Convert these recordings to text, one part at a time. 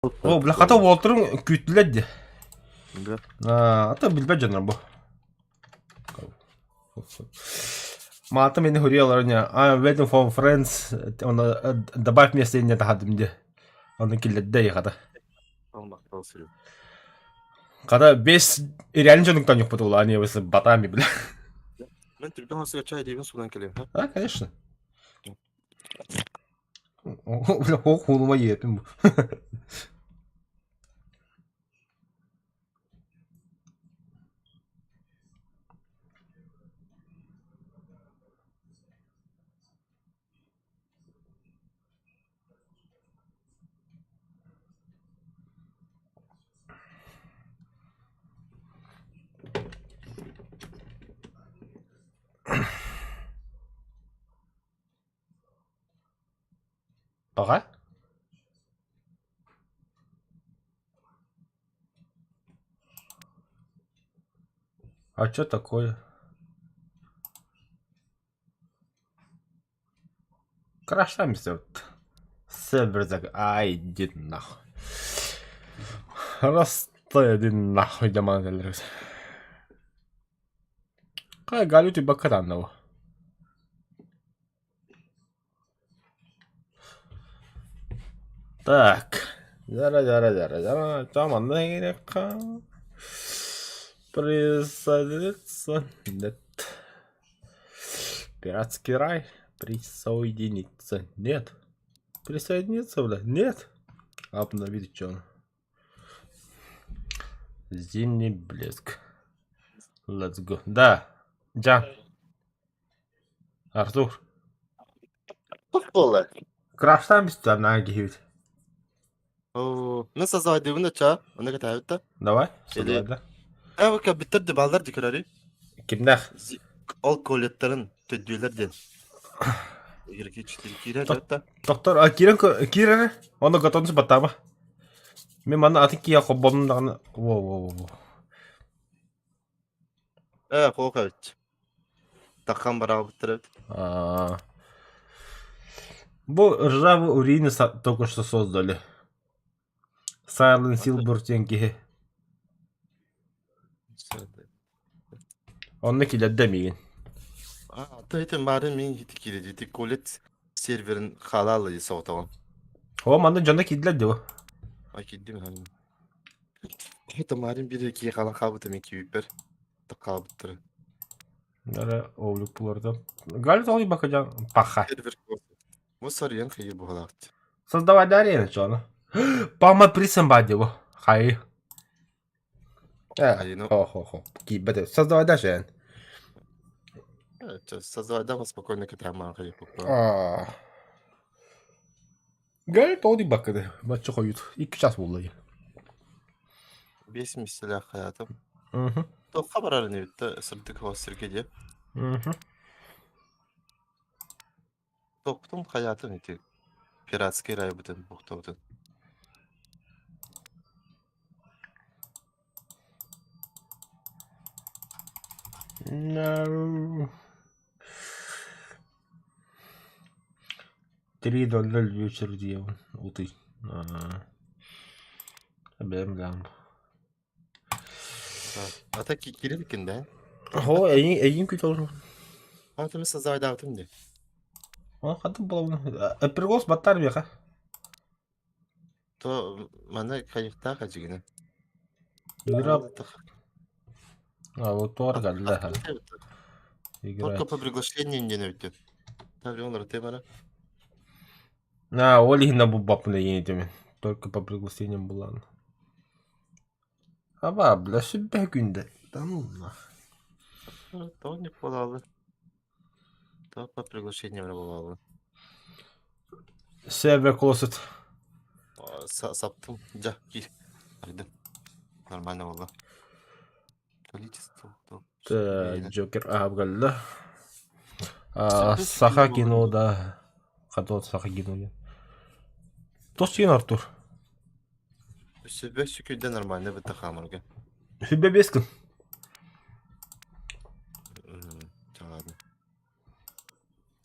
О, бля, хата уолтарын күүттүлэр дии. Да. А, ата билбэт дьоннор бу. Маата мени хуриялар не. I'm waiting for friends. Оны добавь место не тахадым де. Оны киллерде хата. Алмактал сүрү. Хата бес реально дьонуктан юкпут ула, они если батами, бля. Мен түргөн хасыга чай дейбин судан келем. А, конечно. Бля, хуунума иэпин бу. Пока? А чё такое? Крашаемся вот. Сервер зак... Ай, иди нахуй. Раз, иди нахуй, демон. Кай галю бакаранова. Так. Зара, зара, зара, зара. Там манна киириэххэ. Присоединиться. Нет. Пиратский рай. Присоединиться. Нет. Присоединиться, бля. Нет. Обновить что? Зимний блеск. Let's go. Да. Джан. Артур. Буолла. Краштан бүттэ наһаа киһибит. Оо, мен создавайдыбын да чаа, онно кэтээбит да. Давай, Или создавай. Э, бүттэр да бааллар ди көрөри. Кимнээх? Ол коллеттарын төддүөлэр диэн. Игорь киирэр да. Доктор, а киирэн киирэр Ону готовность баттаама. Мен манна атын киһи холбоннум даҕаны. Во во во. Э, хоох эбит. Такхан бараабыттар эбит. А, Бу ржавый урины только что создали. Silent Silver диэн киһи. Онно килэрдэ миигин. А, то это баары мин ити киирэ ити колледж серверин халаалы соҕотоҕун. О, манна дьоно киирдилэр дии. А киирдим ханым. Это марын бири кии халан хаабыта мен киибиппер. Такаабыттары. Нара оолук буларда. Галя тоҕуй бакажан паха. Сервер Бу сарыйан хайыр буһалаахт. Создавай арена, чё Пама присам бадиво. Хай. Хайыны. Хо-хо-хо. Киибэт. Создавай дальше. Создавай да спокойно кэтаамаан хайыр Аа. Галя тоҕуй бакыды. Бачча хойут. 2 час буолла. Бес миссилээх хаятым. Мгм. Туохха барарын эбит сырдык хоос сиргэ диэ. Мгм. Туохпутун хайаатын ити пиратский райбытын бухтабытын. No. 3.00 вечер диэбин утуй. Бэм даам. Ата киирэр эбиккин да? Хо, эйин эйин күт олорор. Ата мин создавайдаабытым дии. О, хантан булабын? Эпиргос баттар миэхэ. То манна хайыктаах эдьигинэ. Игра... А, вот туар галла. Играть. Только по приглашению не эбит. Таврионор ты бара. А, ол иһинэ булбаппын эйиэтимин. Только по приглашениям булан. Аба, бля, сүббэ күндэ. Да ну нах. То не буолаалы. То по приглашениям буолаалы. Сервер closed. Саптым. Дьэ, киир. Ардым. Нормально буолла. Количество. Джокер аһабгалла. Саха кино да. Хатот Саха кино. Тос сен Артур. Сүбэ сүкүйдэ нормально бытта хаамарга. Сүбэ бес күн. Ладно.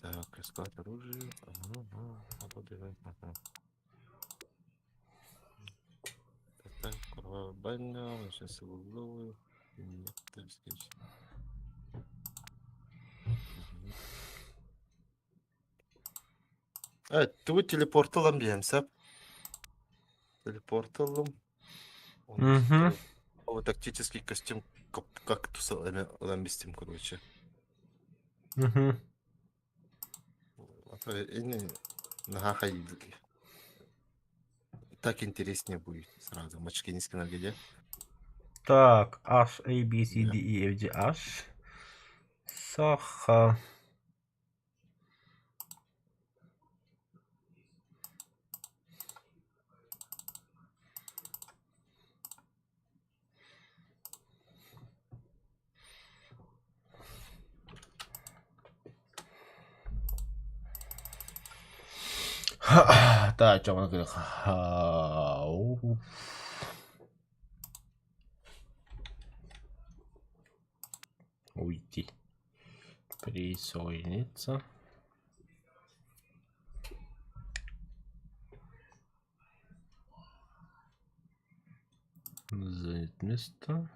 Так, искать оружие. Ага, ага. Тугу телепорт ылан биһэм сөп. Телепорт ыллым. Мгм. Ол тактический костюм кактуса ылан бистим, короче. Мгм. Наһаа Так интереснее будет сразу. Мачкинский где? Так, H, A, B, C, D, E, F, G, H. Саха. Так, Уйти. Присоединиться. Занять место.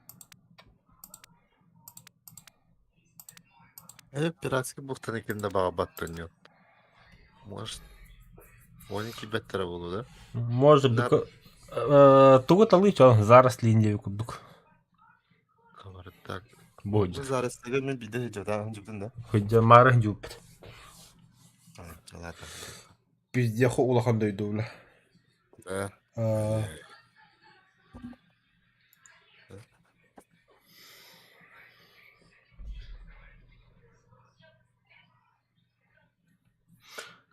Пиратский бухтаны ким да баҕарбаттан нет. Может, оны кибеттэрэ буолуо да? Может быть, тугу талыы чон заросли диэби курдук. Так. Будет. Зарослига мен биде жотаан жутун да. Хыдьа маары жуппут. Ладно. Пиздец улахан дойду бля. Да.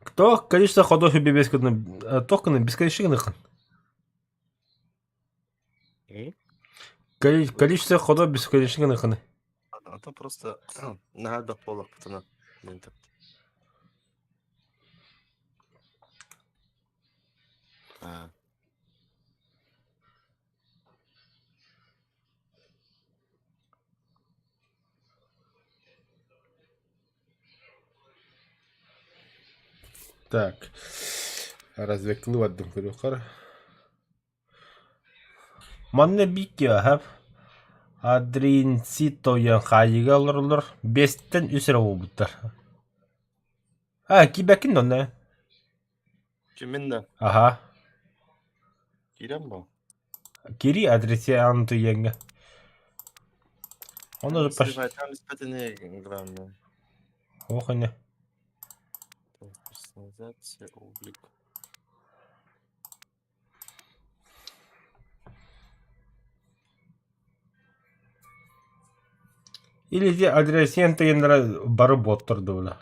Кто количество ходов и токена бесконечных? Количество ходов бесконечных. А то просто надо полах пацана. А. Так, развекли бардым көрүөххэр. Манна биикки аһап Адринцитоян хаайыыга олороллор, биэстэн үс эрэ буолбуттар. А, киирбэккин онно? Кимин да? Аха. Киирэн бу. Кири Адресиан туйаҥҥа. Ону пош... Там испытание главное. Ох, ини. Персонализация, облик. Или ити Адресиан туйаннара бары боттор дуола.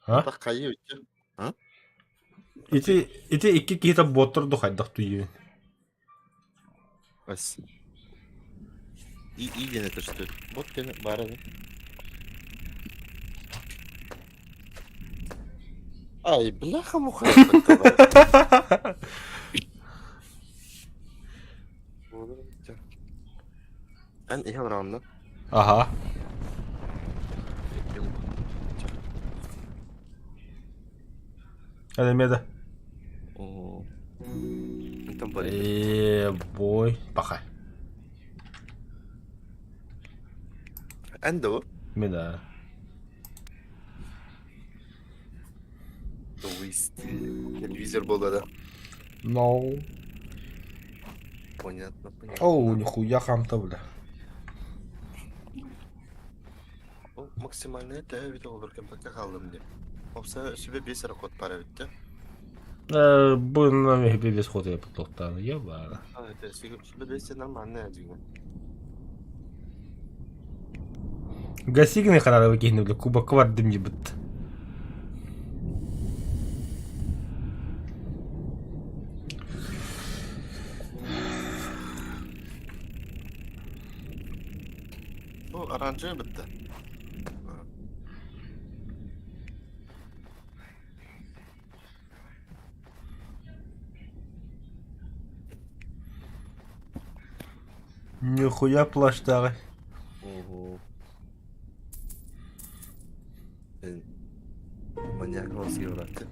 А? Так хайы үтті. Ити ити икки киһитэ боттор ду хайдах туйуун. Ас. И и диэн это что? Бот диэн баар ини. Ай, бляха-муха. Эн иһэ олороҕун Аха. Эмиэ да. Ээ, бой, паха. Эн да Мин да. Телевизор буолла да? No. Понятно, понятно. Оу, нихуя хамта, бля. Ол максимальный төһө эбит оҕолор кэмпэккэ хааллым диэн. Опса сүбэ биэс эрэ ход баар эбит да? Бу номер без хода я потохтаан, я баара. Сүбэ биэс нормальный дьиҥэ. Гасигины харарабы киһини бля кубокка бардым дебит. Бу оранжевый бытта. Нихуя плащтааҕый. Угу. Маньяк 63!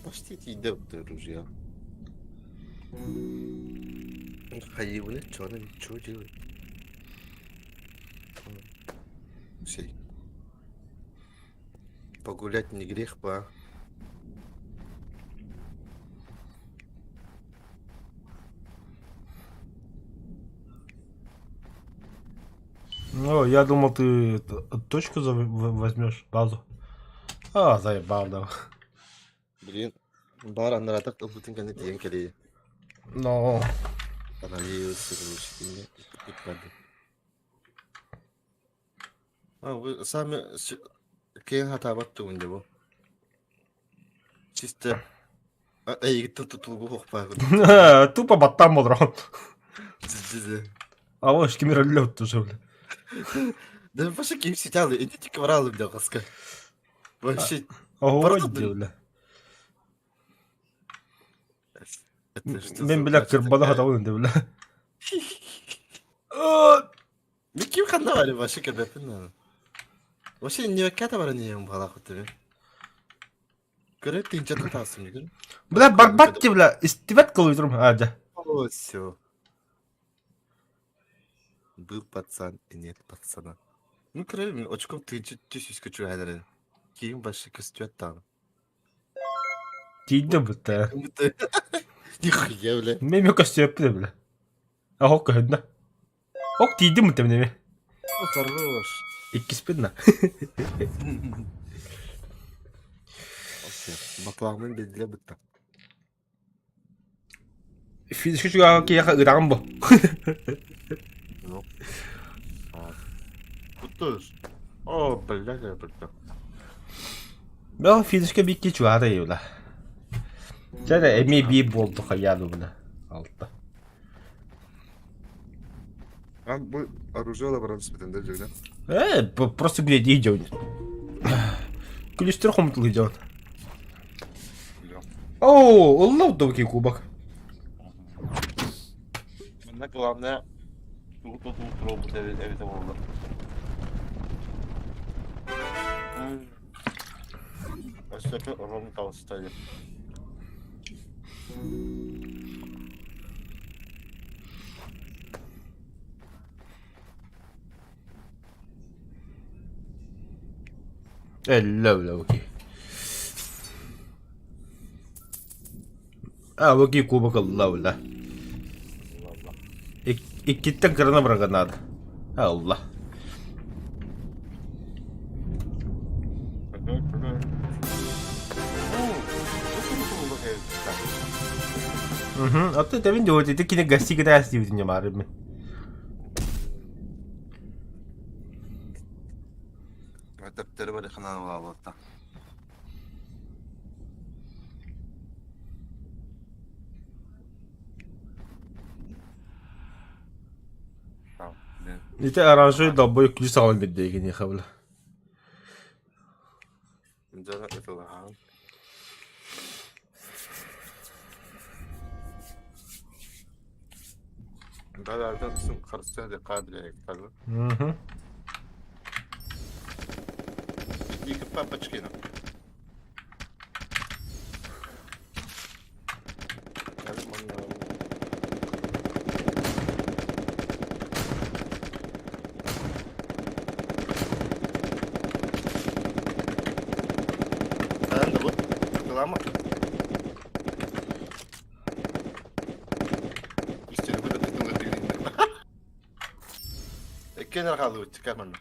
Почти тиийдэ друзья. Хайыбыны чё чё делает? Сей. Погулять не грех, ба. Ну, я думал, ты точку возьмешь, базу. А, заебал, да. Блин, бар аннаратах ылбытын кэннэ тиийэн кэлиэ. Но. А вы сами киэҥ хатаабат тугун дьэ бу. Чисто эйигиттэн тутулугу хохпаабыт. Тупо баттаан болорон. А вот ким роллет уже, бля. Да вообще ким сидел, идите к вралу, бля, хаска. Вообще. Ого, бля. Мин бля кырбана хатабын инде бля. Ким ханна бар вообще кэбэппин наада. Вообще ньүөккэ да баран иһиэм баҕалаах били. Көрө тыынчата таастым дигин. Бля барбат ти бля истибэт кылыйтырым а дьэ. О, все. Был пацан и нет пацана. Ну, көрө мин очком тыынча түс үскө чугаһан Киим вообще көстүөт даҕаны. Тиийдэ бутта. Нихуя, бля. Мен көстүөппүн бля. Аһок көһүннэ. Ок тиийдим бутта Хорош. Иккиспин на. Баклаҕмын биллэ бутта. Физически чугаһа киһиэхэ ыраҕын бу. Ну. Куттус. О, блядь, я бутта. Бэл физически бикки чугаһата июла. Чэ эмиэ биир буолду хайаан бuna. Алта. А бу оружие баран спитен да дьүнэ. Просто где идет. Күлүстэр хомутул идет. О, уллав добки кубок. Манна главное тугу тутуу туруобут эбитэ буолла. Өссө Ром Толстой. Эллэ А, окей, кубок ылла бля. Иккиттэн кырана барарга наада. Алла. Угу. А ты тэбин диэбит ити кини гостига диэбитин ньамаарым. Төптөрү бары ханаалаабыта. Ити оранжевый долбой ключ саҕалан биэрдэ киниэхэ бile. Дьоно ытылаһан. Да-да, харыстыа диэххэ Угу. Ника папочкина. Хаһан да бу Реклама. Иккиэн хаалбыт манна.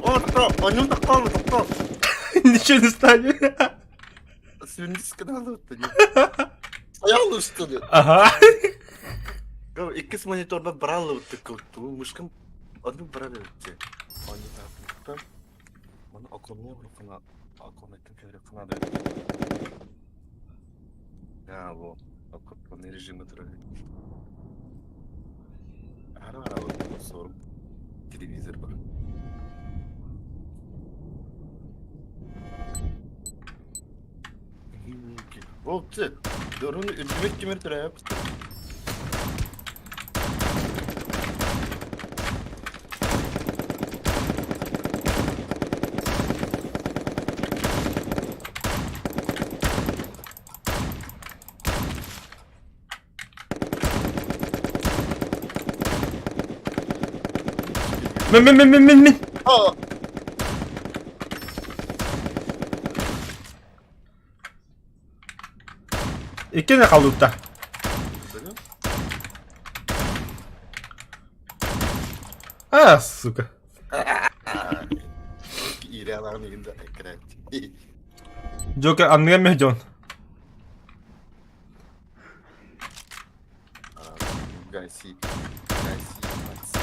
О, тоқтоо, онньуун тоқтоо, тоқтоо. Ничего не станет. Сүндүс гына Стоял, что ли? Ага. Иккис мониторба брал мышкам одну брали Они Маны оконный хана оконный хана Я во оконный режим Ара сорум телевизор бар. Ол Дорун үрдүбэт кимер төрөөп. Мин мин мин мин мин мин. О! Иккини халыытта. А, сука. Иирэ алаҕын игин да эккирээт. Джокер анныга мeh дьон. Гаси, гаси, Максим.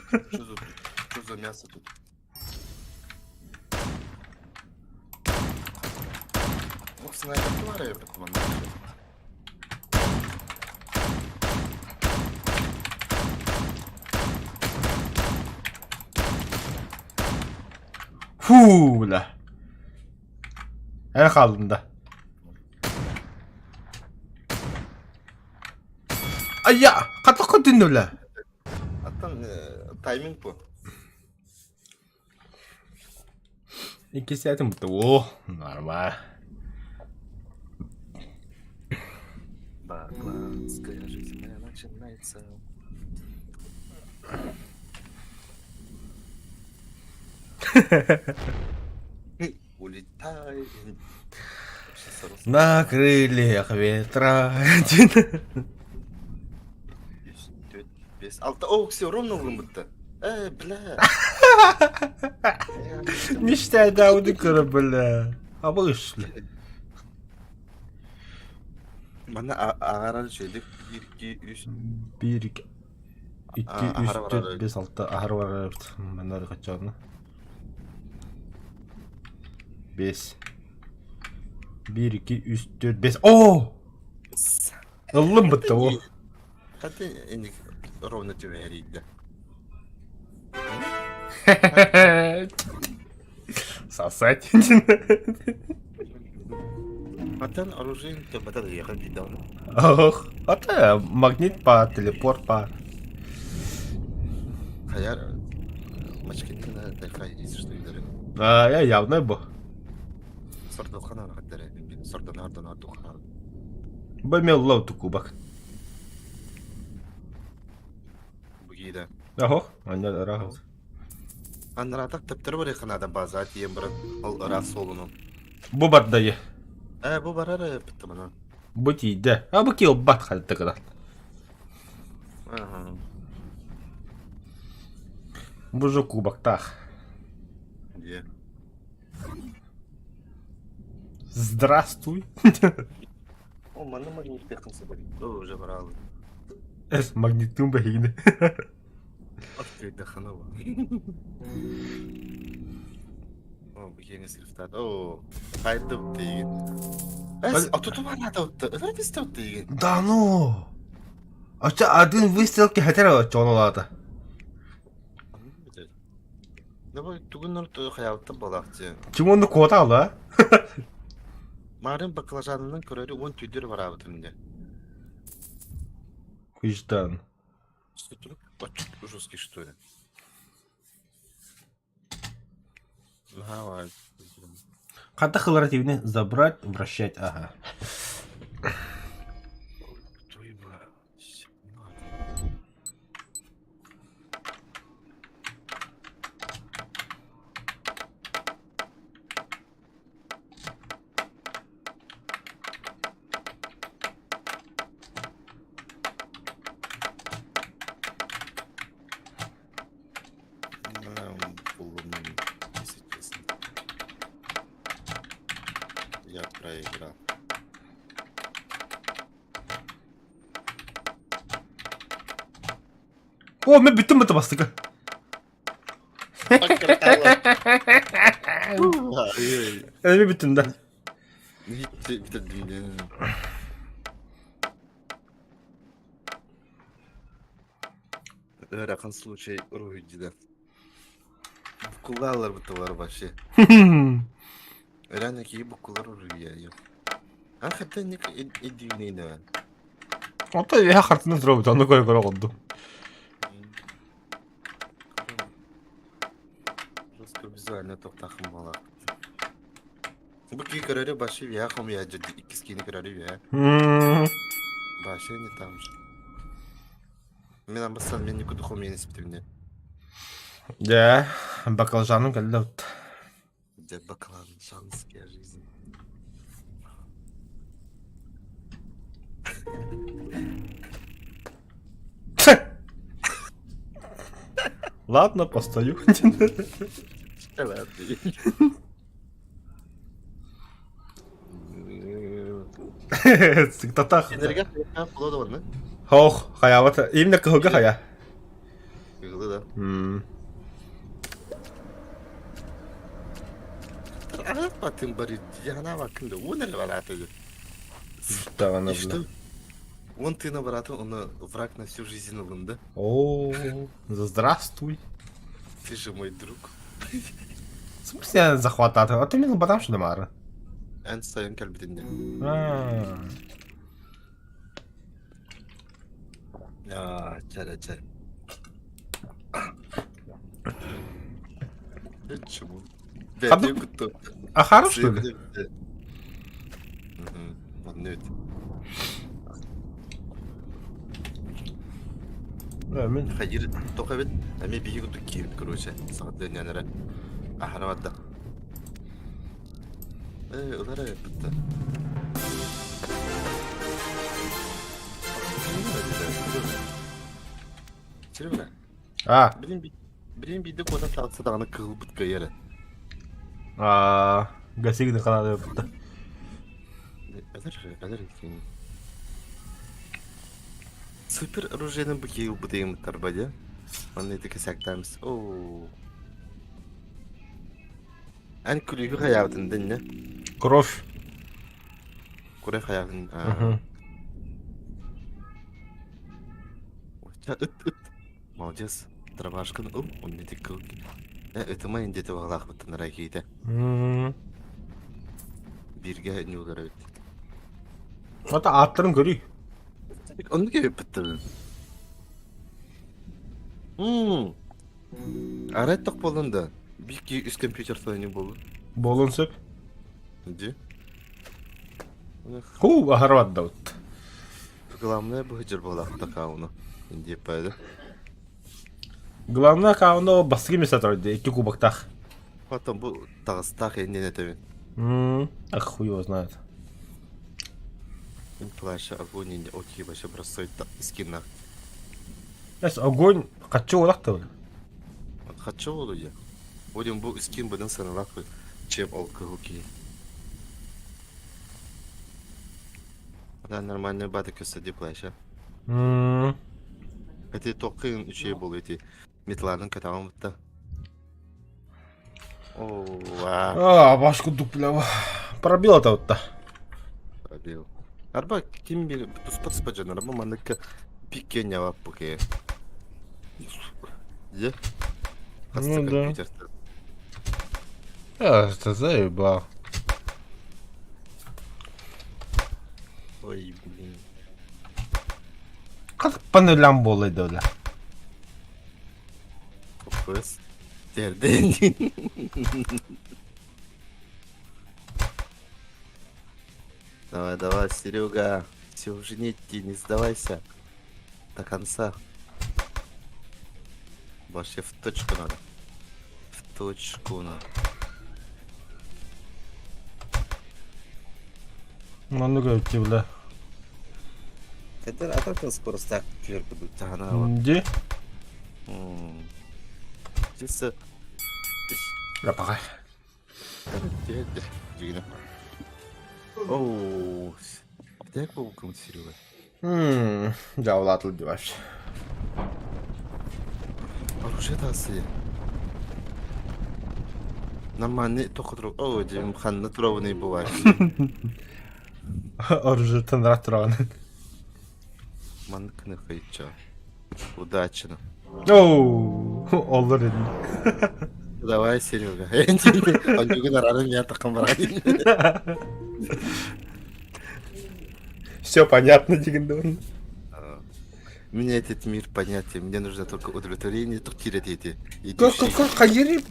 Что за, что за мясо тут? Ох, снайперки var ya bir Фу, бля. Эн хааллым да. Айя, хата көтүннү бля. Аттан тайминг бу. Иккис этим будто о, нормально. Бакланская жизнь моя начинается. Улетай. На крыльях ветра. Үс, төрт, бес, алта. О, все, ровно ылыммытта. Э, бля. Ништяк да көрө бля. А вышли. Манна аҕарар үчүгэйдик биир, икки, үс. Биир, икки, үс, Аһара төрт, барар. бес, алта. Аһара барар. Манна хаччаҕына. Бес. Биир, икки, үс, төрт, бес. Оо! Ыллым бытта о. Хата инник ровно түбэһэрийдэ. Сосать. Мантан оружием төбөтө ыйыха биирдэ Ох, ата магнит па, телепорт па. Хайар мачкеттен тайхай если что илери. А, я явно бу. Сордохана хаттары. Сордонар донар духанар. Бу меллау тукубак. Бугида. Охо, анна рахат. Аннаратак төптөр бар ханада база тиен баран ол ыраах суолунун. Бу бардайы. Э бу барар битте мана. Бу тиийдэ. А бу киолбат халтыкынан. Ага. Бу же кубоктаах. Где? Здравствуй. О, манна магниттехын сыбар. О, уже баралы. Эс магниттын бэһигини. Открыть ханова. О, бикини срифтат. О, хайдып деген. Эс, а тут барада отты. Ырбисте отты деген. Да ну! Оча один выстрел кэхэтэр очонулаата. Давай тугун хаялта балахты. Чимонну куотаала? Марын баклажанынан көрөрү он түйдүр барабытым де. Хуйждан. Жесткий что ли? Давай. Хата хыларативны забрать, вращать, ага. Если честно. Я проиграл. О, мен бүттүм быты бастыка. Эми бүттүм да. Ыарахан случай уруһуйдьыда. Буккуллаалар буталар вообще. Реально киһи буккулар уруһуйа. А хотя ник идивнейна. Ото я хартынан тура бут, ону көрө көрө олордум. Визуально тохтахым буолар. Бу кии көрөрү башы виа хомуйа иккис киини көрөрү виа. Башы не там же. Мен амбасан мен никуда хомуйан испитимне. Дьэ, баклажаным кэллэ вот. Дьэ баклажанская жизнь. Ладно, постою. Сыктатах. Энергия була да барна. Хох, хаябат. Именно кыһылга хая. Кыһылы да. Атын бары яна бакында он эле бараты. Даҕаны И что? Он ты на брата, он враг на всю жизнь ылынды. О, здравствуй. Ты же мой друг. В смысле захвататы? А ты мне батам что мара? Эн сайын кэлбитинне. Аа, чара чара. Чему? Бэйэтин кутта. А хорош, что ли? Оннук. Мин Хайыр тоха бит, эми биһи курдук киирбит короче, саҕардыан эрэ. Аһара барда. Э, ылар эбит А. Билин биирдэ куотан таҕыста даҕаны кыһылбыт кыайар эрэ. Аа, гасигин канада бутта. Өлөр, өлөр иккини. Супер оружиены бу киһи ылбыт дьэ. Манна ити кэсээктаамыс. Оо. Эн күлүүһү хайаабытын дэннэ? Кровь. Курай хайаабытын. Ыт ыт. Молодец. Дробашкын ыл, онно ити кыл. Э, ытыма индиэти баҕалаахпыттан арай киһитэ. Бииргэ ньуулар эбит. Ата ааттарын көрүй. Оннук эбиппиттэрин. Мм. Арай тох буолан да, биир киһи үс компьютер не буолу. Буолуон сөп. Ди. Хуу, аһарбат да вот. Главное быһыдьыр буолаах такауну. Индиэппэдэ. Главное аккаунта бастакы место турар икки кубоктаах. Потом бу таҕыстаах иннин этэбин. Ах, хуй его знает. Плащ, огонь, инде окей, вообще бросает скина. Эс, огонь хаччы уолах тыл. Хаччы болу я. Будем бу скин быдан саналах чем ол кыһыл киһи. Да, нормальный бата көстө ди плаща. Эти тоққын үчей бол эти метларын катаҕын бутта. О, А, башку дупля. Пробил это вот-то. Пробил. Арба ким били туспа туспа дьон арба маннык пикке ньаваппыке. Дьэ. Хаста Ну да. компьютертан. А, это заебал. Ой, блин. Как по нулям буолла да Коппуос. Терден. Давай, давай, Серега. Все уже не идти, не сдавайся. До конца. Вообще в точку надо. В точку надо. Маннык эбит бля. Это а скорость так кверху будут. Ди? Чисто. Бля, пока. Оу. Дай пауком Серега. Дьэ, улаатыл вообще. Оружие таасы. Нормальный только друг. О, дим ханна туравный бывает. Оружие тынрат тураган. Маннык хайча. Удачно. Оу, олор един. Давай, Серега. Оннугун арарын я такым баран. Все понятно, дигин Мне этот мир понятен, мне нужно только удовлетворение, только тире Как, как, как, хайери?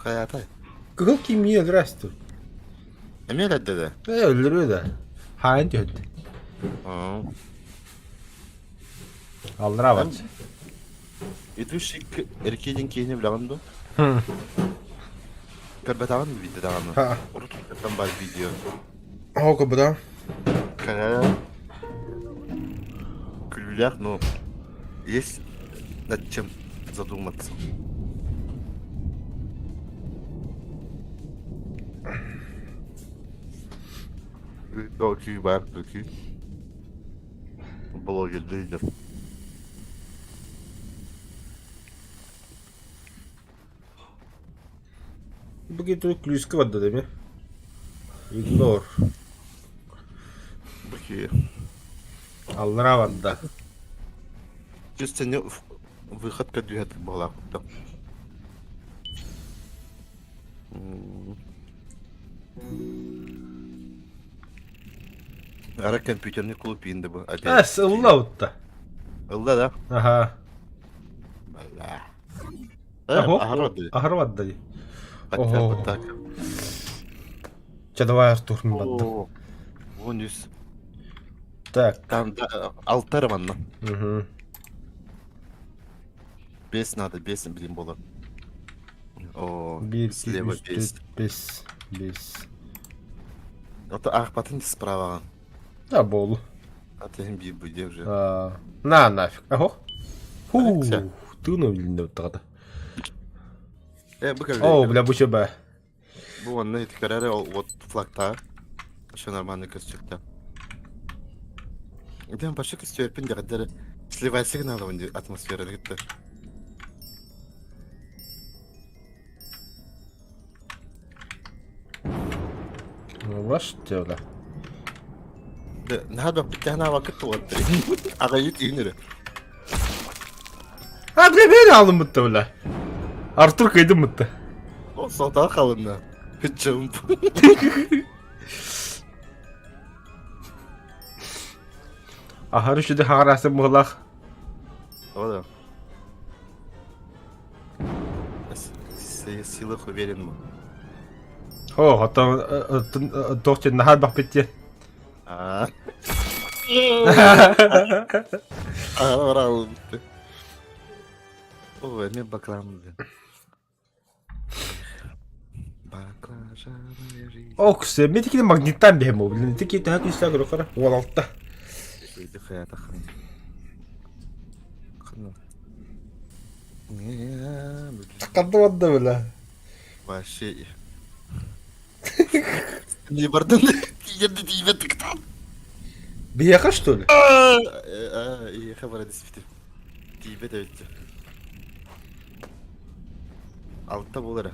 Хайатай? Кыһыл кимии өлөрөөстү. Эмиэ өлөрдө да? Ээ, өлөрүө да. Хаайан түһэрдэ. Аа. Аллараа барча. Идущий к реке диэн киһини билэҕин дуо? Көрбөтөҕүн видео даҕаны. Урут там бар видео. Оо, көрбөтөҕүм. Кара күлүүлээх, но есть над чем задуматься. Күү баар күү. Блогердыйдыр. Бу тут ключка барда дemi. Игнор. Бу Аллараа барда. Чувствую, выход көрдүһэт буолаахпыт. Ара компьютерный клуб иин да бу. Эс, ылла утта. Ылла да? Аха. Бля. Аһара барда дии. Ого. Чэ, давай Артур бардым. Вон үс. Так. Там да, алта манна. Угу. Бес надо, бес, блин, было. О, 1, 2, слева 3, бес. 4, 5, 5. Это аахпатын справа. Да, болу. А ты им би уже. А, на нафиг. Ого. Фу, Алексей. тыына билинде буттаҕата. Э, бу О, бля, бу чөбэ. Бу онно ити көрөр ол вот флагта. Еще нормально көстүктэ. Ден башы көстүөрпүн дьаҕаддары сливай сигналы атмосфераны кытта. Ваш тело. Наһаа баппыттаһына вакыт туоттар. Аҕайыт үүнүрэ. А, бля, мен алым бутта, бля. Артур кыйдым бутта. Ол сотаа халынна. Jump. Аһары үшүдэ хаҕараасы быһылаах. О, да. В силах уверен мы. О, оттон туох диэн наһаа бахпыт диэн. Аа. Аа, О, эмиэ баклан Баклажанная жизнь. Окс, мен тикини магниттан биһэм ол. Блин, тики төһө күүстээх көрө 16. Ханна барда бля. Вообще. Не бардын. Тиерди тиибет тыктан. Биһиэхэ что ли? Иэхэ бара диспитим. Тиибет эбит. Алта буолара.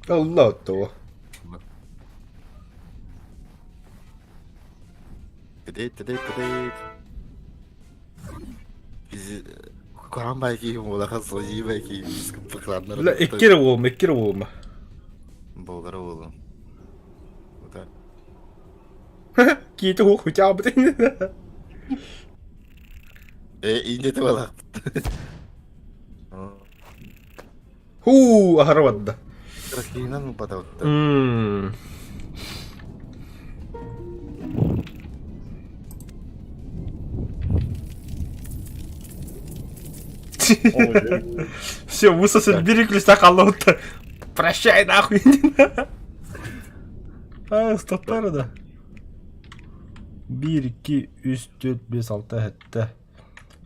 Алла оттого. Тыдыт, тыдыт, тыдыт. Бизи куһаҕан баай киһи буолахан сылдьыы баай киһи Бля, икки эрэ буолма, икки эрэ буолма. Буолара буолуо. Ута. Киити хуох хучаабыт. Э, иннете балаахпыт. Хуу, аһара барда. Ракинан упадабытта. Мм. Все, высосали, бери ключ хаалла Прощай нахуй. А, стоптар да. 1, 2, 3, 4, 5, 6, 7,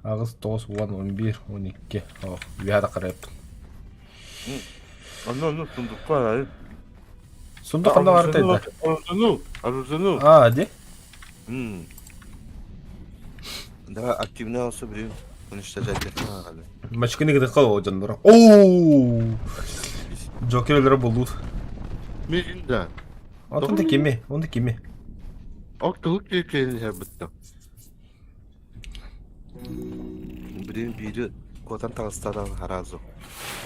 8, 9, 10, 11, 12. О, үөһэ да қарайыппын. Онно онно сундукка арай. Сундук ханна баар да? Оружену, оружену. А, де? Да, активно olsa блин, уничтожать али. Мачканы гыдыкка о дьонноро. Оу! Джокер өлөрө буллут. Мин да. Онтон да кими? Онда кими? Октулук киһи бытта. Блин, биири куотан таҕыстадан харазу.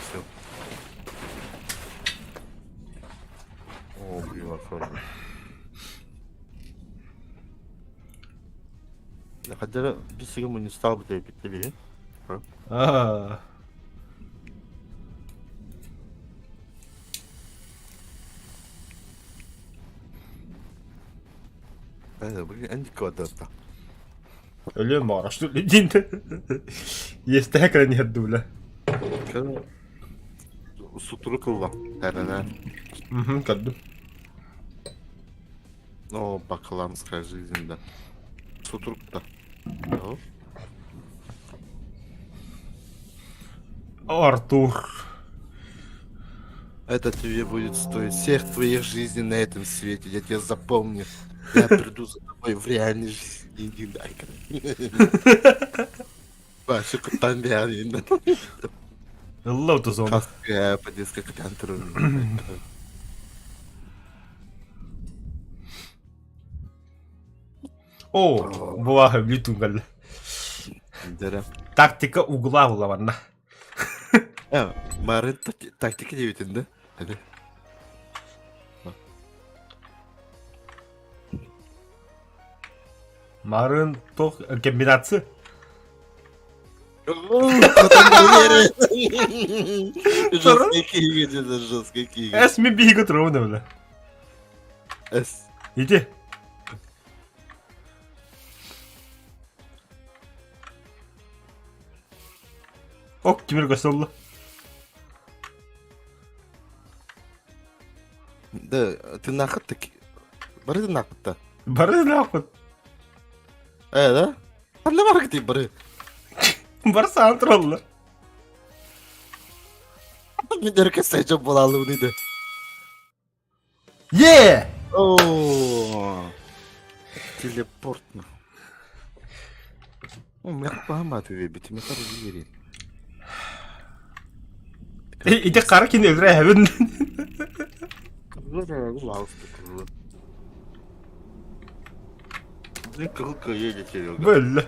Все. О, блин, Хотя биһиги мунньустаабыт эбит биһи. Аа. Эн диккодата. Өлүөн баҕарар, что ли диэн. Иэстэһэ кэлэн иһэр дуу, бля. Сутурук ылла. Тэрэнэ. Мхм, көрдүм. О, бакаламская жизнь, да. Сутурук да. Артур. Это тебе будет стоить всех твоих жизней на этом свете. Я тебя запомню. Я приду за тобой в реальной жизни. Иди дай. Башы кыттан бэйэҕин. Ылла утузон. Хаска подиска кытан турун. О, була лютунгалла. Дэрэ. Тактика угла булаванна. Э, Марын тактика диэбитин да? Эбэ. Марын тох комбинация. Жесткий киги, жесткий киги. Эс ми биһиги туругун бля. Эс. Иди. Ок, тимир көстөллө. Да, ты нахуй так. Бары ты нахуй та. Бары нахуй. Э, да? Ханна бар кити бары. Бары саан тураллар. Мен дәрке сайжа болалы униды. Е! О! Телепорт. Мехпааматы бит, мехар бири. Ити қара кини өлүрэ эһэбин. Бөллө.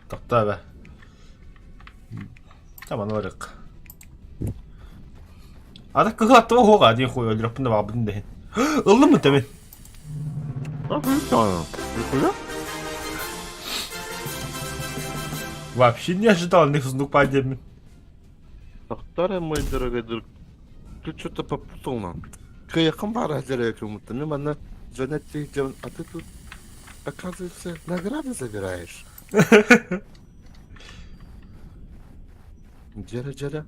Тохтоо бэ. Таман ырык. Ата кыһыл аттыба хуоҕа диэн хуй өлүрөхпүн да баҕарбытын да иһин. Ыллым мин. Вообще не ожидал, них сундук падемин. Повторяй, мой дорогой друг, ты что-то попутал нам. Кыякым бар әзірекім Мен мана жөнәтті а ты тут, оказывается, награды забираешь. Джера, джера.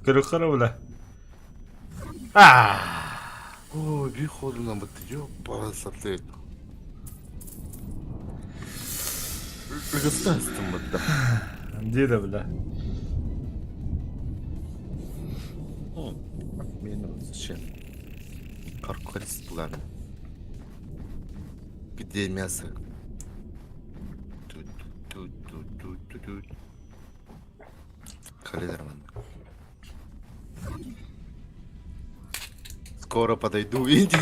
Көрөххөрө була. Аа. Ой, bir ходuna бытты, ёпарасоты. Ыгыстастым бытта. Дида бля. Мен зачем? Каркарис план. Где мясо? Тут-тут-тут-тут-тут. Калидерман. Скоро подойду, иди.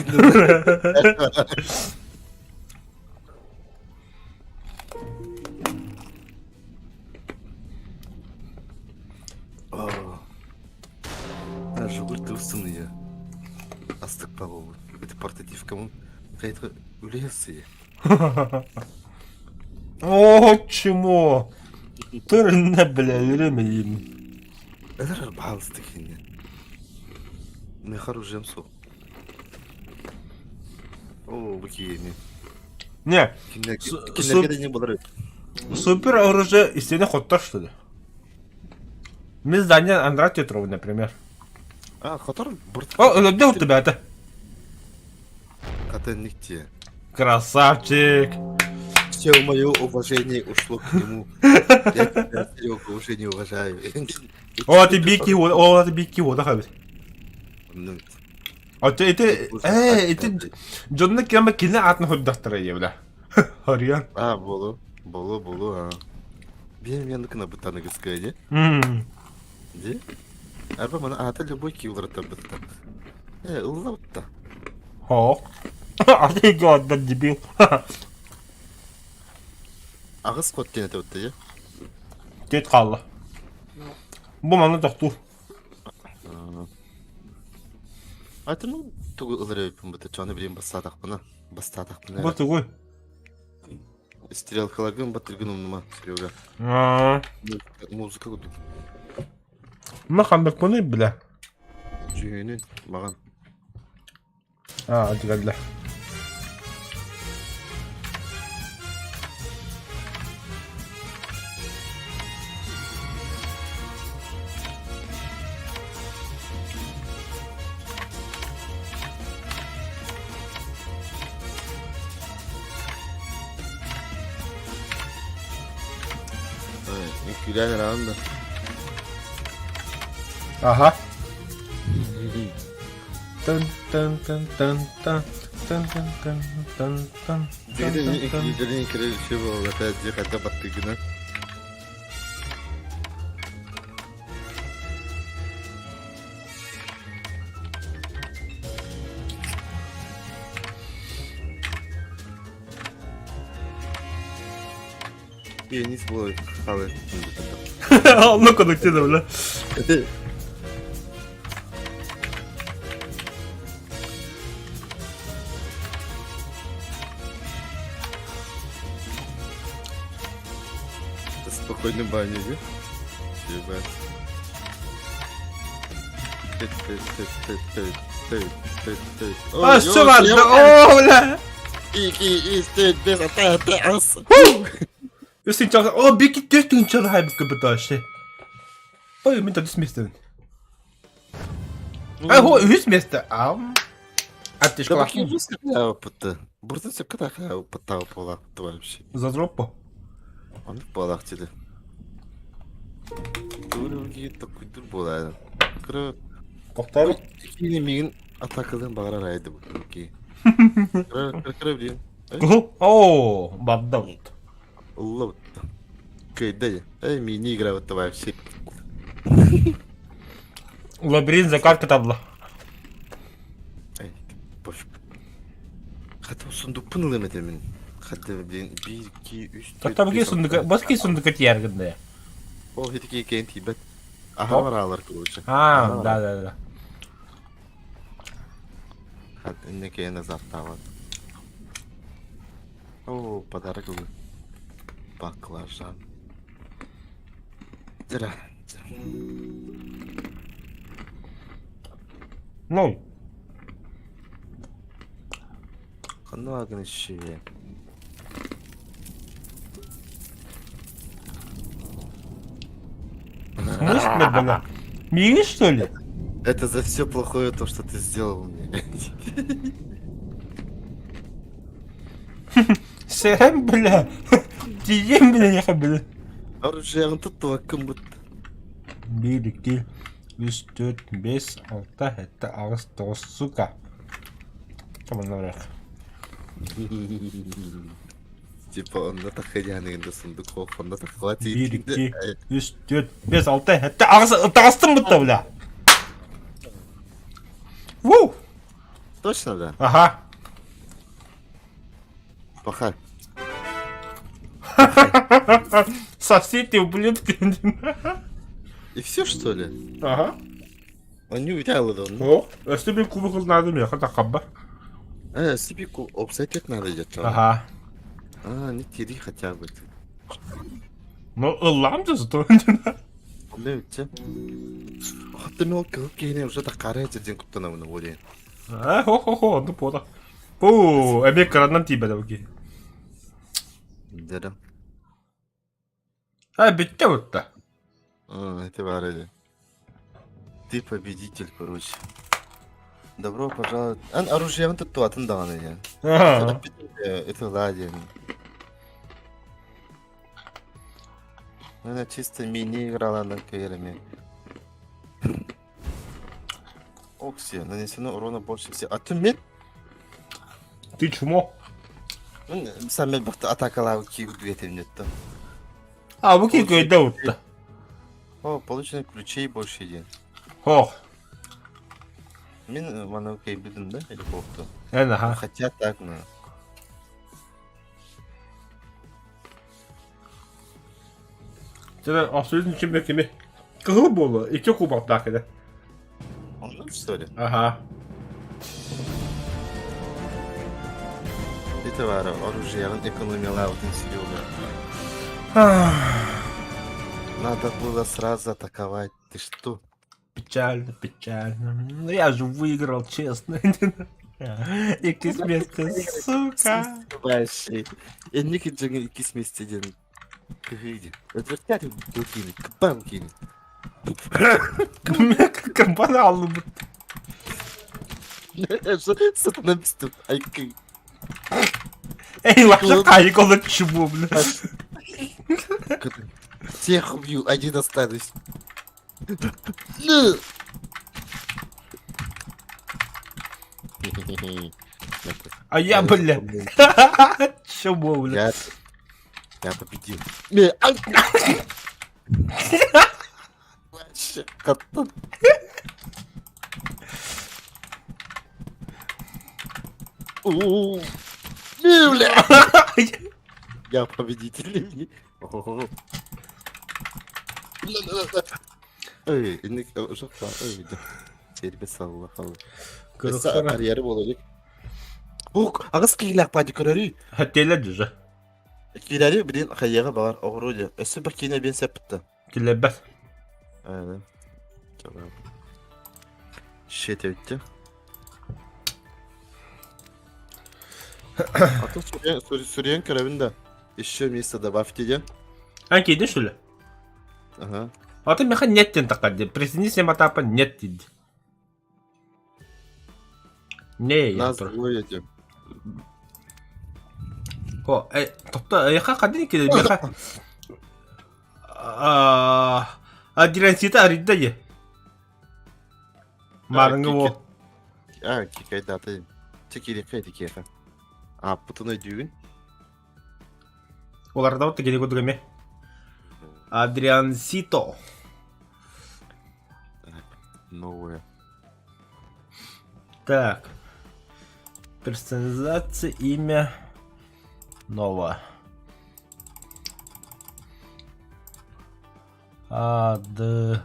Жугур тылсымные. Астык паловы. Это портативка. Кайта үлесы. О, чмо. Тырна, бля, время Это баалыстык хинне. Мехар уже со. О, бу киени. Не, Кинерге не болар. супер оружие из стены хоттор, что ли? Мы здание Андра Тетрова, например. А, хотор бурт. О, где у тебя это? Ката нигде. Красавчик. Все мое уважение ушло к нему. Я тебя, Серега, уже не уважаю. О, ты бики, о, ты бики, о, да, Ну, А ты, это, это, дьонно кема кини атын хурдахтара ебля. Харьян. А, болу, болу, болу, а. Бен мен бытаны гыская, не? Де? Арба мана ата любой килдер бытта. Э, ылла бытта. Хо. А ты гадда дебил. Ағыз кот кенете бытта, е? Тет қалды. Бу маны тохту. Айтын тугу ылыр бытта, чаны билен бастадақ бұны. Бастадақ бұны. Бу тугуй. Стрелкаларгын баттыргын умнума, Серега. Музыка кудук. Ма хандык бұны бля. Дьүһүнүн маҕан. Аа, дьигэллэ. Үҥкүүлээн эрэҕин да? Аха. Тын тын тын тын тын тын тын тын тын тын Дьиҥинэн үҥкүүлэрин кэрэ үчүгэй буолбата дьиэ хайдах баттыгынан. Пианист буолар хаалар. Онно кодукту да бля. Спокойно баню, Ебать. А, все ладно, о, бля! Үс тыһыынча о бики 4 тыһыынча хайбыкка быташы. Ой, мин төрдүс миэстэбин. А, хо, үһүс миэстэ. Ам. Да Бурда сөпкө опыта вообще. За дроппу. Оннук буолаах дии. Такуйдур буолаа. Кыра Тохтоору. Киини миигин атакалыан баҕарар аайы бу ки. Кыра кыра блин. О, барда вот. Улла Кыйда. Эй, мини игра вот вообще. Лабиринт за карта табла. Эй, пофиг. Хата сундукпун ылым этэмин. Хата блин, 1, 2, 3, 4, Хата бу сундука, баски сундука тияргында. Ол хитики кээн тиийбэт. Аха бараалар короче. А, да, да, да. Хат инне кээн азартаабат. О, подарок ылы. Баклажан. Зря. Ну. Ханна гына шире. В смысле, бля? Мири, что ли? Это за все плохое то, что ты сделал мне. Сэм, бля. Тиийэн бля, яха, бля. Оружиеҕын туттубаккын бут. Биир, икки, үс, түөрт, биэс, алта, сэттэ, аҕыс, тоҕус, сука. Манна барыах. Типа онно таххыдьааныгын да сундук онно таххыла Биир, икки, үс, түөрт, биэс, алта, сэттэ, аҕыс, таҕыстым бутта, бля. Ву! Точно, да? Ага. Паха. Соси ты, ублюдки. И все, что ли? Ага. Они утяла да. О, өстө bir кубок ылнаадым яха такабба. Э, себе обсайтет надо идет. Ага. А, не тири хотя бы. Ну, ыллаам да зато. Не үтче. Хатта мен ол кыһыл киһини уже таккара дьин куттанабын буолуон. А, хо-хо-хо, онну буола. Бу, эмиэ кыранан тиийбэтэ бу киһи. Дэрэ. А, бүттэ бутта. А, это баар этэ. Ты победитель, короче. Добро пожаловать. Эн оружиеҕын туттубатын даҕаны диэн. Ага. Это да диэн. Ну, чисто мини-играланан кэйрэми. Окси, нанесено урона больше всех. А ты мен? Ты чмо? Сам мен бахта атакалаабыт киирбит этим А, бу киһи көйдө утта. О, получено ключей больше диэн. Ох, Мин маны кэйбитим да или хоохту? эн аха. Хотя так, ну. Тебе абсолютно кими кими. Кыһыл буолла, икки кубактаах кэлэ. Оннук что ли? Ага. Это баара оружиеҕын экономиялаабытын Серега. Надо было сразу атаковать. Ты что? Печально, печально. Ну я же выиграл, честно. Иккис миэстэ, сука. Вообще. Инники дьоҥҥо иккис миэстэ диэн кыһыы диэн. Өтөртөөх киини, кыбан киини. Кымпан аллыбыт. Сытынан түстүм. Айкы. Эй, вообще кайык olur чему, бля. Всех убью, один останусь. А я, бля. Чего, бля? Я, я победил. Не, а- Вообще, каттан. У-у-у. Не, бля. Я победитель. Ого. Эй, инник ужас, эй, Сербе салла хал. Карьера бололик. Ук, аҕыс киилээх пади көрөрүй. Хотели же. Киилэри билин хайыаҕа баҕар оҕуруо диэ. Өссө бір киинэ биэн сеппитте. Килэрбэт. Аны. Щит өттө. А то сүрүйэн көрөбүн да. Еще место добавьте диэн. А киирдин что ли? Ага. А ты меха нет диэн таххар диэн. Присоединись матапа нет диэн. Не, я Нас тур. двое диэн. О, э, тобто, яха хадин киирдин меха. А, Адирансита арыйда е. Маарыҥҥы уол. А, кикайдаата. Чекириэххэ итикиэхэ. Ааппытын өйдүүгүн? Уларда кини курдук эмиэ. Адриансито. Новое. Так. Персонализация имя новое. А, Д,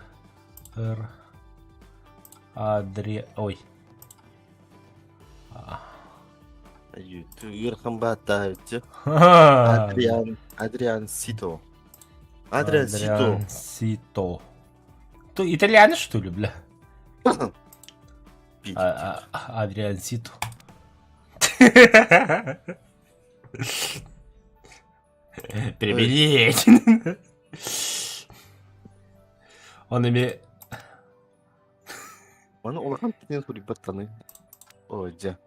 Р, Адри... Ой. Ыарахан бааттаабыччы. Адриан, Адриан Сито. Адриан Сито. Адриан Сито. Ты итальянец, что ли, бля? А, а, Адриан Сито. Применить. Он ими... Маны улахан кинин суруйбаттаны. Ой, дьэ.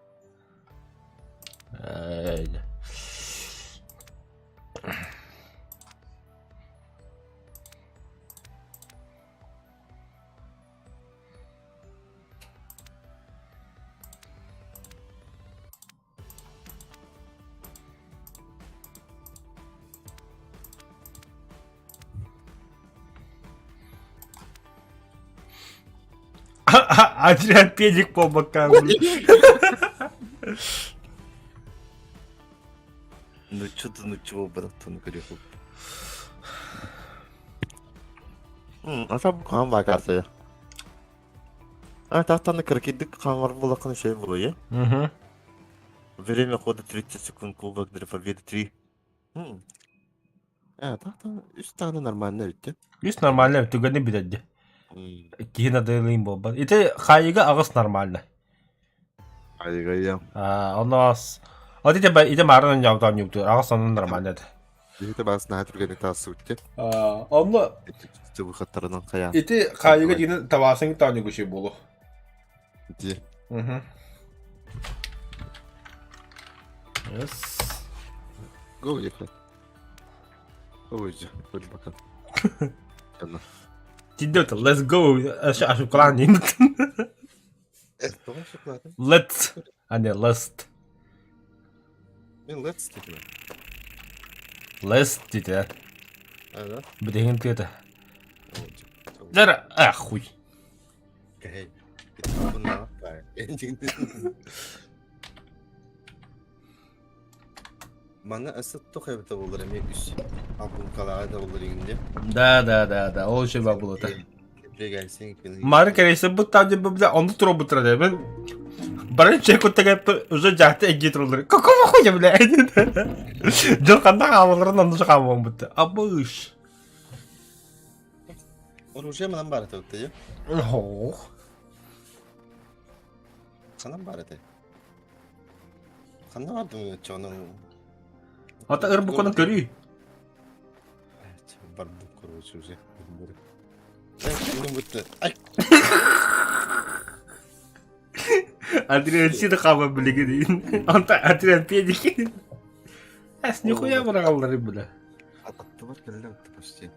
Адриан педик по бокам. Ну что ты, ну чего, братан, греху. Аса бу хаан баакаасая. А тахтаны кыракыйдык хаамар булакын шей булуя. Угу. Время хода 30 секунд, кубок для победы 3. М. Э, тахтан үс таны нормально өттө. Үс нормально түгэни билэрди. М. Киһи надыйлыын буолбат. Ити хаайыга аҕыс нормально. Айгайя. А, онно ас. От ити ити мааран ньаутаан ньуптуур. Аҕыс онон нормально этэ. Биһите бас наһаа түргэнник таасыбытте. А, онно Выходтарынан хайаан. ити хаайыга дьиҥин табаасыҥ таанньугу буолу. Ди. Угу. Yes. Go ехать. Ой, хоть пока. Тидет, let's go. Ашукалаан Let's, а не lest. Мен let's дедим. Lest диде. Ага. Билигин тыата. Дара, ахуй. Кэй. Манна өссө туох эбитэ буоллар эмиэ үс албынкалааҕа да буоллар иҥиннэ. Да, да, да, да, ол еще бабылыта. Кэпсээн Мары кэрэйсэ бу там бля, онну туруорбуттара да мен бары чек куттага уже дьаахта эгии тураллар. Какого хуя, блядь? Дьон ханна хаалаларын онну хааман бутта. Абыш. Оружие манан баар этэ дии. Ох. Ханан баар этэй? Ханна бардым оччоҕуна? Ата ыр буканан көрүй. Бардым короче уже. Ай! Адриан сири хаба билигин. Анта Адриан педики. Эс нихуя бырагаллары бля. Аттыбар кэллэ почти.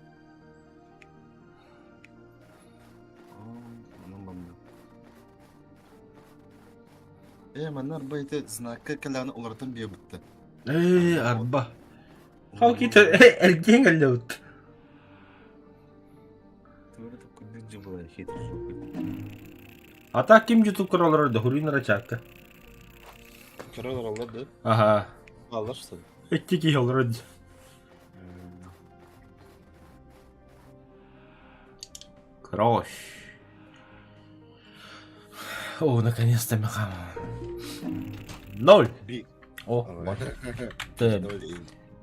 Ээ, манна арба ити знакка кэлэҕинэ уларытан биэрбиттэр. Ээ, арба. Хал кит эргиэн кэллэбит. А так ким ютуб көрөлөр да хурин рачакка. Көрөлөр олор да? Ага. Аллар что ли? Икки киһи олорор. Кровь. О, наконец-то мехам. Ноль. Би. О, вот. Т.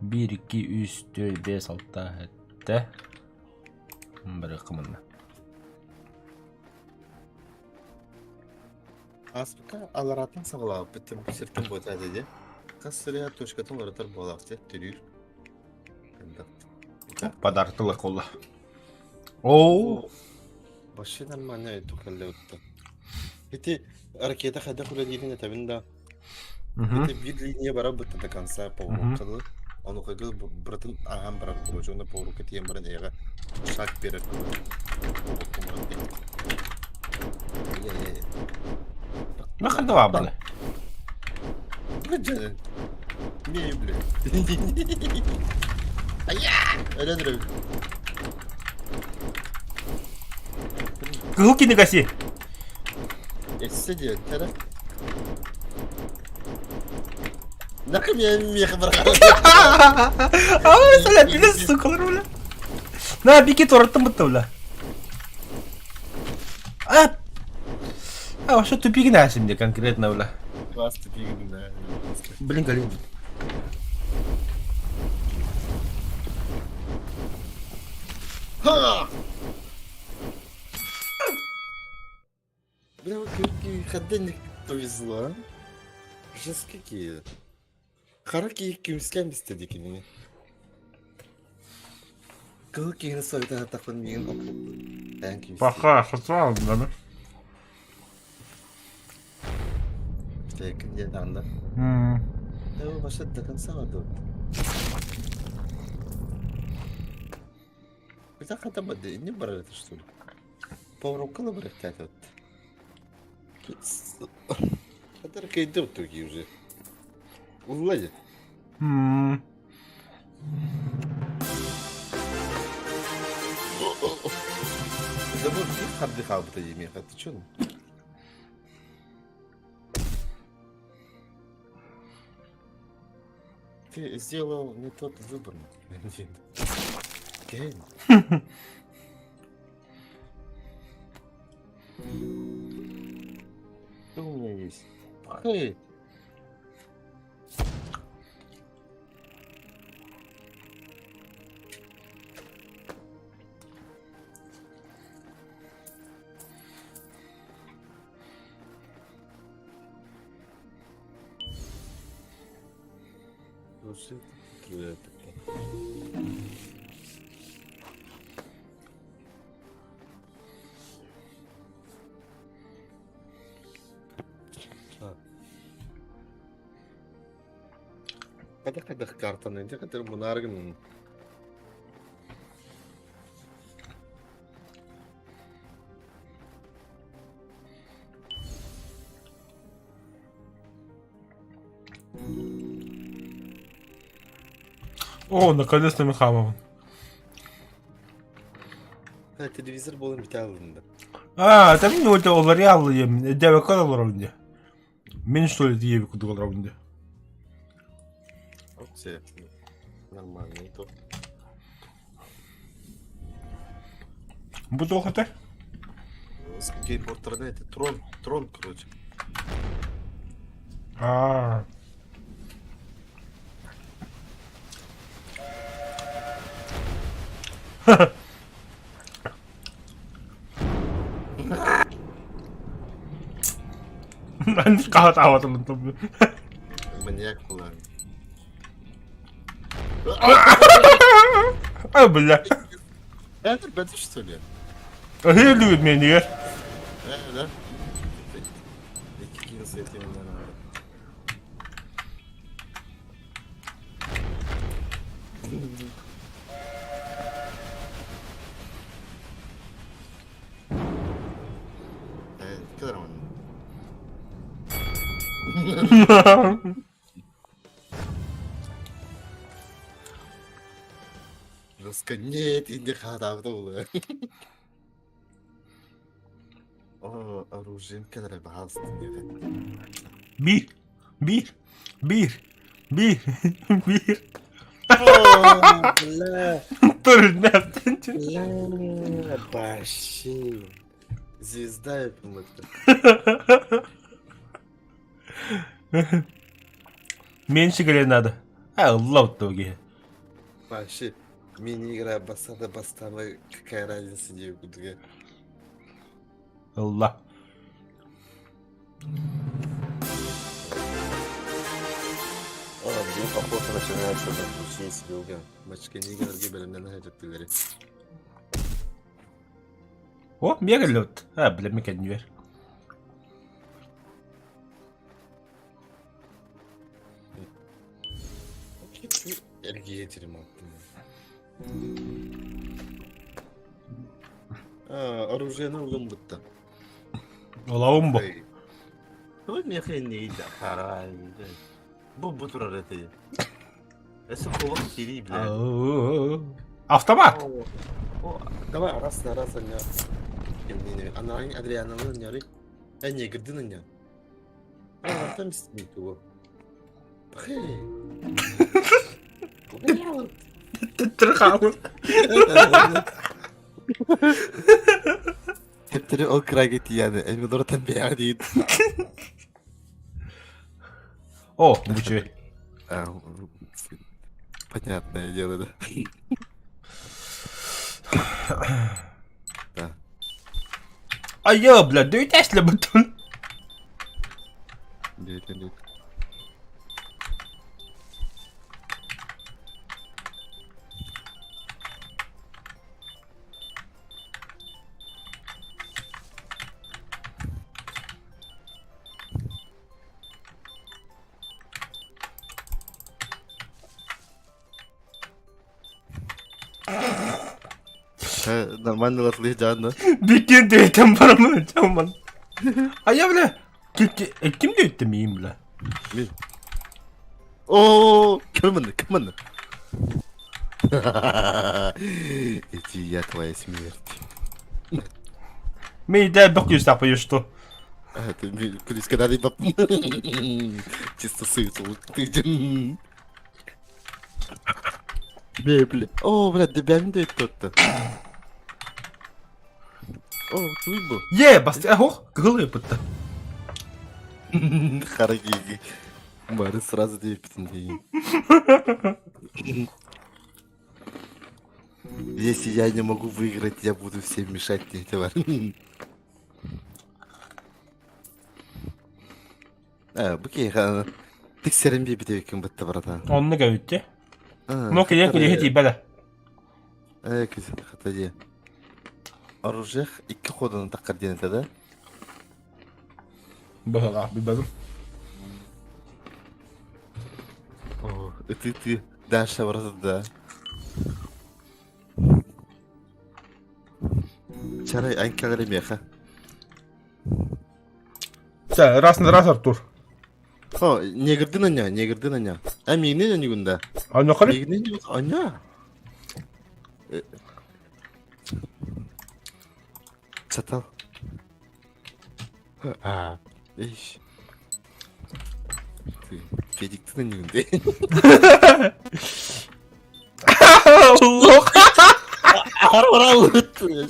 Биир, икки, үс, түөрт, биэс, алта, сэттэ. Барыахха манна. Ааспыкка алларааттан саҕалаабыппыт сиртэн буотаа дии. Хас сырыа точкатын уларытар буолаах дьэ төрүүр. Подарок колла. Оо. Вообще нормально это кэллэ Ити ракета хайдах үлэлиирин этэбин да. Ити биир линия барар бытта до конца поворотка Ону кыгыл быратын ааһан барар короче, уонна поворотка тиийэн баран эйэҕэ шаг биэрэр Нахрен давай, бля. Не, бля. Өлөн өрөбүт. Кыһыл кини гаси. Эссе диэн, кэрэ. Нахуй меня меха Ай, сәлә, биле сукалар, бля. На, бики торттым бутта, бля. А, а, вообще тупик нәсим де конкретно, бля. Класс тупик, да. Блин, галин. Ха! Бля, вот какие ходильник повезло, а? Жесткие. Хара киһи көмүскээн бистэ дии кинини. Кыһыл киһини соһутан атахпын миигин эн көмүскүү. Пока, социал, да? Текин диэн анда. Э, вообще до конца надо. Хотя хотя бы не брали это что ли? Поворокала брать вот. Хотя идут другие уже. Владик. Забыл, харды хаалбыта дии миэхэ, ты чё? Ты сделал не тот выбор. Кен. Что у меня есть? Хей! Хайдах-хайдах картаны, дьэ хатыр мунааргын. О, наконец-то Михайловна. Ха, телевизор буолан бүтэ алынды. А, там не вот оларьял, девка олоровне. Мин что ли диэбит курдук олоробун дии. Все, нормально то. Бу туох этэ? Скейтбордтарда это трон, трон, короче. Аа. Хаһытаабатым. Маньяк буолан. А, бля. Это бэт что ли? Ыһыы миэнигэр. Э, да? Икки светим Нет, инде хаатаабыта буолуо. О, оружием кэлэрэ баһаалыста диэхэ. Биир, биир, биир, биир, биир. О, бля, Турнэптэн. бля, вообще. Звезда это. Меньше надо. А, ылла киһи. Вообще, мини-игра басада бастама, какая разница диэбит Ылла. О, день охоты начинается на включение себе Мачка нигерге бэлэмнэнэ сылдьыттылары. О, мегалет. А, бля, мекеннүөр. Эргийэ аттым. А, оружиены ылым бытта. Олаум бу. Той мехе да пара. Бу бу турар эти. Эсэ холох кири, бля. Автомат. О, давай раз на раз аня. Она Адриана няри. Э, не, гырдын аня. А, там сидит его. Пхэй. Трхаун. Тептери ол кыраге тияны. Эми доротан бэйэ дейт. О, бу А, Понятное дело, да. Да. А я, бля, дүйтэслэ бутун. Дейт, дейт. Нормально латлы жан, Бүккен дөйтен барамын, жаман. А я, бля, ким дөйтті мейін, бля? Мен. О, кім кім міне? Иди, я твоя смерть. Мейде бөк юстап что. А, ты күліс когда Чисто сытыл. Ты Бе, бля. О, бля, дебями дает тот-то. О, туй бу. Е, басты, ох, кылы бытты. Хараги. Бары сразу деп дейін. Если я не могу выиграть, я буду всем мешать дейді бар. А, бу кей тиксерен би бите ким битте братан. Онны көбүтте. Ну, кие кие тибеле. Э, киз хата же. Оружие икки ходун таккар диэн да? Быһыла, билбэбим. О, ты ты дальше брат да. Чарай анкалары меха. Все, раз на раз, Артур. О, негрдин аня, негрдин аня. А мигне не гунда. А ну хали? Мигне не аня. Чатал. А, иш. Ты федиктин не гунда. Лох. Ахара бара бытты.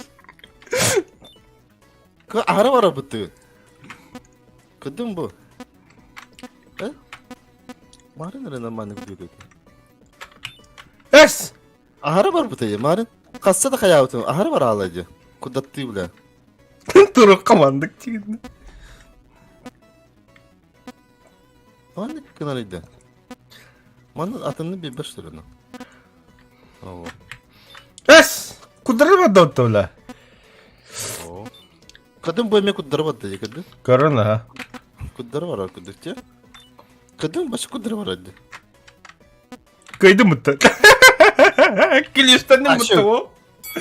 Ахара бара бытты. Кыдым бу. Э? Марын эрэ нормально күдү. Эс! Ахара бар бытты, марын. Касса да хаябытым, ахара бар алады. Кудатты бля. Турук командык тигин. Маннык гынарыйда. Манна атынны билбэт что ли? Оо. Эс! Кудары барда бля. Оо. Кадым бу эме куддары барда дии кырдын. Көрөн аха. Куддары барар курдук те. Кадым башы куддары барар ди. Кыйдым мытты. Клештен мытты ол.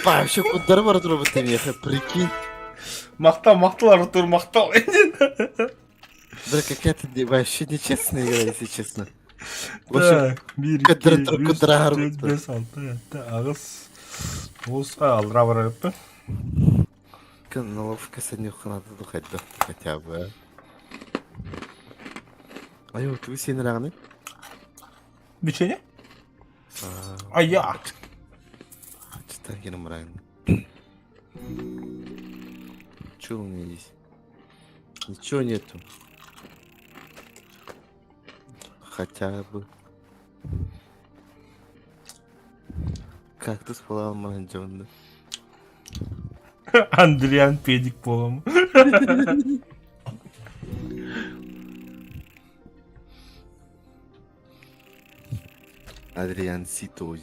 Вообще куддары бара турар миэхэ, прикинь. Махтал, махтал, Артур, махтал. Да какая-то вообще нечестная игра, если честно. Так, 1, 2, 3, 4, 5, 6, 7, 8, 9, алра барар Наловка надо хотя хотя бы. Ай, ты сен рағны? Печенье? А я. Читан кенем рағны. Что у меня здесь? Ничего нету. Хотя бы. Кактус була дьонно. Андриан педик полом. Адриан Ситой.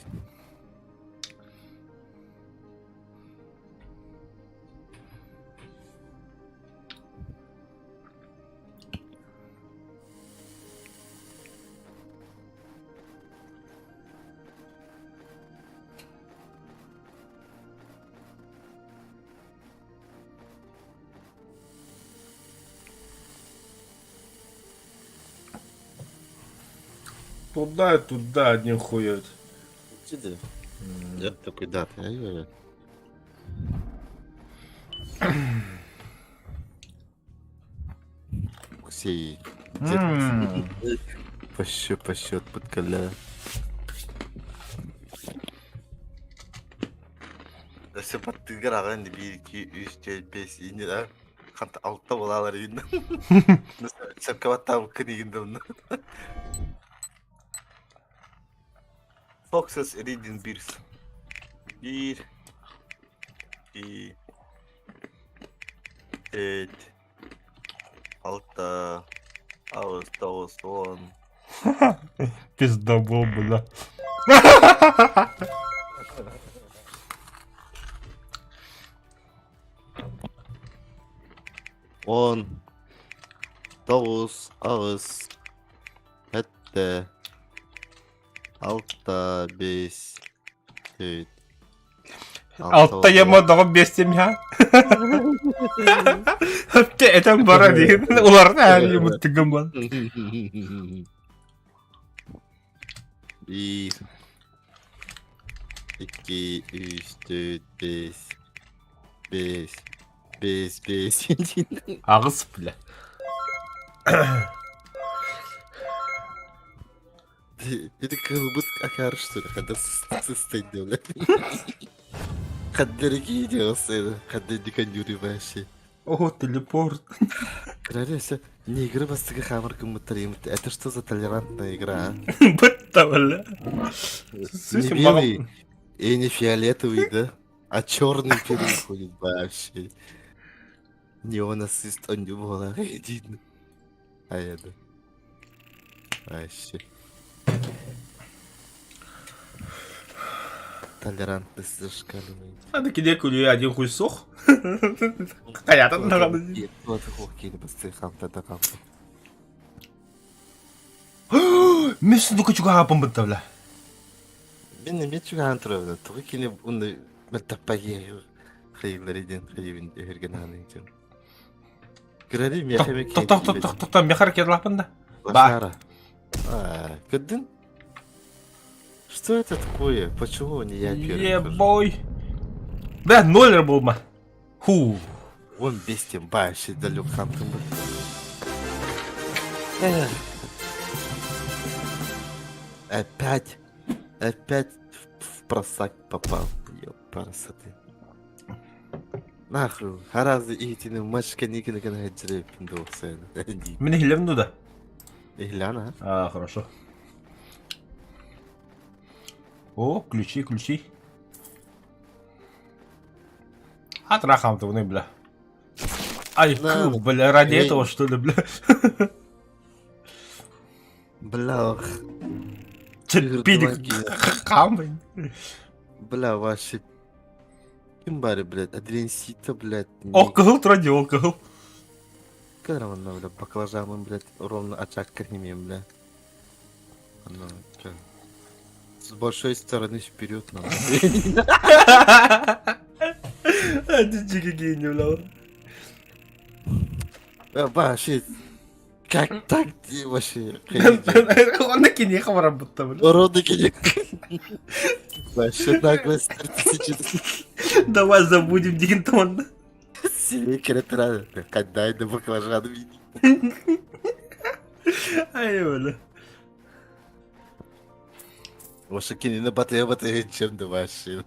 Туда, туда одни хуют. Иди. Я такой, да, я Ксей. По счет, по счет подколя. Өссө баттыгар аҕан биир, икки, үс, түөрт, биэс, иннин а ханта алта буолаалар иһин сөпкө баттаабыккын иһин да онно Foxes Reading Beers биир и төрт алта аҕыс тоҕус уон Пиздобол, бля. Он тоҕус аҕыс сэттэ алта биэс төрт Алта ема доҕор биэстим ха. Этэн бара диин. Уларна али муттыгым бар. Биир икки үс төрт биэс биэс биэс биэс Аҕыс бля. Ити кыылбыт акаары что ли? Хаддар сыстайды бля. Хаддар киидиоссы, хаддар дикандюри вообще. О, телепорт. Кырарыса, не игры бастыгы хамыр кыммыттар емітті. Это что за толерантная игра, а? Бытта, бля. Не белый и не фиолетовый, да? А черный переходит вообще. Неонацист он не была один. А это. Вообще. Толерантность зашкаливает. Аны кини күлүү один хуй суох. Хайатын даҕаны. Мин сундука чугаһааппын бытта бля. Мин эмиэ чугаһаан турабын. Тугу кини уну мөлтөхпөги хайыллары диэн хайыбын өһүргэн аанын дьон. Кырари миэхэ эмэ Тохтоо тохтоо тохтоо миэхэ ракеталаахпын да. Баара. Көрдүн? Что это такое? Почему не я первый? Ебой. Бля, ноль буолма. Ху. Он бестим вообще далек хантым. Опять, опять в просак попал. Ёпарасоты. Нахуй, харазы иитини мачка никини гына хаджиреппин дуохсайна. Мин иһиллэбин да? Иһиллээн А, хорошо. О, ключи, ключи. Атрахам-то, бля. Ай, бля, ради этого, что ли, бля? Бля, Терпили камень. Бля, вообще. Ким бары, блядь, Адренсита, блядь. Ол кыһыл тура дии, ол кыһыл. Когда бля, баклажаным, блядь, ровно очаг кормим, бля. Оно, чё? С большой стороны вперед надо. Дикий гений, бля. Вообще, как так вообще? Онно киниэхэ баран бутта бля. Уроды киниэхэ. Вообще наглость 34. Давай забудем диэн тонна. Сирей кэрэтэрэ ханнаай да баклажаны Ай бля. Вообще кинини батыйа батыйа чем да вообще.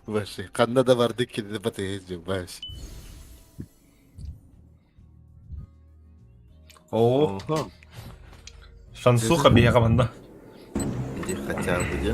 Вообще ханна да барды кинини батыйа чем вообще. Оо, шансуха биһиэхэ манна. Иди хотя бы, где?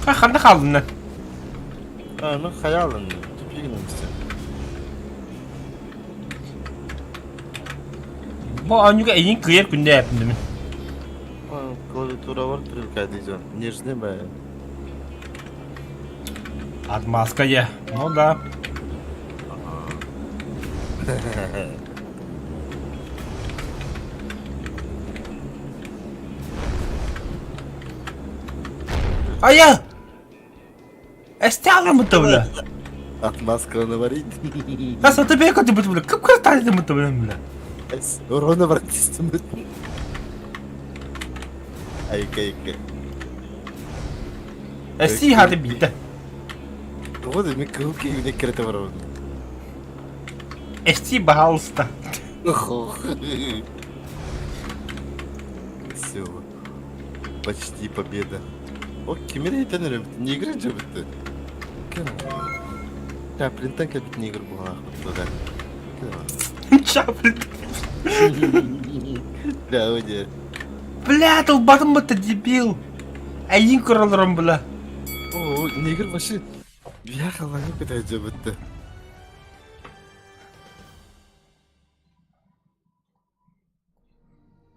Ханна хааллын А, ну хайалын, тупигнемся. Бу оонньууга эйигин кыайар күндэ эппин мин. Клавиатура бар привыкает идет. Нежный б. Отмазка я. Ну да. Ая! Эстяламыта бля. Отмазка наварить. Хас это бека ты бля. Кып карталь ты бля бля. Урона вартистым. Айка айка. Эсти хаты биитэ. Тоҕо да мин кыһыл киһибинэ кирэтэ барабын. Эсти баһаалыста. Все. Почти победа. О, кимире этен эрэ негр дьэбитти. Чаплинтан кэлбит негр буолаахпыт да. Чаплин. Бля, оде. Бля, долбатым бытта дебил. Эйин көрөлөрөм бля. О, негр вообще Бляха, кытай дьэбитти.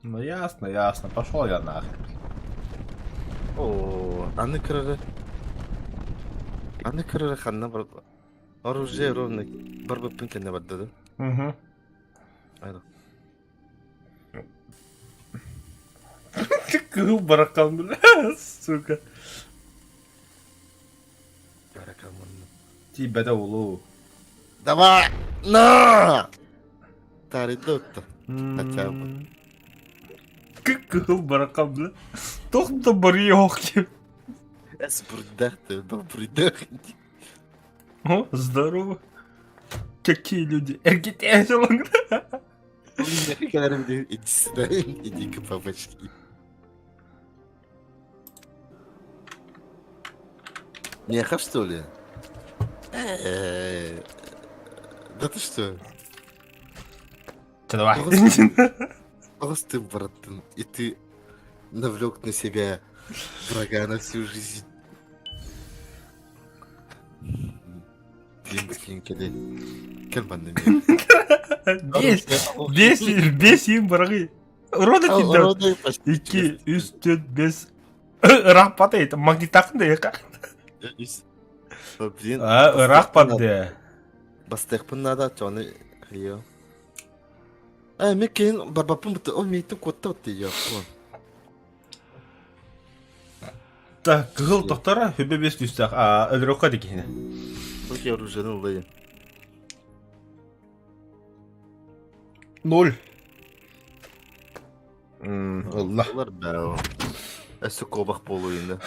Ну ясно, ясно. Пошел я нахрен. О, аны кырары. Аны кырары ханна бар. Оружие ровно барбыппын кэннэ барда да? Угу. Айда. Кыһыл баракан, бля, сука. Баракан Тиийбэтэ улуу. Давай! На! Таарыйда отто. Хотя бы. Кыһыл баракан, бля. Туох да барыйох Эс бурдах ты, да бурдах. О, здорово. Какие люди? РГТ Иди сюда, иди-ка папочки. Меха, что ли? Э, Да ты что? Че, давай. Просто, братан, и ты навлек на себя врага на всю жизнь. Блин, блин, кэлэ. Кэл манна Бес, бес, бес им барагы. Рода тиндер. Уроды почти. Икки, үс, төрт, бес. Ыраах патый. Магнитакын да яка. Блин. А, ыраах патты. Бастыахпын наада, чоны хайо. Э, мен кейін барбаппын бутта, ол мейтін куотта бутта йоо. Так, кыһыл тохтора, хүбе бес түстэх. А, өлөрөккө дикиһине. Окей, оружиены ыллайын. Ноль. Ылла. Олар бәрі. Өссө кобах буолуйна.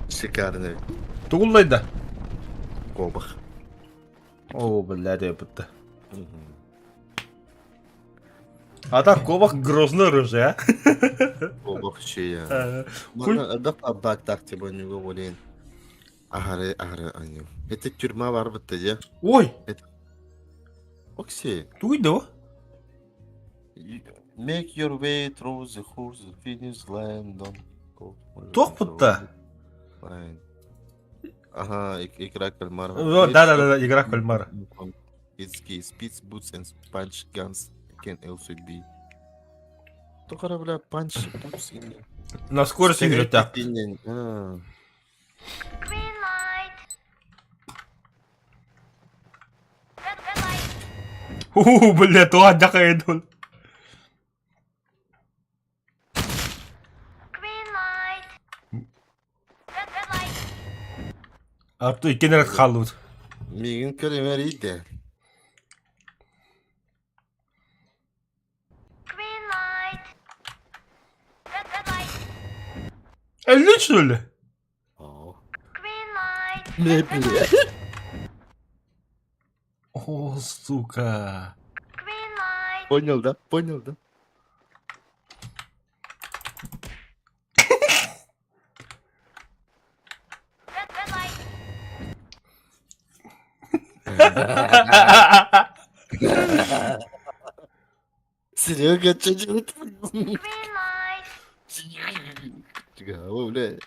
Шикарный Тугуллайда. кобах. О, блядь, я бутта. А так кобах грозный оружие, а? Кобах. Вообще. Хуй. Манна элбэх аббаактаах типа ньуга болен. Аһары аһары аньым. Это тюрьма бар бытта дьэ. Ой, Это Окси. тугуй да о? Make your way through the horse finish line don't go Туох бутта? line. Ага, игра кальмара. Да, да, да, да, игра кальмара. It's gay. Speeds, boots and punch guns can also be. Тоқара бля punch boots in. На скорость играть. Green light. Red, red light. Уу, бля, туох дьахайдул. Green light. Red, red light. Артур иккиэн эрэ хааллыбыт. Миигин көрүмэр Green light. Red, red light. Өллүн что ли? Оо. Green light. Не Red, red бля. light. О, сука. Green light. Понял, да? Понял, да? Red, red light. Серега, что делать? Green light. О, бля.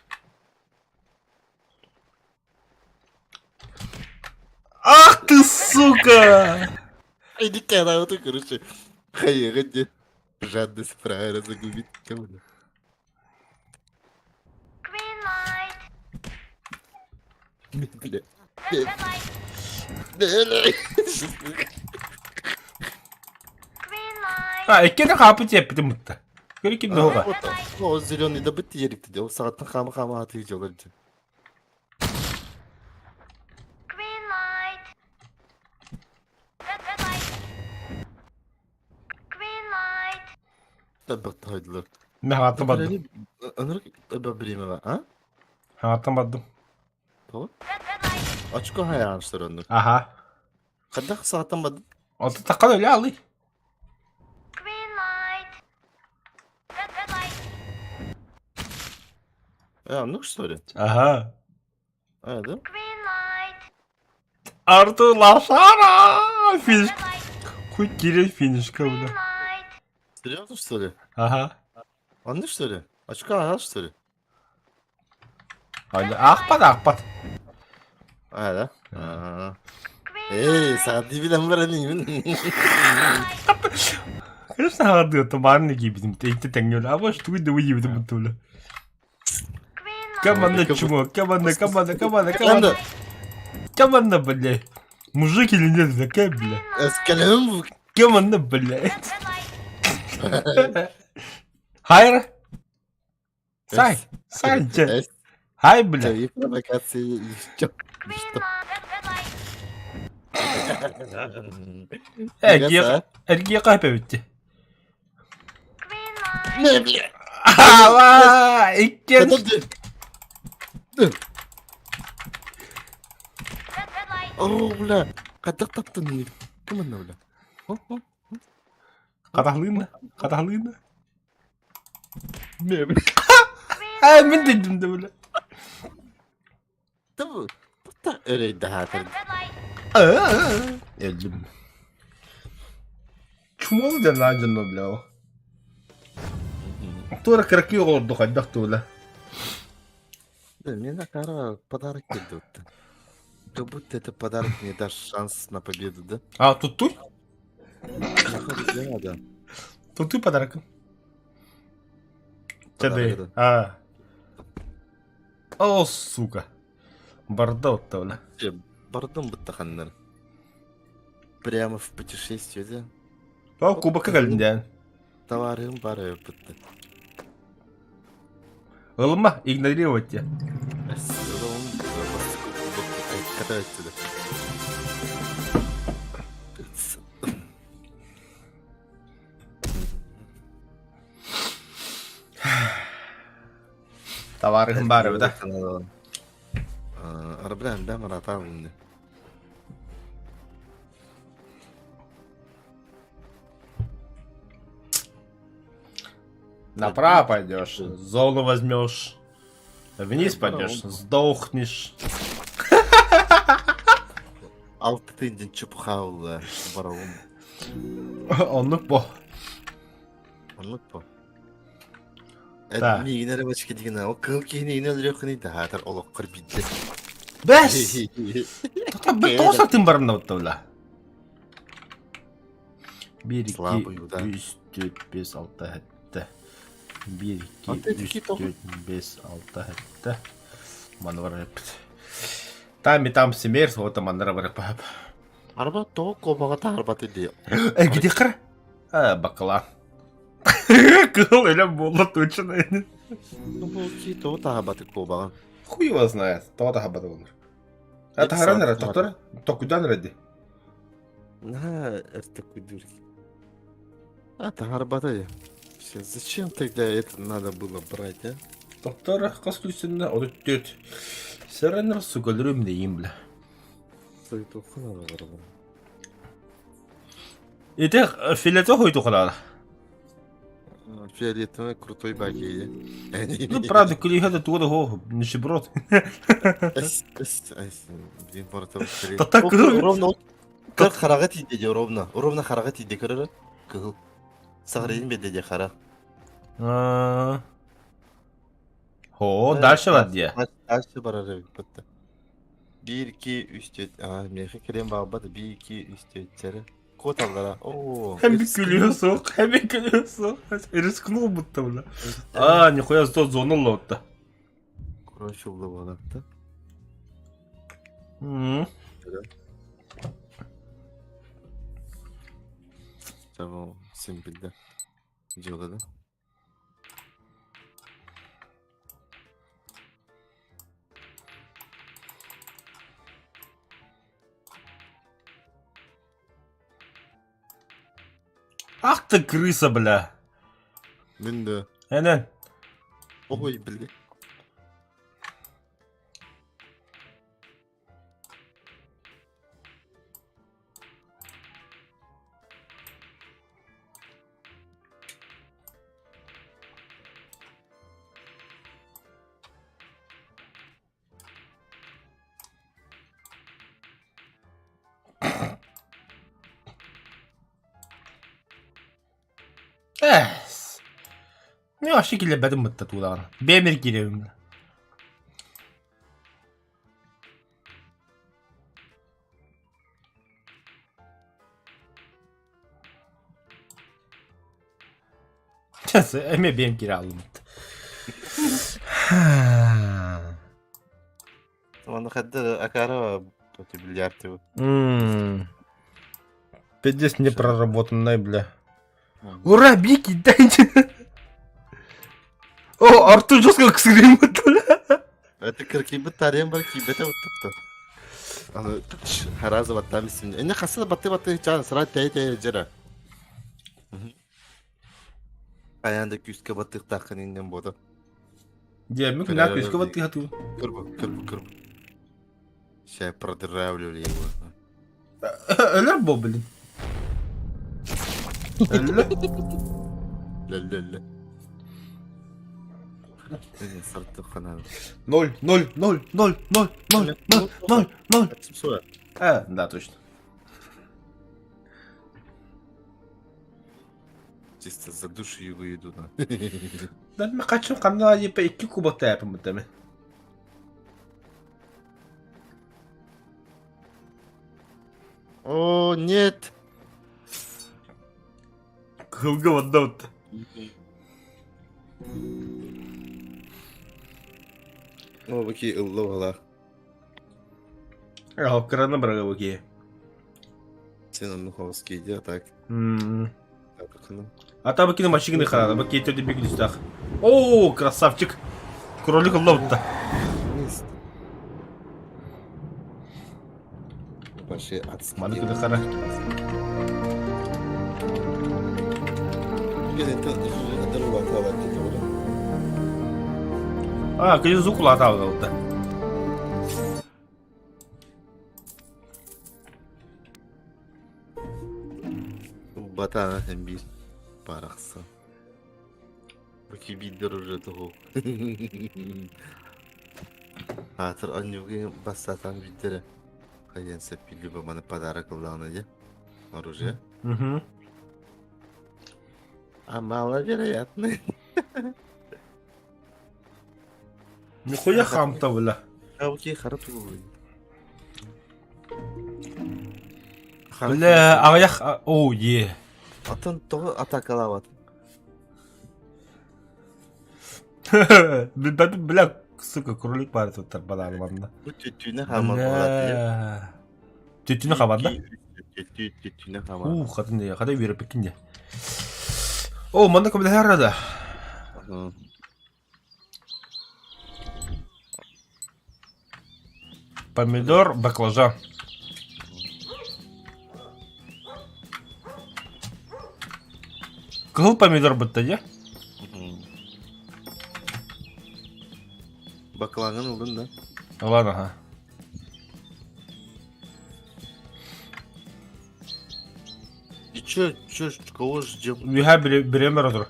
Ах ты, сука! Иди когда вот, короче. Хайга, где? Жадность фраера загубить. Кому? Green light. Бля. Red, red light. Бля. Green light. А, иккиэн хаапыт диэппитим бутта. Көрү ким да Вот, О, зеленый да бит ерикти. Ол сағаттан қамы қамы аты жолар. Green light. Red, red light. Green light. Табак тайдылар. Мен хааттан бардым. Аныр время, а? Хааттан бардым. То? Red, red light. Очко хаяанштар оннук. Аха. Хайдах саатан бардым? Онтон таххан өлө алый. Green light. Red, red light. Э, оннук что ли? Аха. А, да? Green light. Артур лошара! Финиш. Red light. Хуй кирен финишка, Green бля. light. Серьезно, что ли? Аха. Оннук, что ли? Очко ага, что ли? Аахпат, аахпат. А, да? А. Green Эй, light. саат билен баран иmin. Конечно, хаардыга баарны киибитим. Эйте тэҥҥэ Абаш тугуй да уйбитим бутула. Green light. Команда чмо, команда, команда, команда, команда. Команда, бля. Мужик или нет, такая, бля. Эскалем. Команда, бля. Red, red light. Хайр. Сай, сай, че. Хай, бля. Твои провокации еще. Green Что? light. Red, red light. Эргие, эргие кайпебитти. Green light. Не, бля. Ава, иккен. Подожди. Red, red light. О, бля. Хайдах таптын Ким онно, бля? О, о. Катахлыына, катахлыына. Не, бля. А, мин дедим да, бля. Табы. Бута өрөйдө Red, red light. Элдим. Чумол ден лаажынно, бля. Тура кыракы оҕорду хайдах тула. Да, мне на кара подарок идут. Как будто это подарок мне даст шанс на победу, да? А, туттуй? Походу, да, да. Туттуй подарок. Подарок, Чады. да. А. О, сука. Барда оттавла. Э, Бардым будто ханнар. Прямо в путешествие, да? О, кубокка кэллин диэн. Товарым бары будто. Ылма, игнорировать те. Катай отсюда. Товарым бары, да? Арбран, да, маратан. Направо пойдешь, зону возьмешь. Вниз пойдешь, сдохнешь. Алты тыйдын чепуха барабын. Оннук бо. Оннук бо. Миигин эрэ бачка дигин ол кыыл киһини иин өлөрүөххүнүй да хаатар олоххор биирдэ. Бэс! Тота бір тоғыз атын барымна бутта 1, 2, 3, 4, 5, 6, 7. 1, 2, 3, 4, 5, 6, 7. Маны бар эппит. Там и там семер, вот маннара бар пап. Арба тоҕо куобаҕа таһарбаты дии. Э, где хара? А, бакала. Кыл эле буолла точно. Ну, бу ки тоҕо таһарбаты куобаҕа. Хуй его знает. Тоҕо таһарбаты болар. А таһаран эрэ, тохтор, токудан эрэ ди. На, это кудюрки. А, таһарбаты. Все, зачем тогда это надо было брать, а? Доктор хас күлсүннэ 34. Сэрэнэр сугалырым дейим бля. Сойтуххун ала Ити филето хойтухалаара. Фиолетовый крутой баги. Ну, правда, кулиха да туга да хо, нищеброд. Блин, Тата кыл. Ровно кыр хараҕа тиийдэ дии ровно. Ровно хараҕа тиийдэ көрөрө. Кыһыл. Саҕарыйын биэрдэ дии хара. О, дальше бар дии. Дальше барар эбит бытта. Биир, икки, үс, түөрт. Аа, миэхэ кэлиэн баҕарбат. Биир, икки, үс, түөрт. Чэрэ. Куоталлара. Оо. Hem bir gülüyorsun, hem bir gülüyorsun. Рискнул будто, бля. А, нихуя, зато зону лотта. Короче, улыбалатта. Tamam, sen bildi. Дьыалада. Ах ты крыса, бля. Мин да. Энен. Ой, бля. Эс. Мен вообще килэрбэтим бытта туулаҕын. Бэйэм киирэбин. Эмиэ бэйэм киирэ хааллыбыт. Уонна хайда акара бильярд Пиздец непроработанная, бля. Ура, Бики, дайте! О, Артур жестко ксырым, бля. Это кыркыйбыт тарыйан бар киирбэтэ уттутта. Аны хараза баттаан истим. Эне хаса да батты батты чаан сара тэйэ тэйэ дьара. Хайаан да күүскэ баттыахтааххын иннин буота. Дьэ, күнэ күүскэ баттыха туу. Кырбы, кырбы, кырбы. Ща продыравливали его. Өлөр бо, блин. Өллө. Лө-лө-лө. Сартыххана. 0, 0, 0, 0, 0, 0, 0, 0, 0. А, да, точно. Чисто за душу его еду. Да, мен качым ханна епе 2 кубок тәпім бітті О, нет! Кылга ванда бітті. О, баки ылла бала. Ах, краны бырага баки. Сен онну ховоски иди, а так. А там бакины машины харада, баки төді бек дүстах. О, красавчик! Кролик ылла бітті. Большие адские. Маны күді қара. А, күді звук улата алды. Батана hem bir барахса. Бу биирдэр уже того. Аатыр онньугу бастатан биирдэрэ хайан сэппилли бу маны подарок ыллаҕына дьэ оружие. Угу. А маловероятный. Нихуя хам-то, бля. Окей, хара тугуй. Бля, аҕыйах... Оу, е. Атын тоҕо атакалаабат? Бля, сука, кролик баар туттар банааны манна. Бу түттүүнэ хаамар буолаат. Түттүүнэ хаамар да? Түттүүнэ хаамар. Уу, хатын дии, хата үөрэппиккин дии. О, манна көмөлөһөр да. Помидор, баклажан. Кыһыл помидор бытта дии? Баклаҥын ылын да? Ылан аха. И чё, чё, кого ждем? Үһэ бириэмэр отур.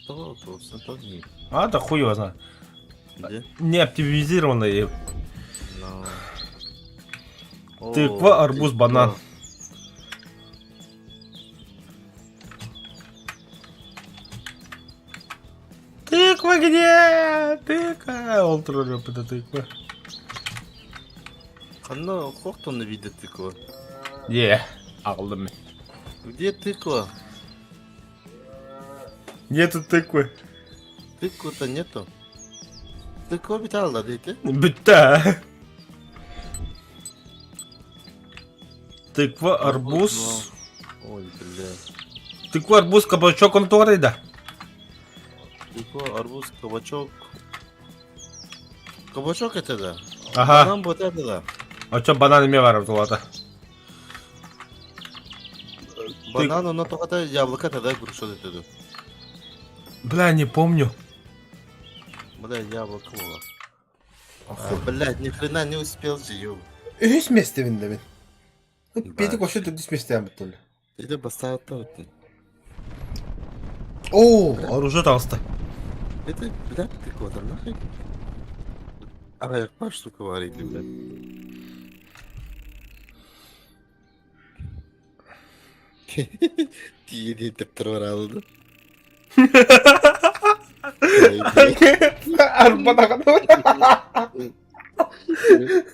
То, то, то, не. А, да хуй его знает. Где? Не оптимизированные. Но... Тыква, арбуз, банан. Тыква где? Тыква. Ол турар это тыква. Ханна хохтон видит тыква. Е, аҕаллым. Где тыква? Нету тыквы. Тыквы-то нету. Тыква бит дейти. Бүттэ. Тыква, арбуз. Ой, бля. Тыква, арбуз, кабачок, он туорайда. Тыква, арбуз, кабачок. Кабачок это да. Ага. Банан вот это да. А что банан эмиэ баар тулата? Банан, оно только яблоко тогда груша это да. Бля, не помню. Бля, яблоко было. А, блядь, ни хрена не успел же, ё. Үһүс миэстэбин да мин. Петя вообще төрдүс миэстэҕин бүттүлэр. Или бастааттан. Оо, оружие таҕыста. Это, блядь, ты кого-то нахуй? Арайықпа штука бар еді, блядь. Тиеді деп тұрып алды.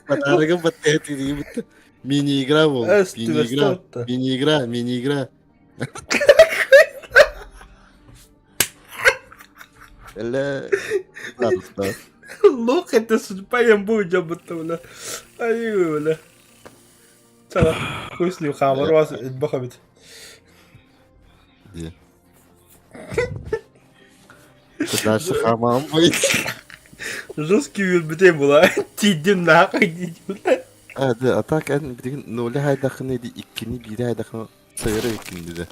Подарогы бітті, Мини-игра был. Мини-игра. Мини-игра, мини-игра. Бля. Лох это судьба я буду бля. Ай, бля. Чала, хуй с ним хамар вас бахабит. Где? Дальше хамам будет. Жесткий үөрбүтэ була. Тиийдим нахуй диибин. А, да, а так эн билигин нуля хайдахын ди иккини биири хайдахын сайыра иккини да.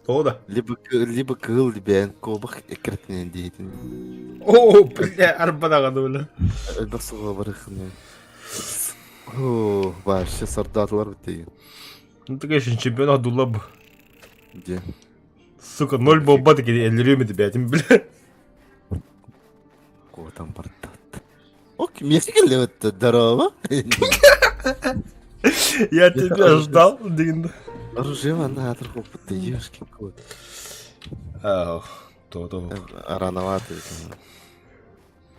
Тоҕо да? Либо либо кыыл либээн куобах эккирэтинэн диэтин. Оо, бля, арбанаҕаны бля. Элбэх суоҕа барыхын. Оо, вообще сордоотулар бит Ну ты, конечно, чемпион Абдулла бу. Где? Сука, ноль бомба таки эллириэм этибээтим, бля. Куотан бартат. Ок, миэхэ кэллэбит здорово. Я тебя ждал, дигин. Оружие манна аатыр куоппут ёшкин кот. Ах, то-то. Рановато.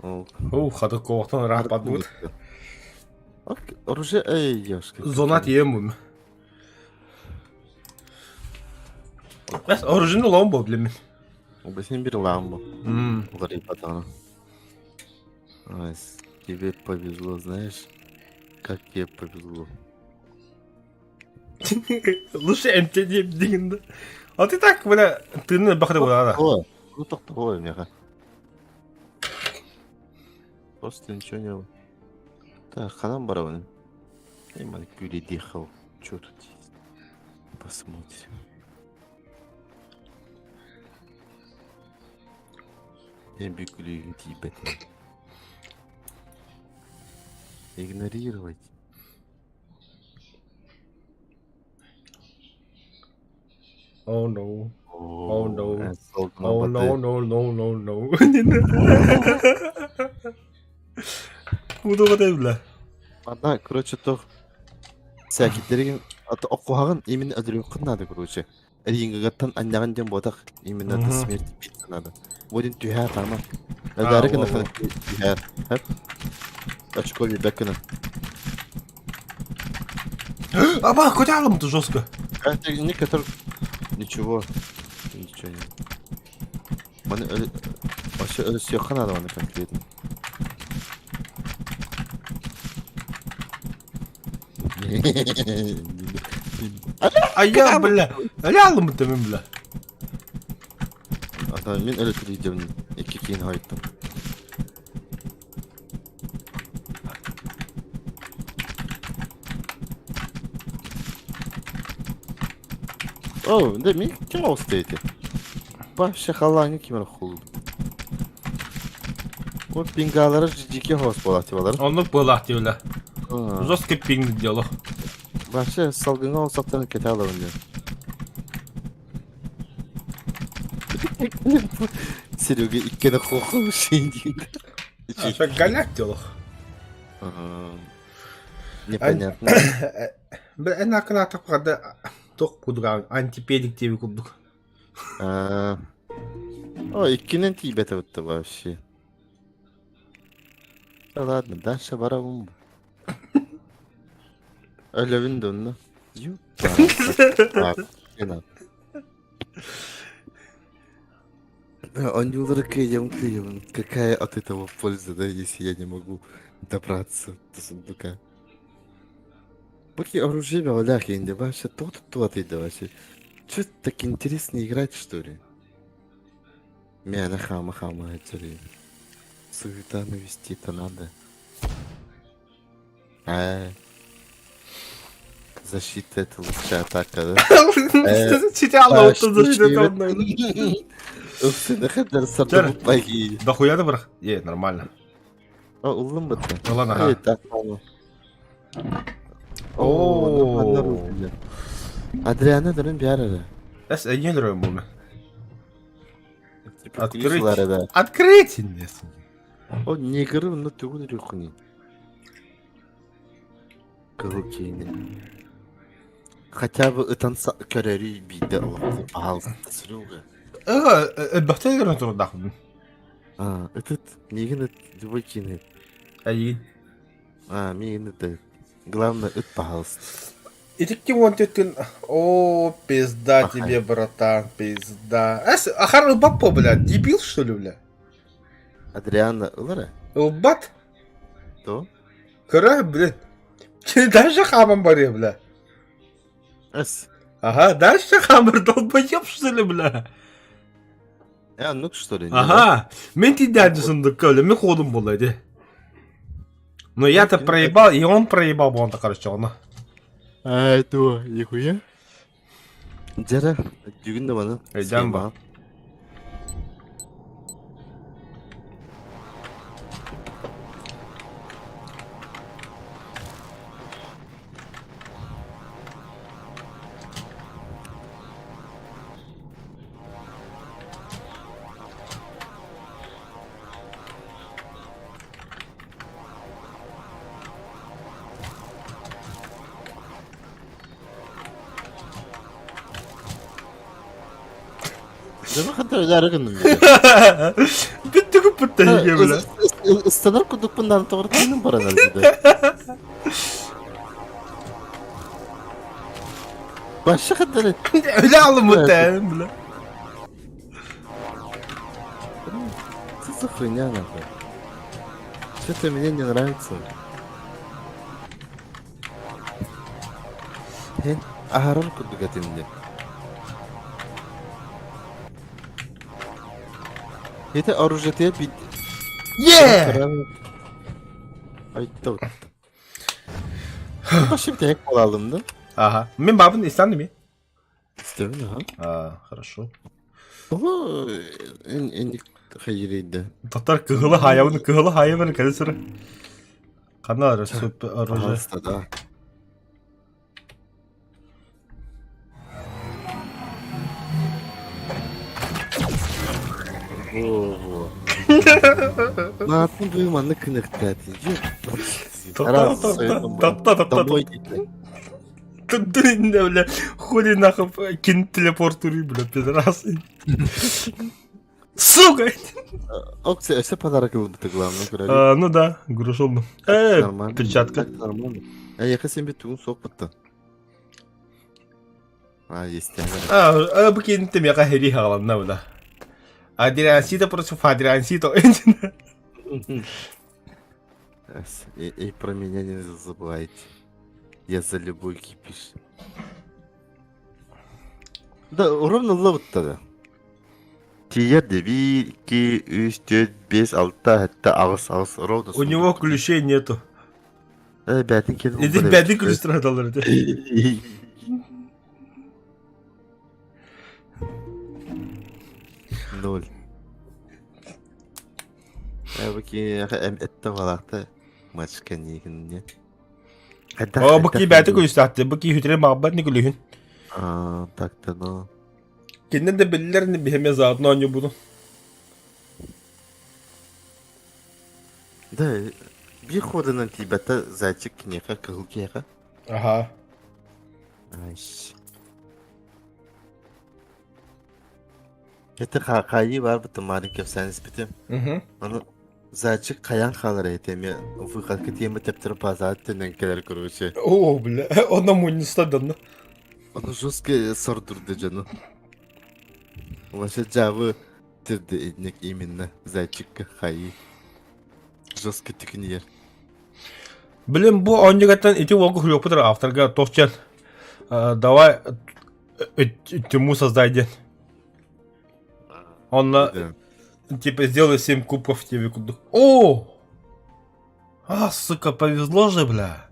Ол. О, хата куоктан ыраах будет. Ок, оружие, эй, ёшкин. Зона тиийэн бу. Оружие ломбо, блин. Объясни бир ламбо. М. Уларыйбатаҕына. Ай, тебе повезло, знаешь? Как тебе повезло. Лучше МТД дигин да. А ты так, бля, тыны бахты була. Ой, ну тохтоо меха. Просто ничего не было. Так, ханан барабын. Эй, маны күле Что тут есть? Посмотрим. Я бекулю тиипет. Игнорировать. Oh no. Oh no. Oh no no no no no. Удобно бля. Манна, короче, то всякий оккуһаҕын именно өлөрүөххүн наада, короче. Рингагаттан анньаҕын диэн буотах, именно до смерти биться надо. Будем түһээ хаама. Өлөөрү гына түһээр. Очко биэрбэт гына. Аба, куда жестко? Это не который... Ничего. Ничего не. Маны вообще өлсүөххэ надо маны конкретно. А я, бля, лялым ты, бля. Ата мен өлөтүрүйдемин икки киин хойттум. О, да ми кем стоите? Вообще халлааҥҥа ким эрэ холуйбут. Бу пингалара ждики хос буолаах тибалар. Оннук буолаах диэбилэ. Жесткий пинг дело. Вообще салгыҥа ол сахтарын кэтэ алабын диэн. Серега иккини хохолушин диэн. Голяк дело. Непонятно. Эн акынаатах когда туох кудуга антипедик диэби курдук. О, иккинэн тиийбэтэ бытта вообще. Да ладно, дальше барабын. Өлөбүн да онно. Ю. Онньуулары кыайабын кыайабын. Какая от этого польза, да, если я не могу добраться до сундука? Баки оружие бөҕөлөөх инде вообще туох туттубатый да вообще. Чё так интересно играть, что ли? Мээнэ хаама-хаама сылдьар Суета навести-то надо. Э. Защита это лучшая атака, да? Дохуя да бырах? Е, нормально. Ыллым бытта. Ылан аха. О, Адриана дырын биар эрэ. Эс эйиэн өрөм буолна. Открыть. Открыть иннес. О, негры онно тугун үрүөххүнүй? Кыһыл киини. Хотя бы ытан көрөрүй биирдэ олохтон паһаалыста Серега. Элбэхтэ көрөн турдаахпын. А, ытыт, миигин ыт, любой киини. Айыын. А, миигин ыт. Главное, ыт паһаалыста. Итикки уон түттүн О, пизда тебе, братан, пизда. Эс, ахар ылбат по, бля, дебил, что ли, бля? Адриана ылара? Ылбат? То? Кыра, блин. Дальше хамам баре, бля. Эс. Ага, дальше хамыр, долбоеб, что ли, бля? Э, ну что ли? Ага, мен тидәнді сундукка, бля, мен ходым болды, де. Но я-то проебал, и он проебал, он-то, короче, он. А, то, нихуя. Дьэ, бүгүн да маны. Өйдөөн ба. Дьэ, ханта өлөөрү гынным Бүттү күппүттэ бля. Ыстанар курдукпун даҕаны тоҕо тыыным баран өлбүтэ. Вообще ханта Өлө алыммыт бля. Что за хуйня нахуй? Что-то мне не нравится. Эн аһарар курдук этим дии. Это оружие бит. Yeah! Айтты. Вообще бит буолалым да? Ага. Мен бабын истан ми? Истэбин аха. А, хорошо. Тоҕо эн эн хайырыйда. Татар кыһылы хайабын, кыһылы хайабын кэлсир. Ханна сөп оружие. Пожалуйста, да. Во-во. Наатын бу маннык кыныкта Топта, топта, Домой диэтэ. Тудуинна, бля, хули нахуй кин телепортуруй, бля, пидорасы. Сука! Оксе, өссө подарок ылбыта главное көрөр. А, ну да, груш ыллым. Э, Нормально. перчатка. Так нормально. Эйиэхэ син бит тугун суох бытта. А, есть. А, а бу кинти мега хери хагаланна бля. Адриансито против Адриансито. И, и про меня не забывайте. Я за любой кипиш. Да, ровно ылла да. Тиер де 1, 2, 3, 4, 5, 6, 7, 8, 8, ровно. У него ключей нету. Э, бәтин келіп Иди бәди ключ страдалар. Ноль. Э, бу ки этте балакты. Мачка нигин О, бу ки бәти ключ татты. Бу ки хүтре маббат не күлүһүн. А, так-то, ну. Кинен де биллер не бихеме заодно они буду. Да, биир ходынан тиийбэтэ зайчик киниэхэ, кыһыл киһиэхэ. Ага. Айш. Это хаайыы баар быта маарын кэпсээн испитим. Угу. Аны зайчик хайаан хаалар этэ эмиэ выходка тиэмэ тэптэр базар төннөн кэлэр короче. О, бля, онно мунньуста донно. Ону жестко сордурду дьону. Вообще дьаабы тирде инник именно зайчикка хайыы. Жестко тикинийэр. Блин, бу оонньугаттан ити уолга хуйуохпут авторга туох давай тюрьму создай диэн. Онно типа сделай 7 кубков тебе курдук. О! А, сука, повезло же, бля.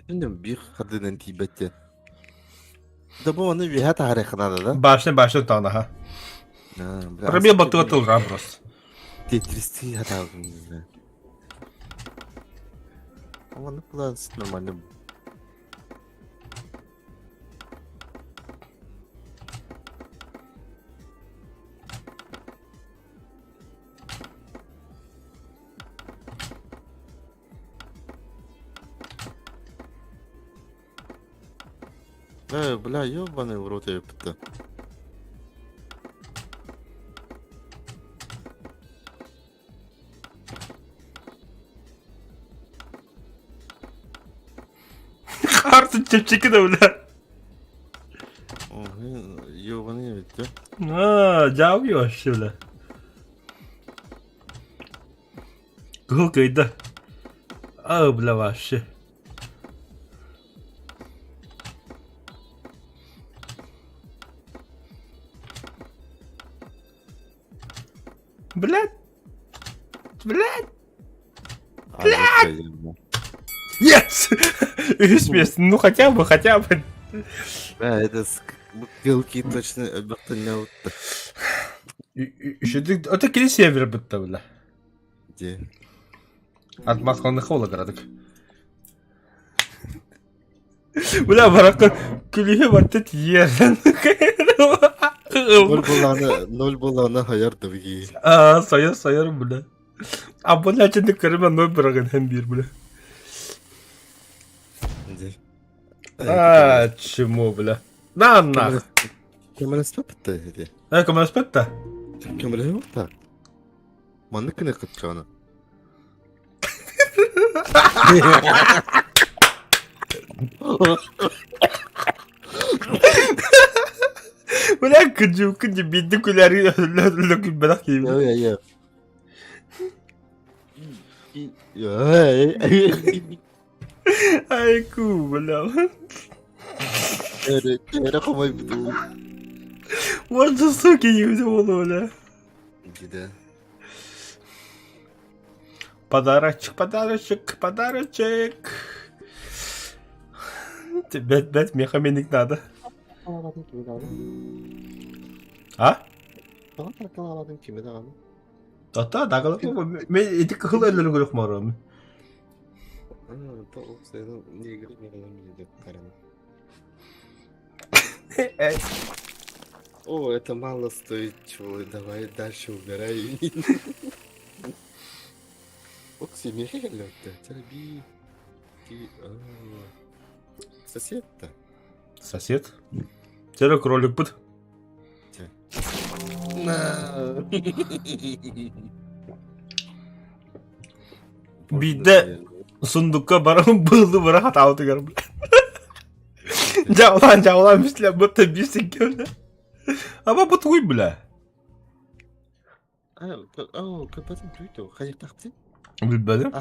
Биир хардынан тиийбэт Да бу ону үөһэ таһаарыахха наада да? Башня, башня таҕына, ха. Пробел баттыга тылган просто. Тетристи хатаабытым не знаю. Маннык план нормально. Э, бля, ёбаный в рот епта. Харты чэпчэки да, бля. Ёбаный эбит А, дьаабы вообще, бля. Кыһыл кыайда. А, бля, вообще. Блядь. Блядь. Блядь! Нет! Үһүс миэстэ. Ну хотя бы, хотя бы. Да, это бутылки точно обертонётта. Үшөдүк, это кини север бытта, бля. Где? Атмасканы хола градык. Бля, баракка күлүһү барта тиийэр. Ноль буланы, ноль буланы хайар дыбги. А, сайар, сайар, бля. А бу начинник көрүмэ ноль бырагын хэн биир, бля. Где? А, чему, бля. На, на. Көмөлөспөт эти. Э, көмөлөспөт да? Көмөлөһү та. Маннык кыны кытчаны. Бля, кыдьы, кыдьы, биирдэ күлэр өлө күлбэтэх киһи. Я, я. Айку, бля. Эрэ хомойбутум. Можно, суки, не взял, бля. Где? Подарочек, подарочек, подарочек. Тебе опять мехаменик надо. А? Ата, дагала мен ити кыһыл өлөрүн көрөх марым. О, это мало стоит чего, давай дальше убирай. Окси, Михаил, Сосед-то? Сосед? Тере кролик быт. На. Биирдэ сундукка баран быылы быра хатаабытыгар Дьаҕылаан дьаҕылаан бислэ бытта биир бля. Аба бу тугуй бля? О, капатын туйто, хайыктахтын? Билбэтим.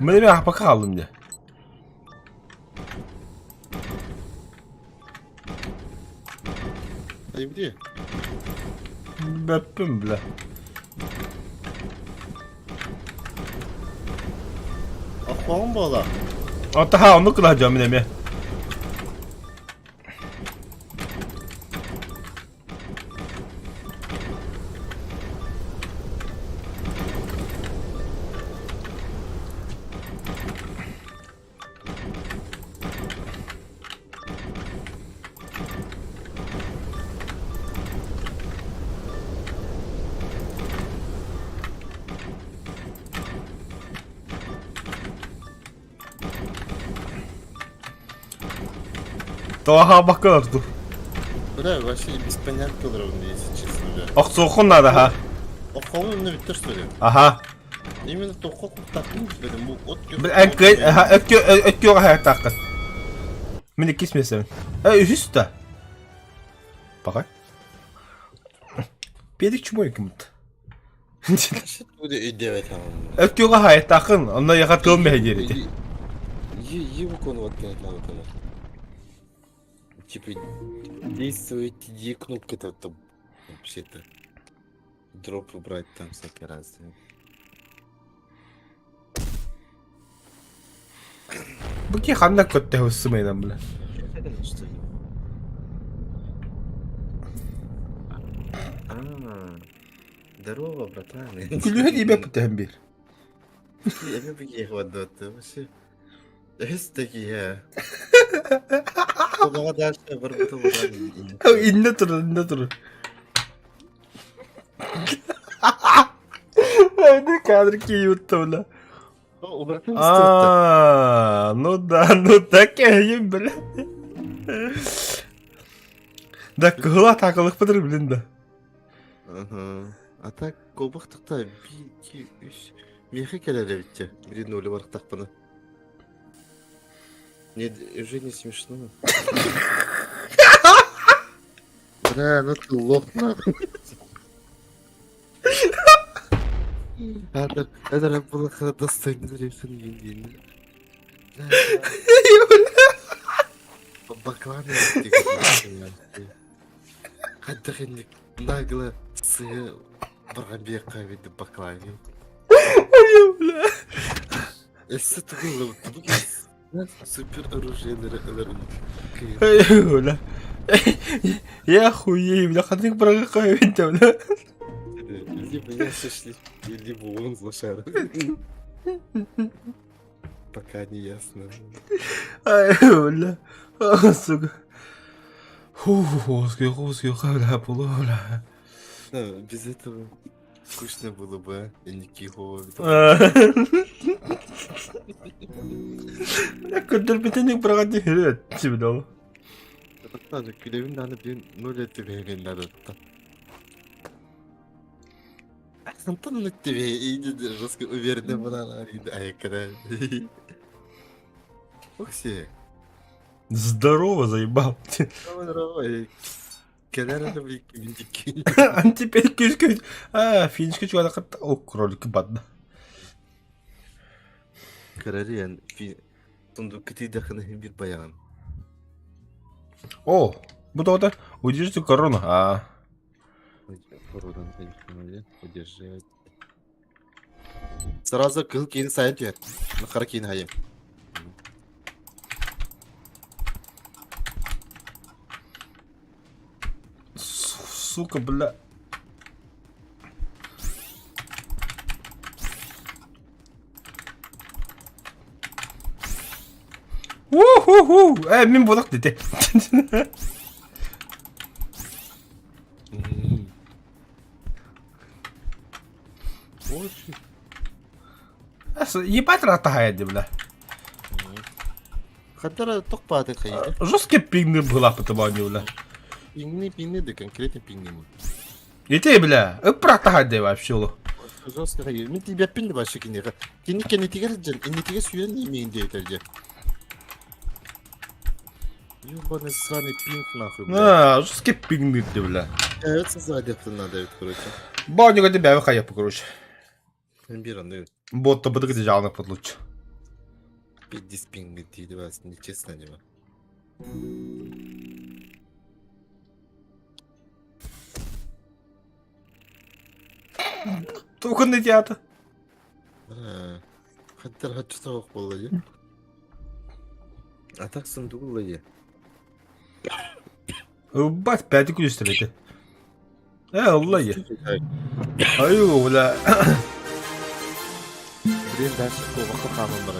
Мен эми ахпака хааллым дьэ. Айбди. Билбэппин бля. Ахпаҕын буола. Оттаха оннук гына дьон мин эмиэ. Тоҕо хаалбакка олордум. Бля, вообще без понятия ровно, если честно, бля. Охсуоххун наада, ха. Охоҕун онно бүттэр что ли? Аха. Именно тоххо куттахпын билбэтим бу от Өттүөҕэ хаһыаттааххын. Мин иккис миэстэбин. Э, үһүс да. Пока. Педик чумой киммит. Өттүөҕэ хаһыаттааххын, онно яха тыл мэһэ диэри. Типа действует Е кнопка это вообще-то. Дропы брать там всякие разные. Бу ки ханна көттө сымайдан бля. Что ли? А, здорово, братан. Күлүһэ диэбэ путаһын биир. Я бы ехал вообще. Есть такие. Куда дальше барбыта Инне турар, инне турар. Айда кадр кийбит бля. А, ну да, ну так я бля. Да кыла такылык быдыр блин да. Ага. А так кобахтыкта 1, 2, 3 миэхэ кэлэр эбит Блин, ноль барахтахпына. Не, уже не смешно. Бля, ну ты лох нахуй. Это, это было достойно решения. Бакланы Хайдах инник нагло сыһы барган биэххэ эбит баклане. Өссө тугу ылабыт супер оружиелары ыларын Бля. Я хуею, бля, ханнык бырагыкка эбит бля. Либо я шашлык, либо он лошара. Пока не ясно. Ай, бля. Сука. Фу, бля, полу, бля. Да, без этого скучно было бы, а? И никакого. Бля, көрдөрбүтүнүк быраҕан түһүрү бля. Күлэбин даҕаны блин, ноль этибэһин надо. Антон на тебе и жестко уверенно была, айкара. Окси. Здорово, заебал. Здорово, Кэлэр эрэ блин Теперь күскө а финишка чугада о кролик бадна. Кэрэриэн сундук кытыйдахына бир баяган. О, бу тоҕото удержите корону. А. Кородан удержать. Сразу кыл киин сайын түһэр. Хара киин хайы. Сука, бля. Уху-ху! Э, мин булак дете. Ебать ратахая бля. Хаттара тох бааты хайы. Жесткий пингны была потому бля. Пингни, пингни, да конкретно пингни. Ити бля, ыпратахай вообще улу. Жестко хайы. Мен тебя пинни вообще кинега. Кини кенитигер жан, иннитиге сүйен имейин дейтерже. Ёбаный сраный пинг нахуй, бля. А, жесткий пингны ты, бля. Это сзади надо, короче. Боннига тебя выхая, короче. Бир аны Ботта быдык жалны подлучше. Пиздец пинг дейді вас, нечестно деме. Тухын театр. Хаттар хатчы соғық болды де. А так сундук де. Бать, пять ключ это. Э, Алла я. Аю, бля. Блин, дальше ковака хамын бар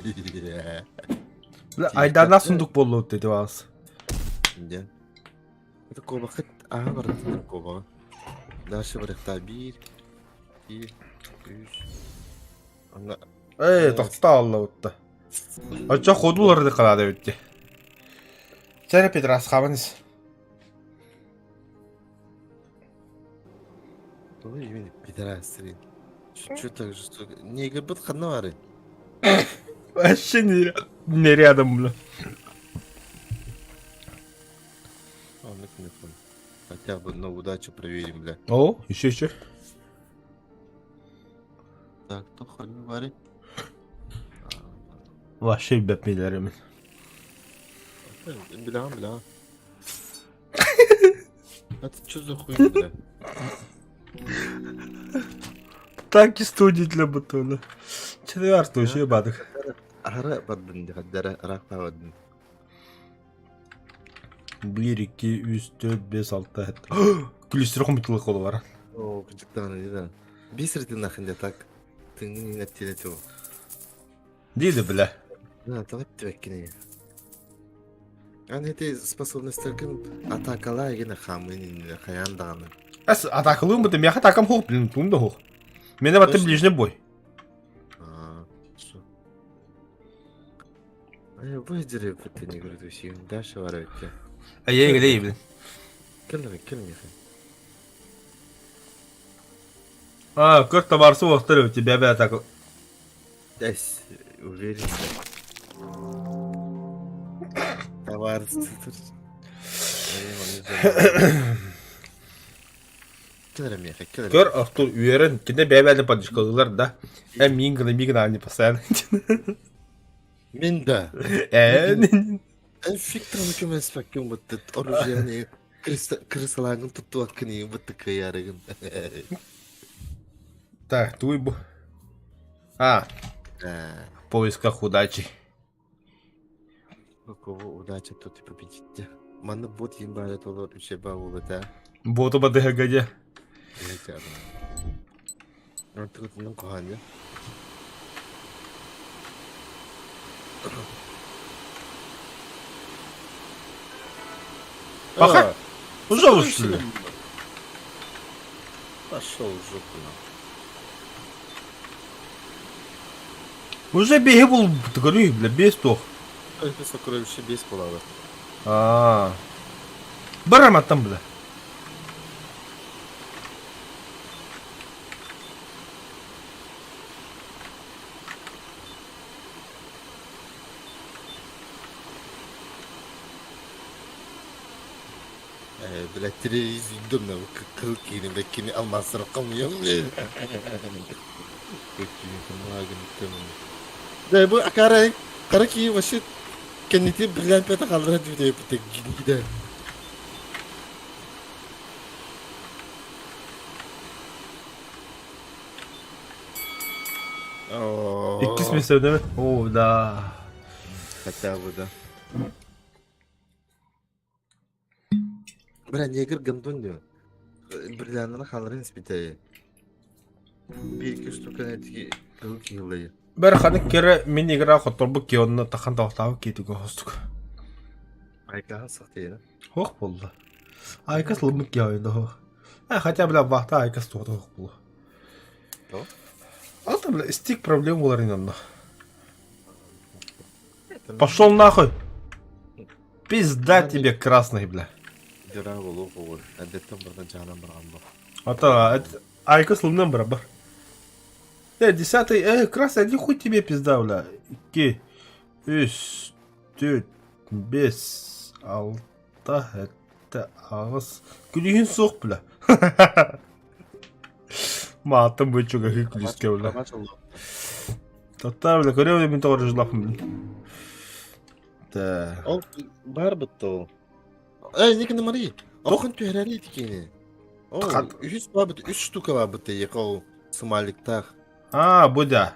еді. Бля, айдарна сундук болду деди вас. Де. Это ковака, ага бар ковака. Дальше бар 1, 2, 3. Ана Эй, тохта Алла утта. Ача ходулар да калады битти. Чәре Петрас хабанис. Ой, именно пидорас, Чё так жестоко? Не, бит ханна бары. Вообще не, не рядом, бля. Хотя бы на удачу проверим, бля. О, еще, еще. Так, то ханна бары. Вообще бәпмейлер Бля, бля. Это что за хуйня, бля? Так и студия для бутона. Четвертую еще бадых. Ара бардын, хаддара ракта бардын. 1, 2, 3, 4, 5, 6, 7. Күлүстүрө комутулук колу бар. О, кычыктан да. Бисер нахрен так. Ты не на теле Диди бля. Да, давай твеккине. Аны эти способностьтаргын атакала эгене хамын хаяндаганы. Эс атакылыым бу меха атакам хук, блин, тум да хук. Мене баты ближний бой. А, что? Ай, выдери, ты не говорю, дальше варите. А я играю, блин. Кэллэ, кэллэ. А, как товар у тебя бля атака. Эс, уверен. Товар. Көр автор үөрэн кине бэбэлэ поддержкалылар да. Э мингна мигна не постоянно. Мен да. Э. Фиктор көмөс факкын бытты оружие крысалагын тутту аккыны бытты кыярыгын. Так, туй бу. А, в поисках удачи. Какого удача тут и победить. Маны бот ем бары толор үче ба болот а. Боту бадыга гадя. Артык коханья. Пока. Уже ушли. Пошел в жопу. Уже беги был, говорю, бля, без тох. Сокровище без полава. А. Барама там, бля. Бля, телевизор на кыл кийин, бля, кини алмасыр кылмыйм, бля. Да, бу акара, кара ки вообще кеннити бриллиант пета kaldıra diyor бит гиде. Иккис месте, да? О, да. Хотя бы, да. Бля, негр гандон diyor. Бриллиантını kalırın спитәйе. Bir iki штука нетики кыл килы. Бер ханы кере мин игра хоторбу кионна тахан тахтабы кетуге хостук. Айкахан сактыйны. Хох болду. Айкас лымык киойда хох. А хотя бля вахта айкас тоғда хох болду. То? Ата, бля, стик проблем булар инанна. Пошел нахуй! Пизда тебе, красный, бля. Дыра болу оҕор. Әдеттен бардан жаанан барған бу. Ата, айка слымнан бар бар. Э, десятый, э, красный, один хуй тебе пизда, бля. Икки, үс, түөрт, биэс, алта, сэттэ, аҕыс. Күлүүһүн суох, бля. Мааттан бычуга күлүскэ, бля. Татар, бля, көрөм мин тоҕо жылаппын. Да. Ол бар бытты ол. Эй, никини мари. Охын түһэрэр итикини. Ол үс бабыт, үс штука бар бытты, ол смайликтах. А, бу да.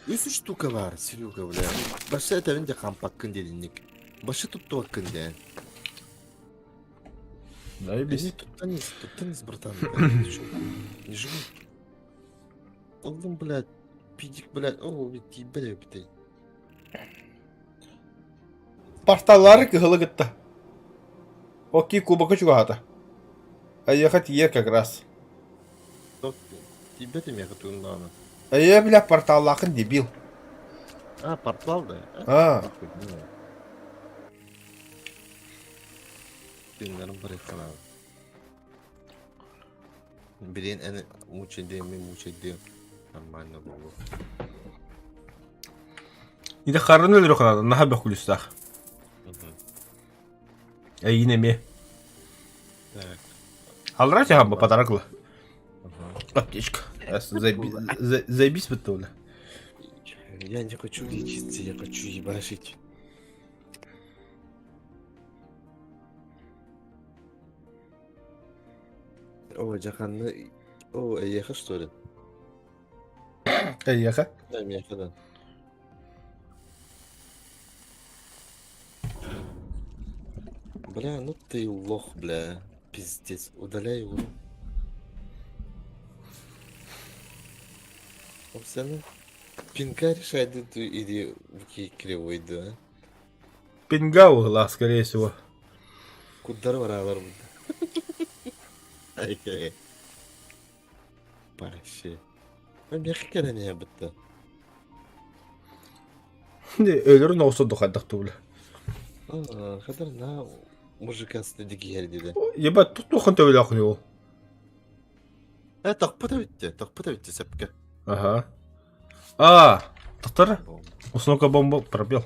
Үс штука бар, Серега, бля. Башы этэбин де хампаккын дединник. Башы туттуаккын де. Заебись. Туттанис, туттанис, братан. Не живу. Олдум, блядь, пидик, блядь, о, бля, бля. Порталлары кыһылы кытта. Окей, кубокка чугаһаата. Эйиэхэ тиийэр как раз. Тиийбэт эмиэхэ тугун Эйэ, бля, порталлаахын дебил. А, портал да? А. Тыыннарын барыаххалаабыт. Билин эн мучайдыам, мин мучайдыам. Нормально буолуо. Ити харрын өлөрө ханаата, наһаа бөх күлүстээх. Эйиин эмиэ. Так. Аллара тяхамба подарок ла. Аптечка. Заебись бытта бля. Я не хочу лечиться, я хочу ебашить. О, дьаханны... О, эйиэхэ что ли? Эйиэхэ? Да, миэхэ да. Бля, ну ты лох, бля. Пиздец. Удаляй его. Оксана, пинка решает или в кривой, да? Пинга угла, скорее всего. Куддар баралар буда. Вообще. Миэхэ кэлэн иһэ бытта. Өлөрүн оҕусу духайдах тубула. Хатар на мужикасты дигиһэр диде. Ебать, тут тухан төбөлөөхүн ол. Э, тохпута бүтте, тохпута бүтте сөпкө. Ага. А, тохтор. Установка бомба пробел.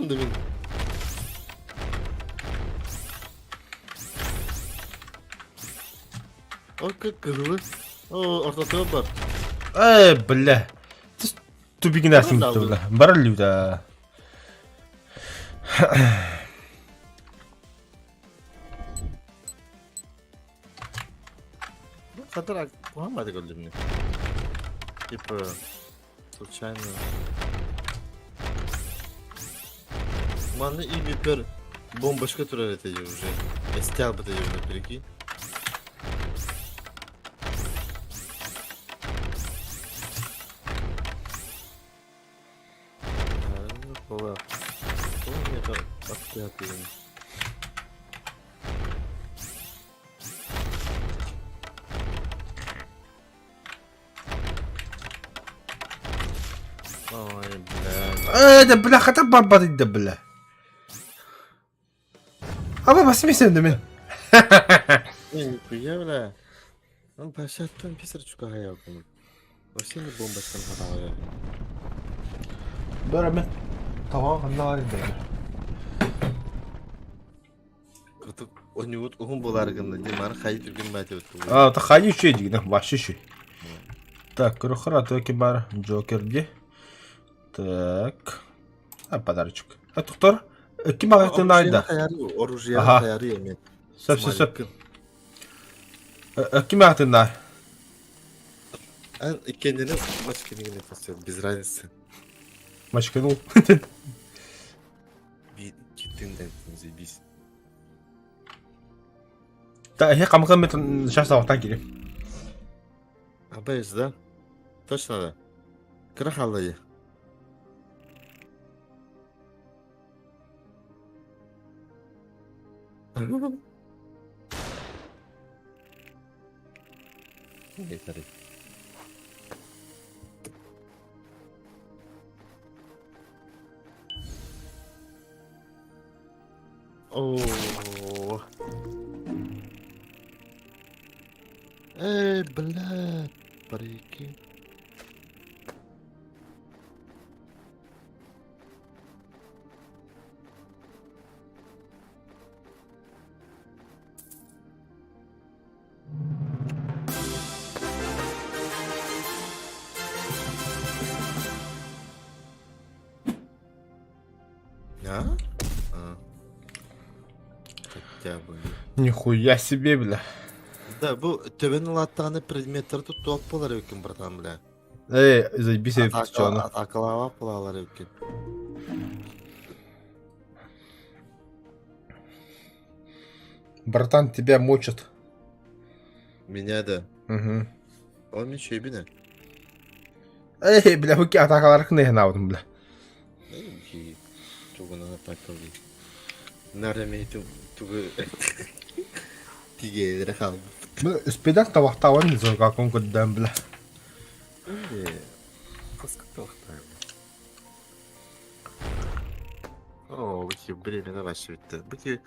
Мин. О, как кызылы. О, ортотугар бар. Э, бля. Тупигин астын бля. Бар люда. Хатар куһаҥматы көрдүм Типа, случайно. Манна ИБПР бомбочка турар этэ уже. Эстиалбыт этэ прикинь. Ой, бля. Э, да бля, хата барбат да бля. Аба басмайсың да мен. Нихуя, бля. Он башаттан писар чукахая окун. Вообще не бомбачкан хатаҕа. Бара мен. Таван ханна бар Кытык онньугут уһун буолаары гынна дии маны хайы түргэн баатыбыт А, та хайы үчүгэй дигинэ, вообще үчүгэй. Так, көрөхөр аты бар Джокер ди. Так. А, подарочек. А, доктор, ким ағайтын айда? Оружие Аха. хаяры эми. Сөп, сөп, сөп. Ким ағайтын ай? Эн иккиэннэрин мачканигин этэ без разницы. Мачканул. Би киттин заебись. Да, я камкам сейчас алтан кири. АБС, да? Точно да? Кыра хаалла дии. Оо. Эй, бля, прикинь. А? А. Хотя бы. Нихуя себе, бля. Да, бу төбөн ылааттаҕына предметтэр туттуох буолар эбиккин, братан, бля. Эй, заебись чону. Атакалаабат буолалар эбиккин. Братан, тебя мочат. Меня да. Угу. Ол мин шөйбүнэ. Эй, бля, бу атакалар кынайханаабытым, бля. Тугунан атакалыы. Нарамей тугу тигээдэрэ хаалбыт. Бу спидак табахтаабан зоргакон көрдөөн, бля. Оо, бу ки времена вообще битте. Бу ки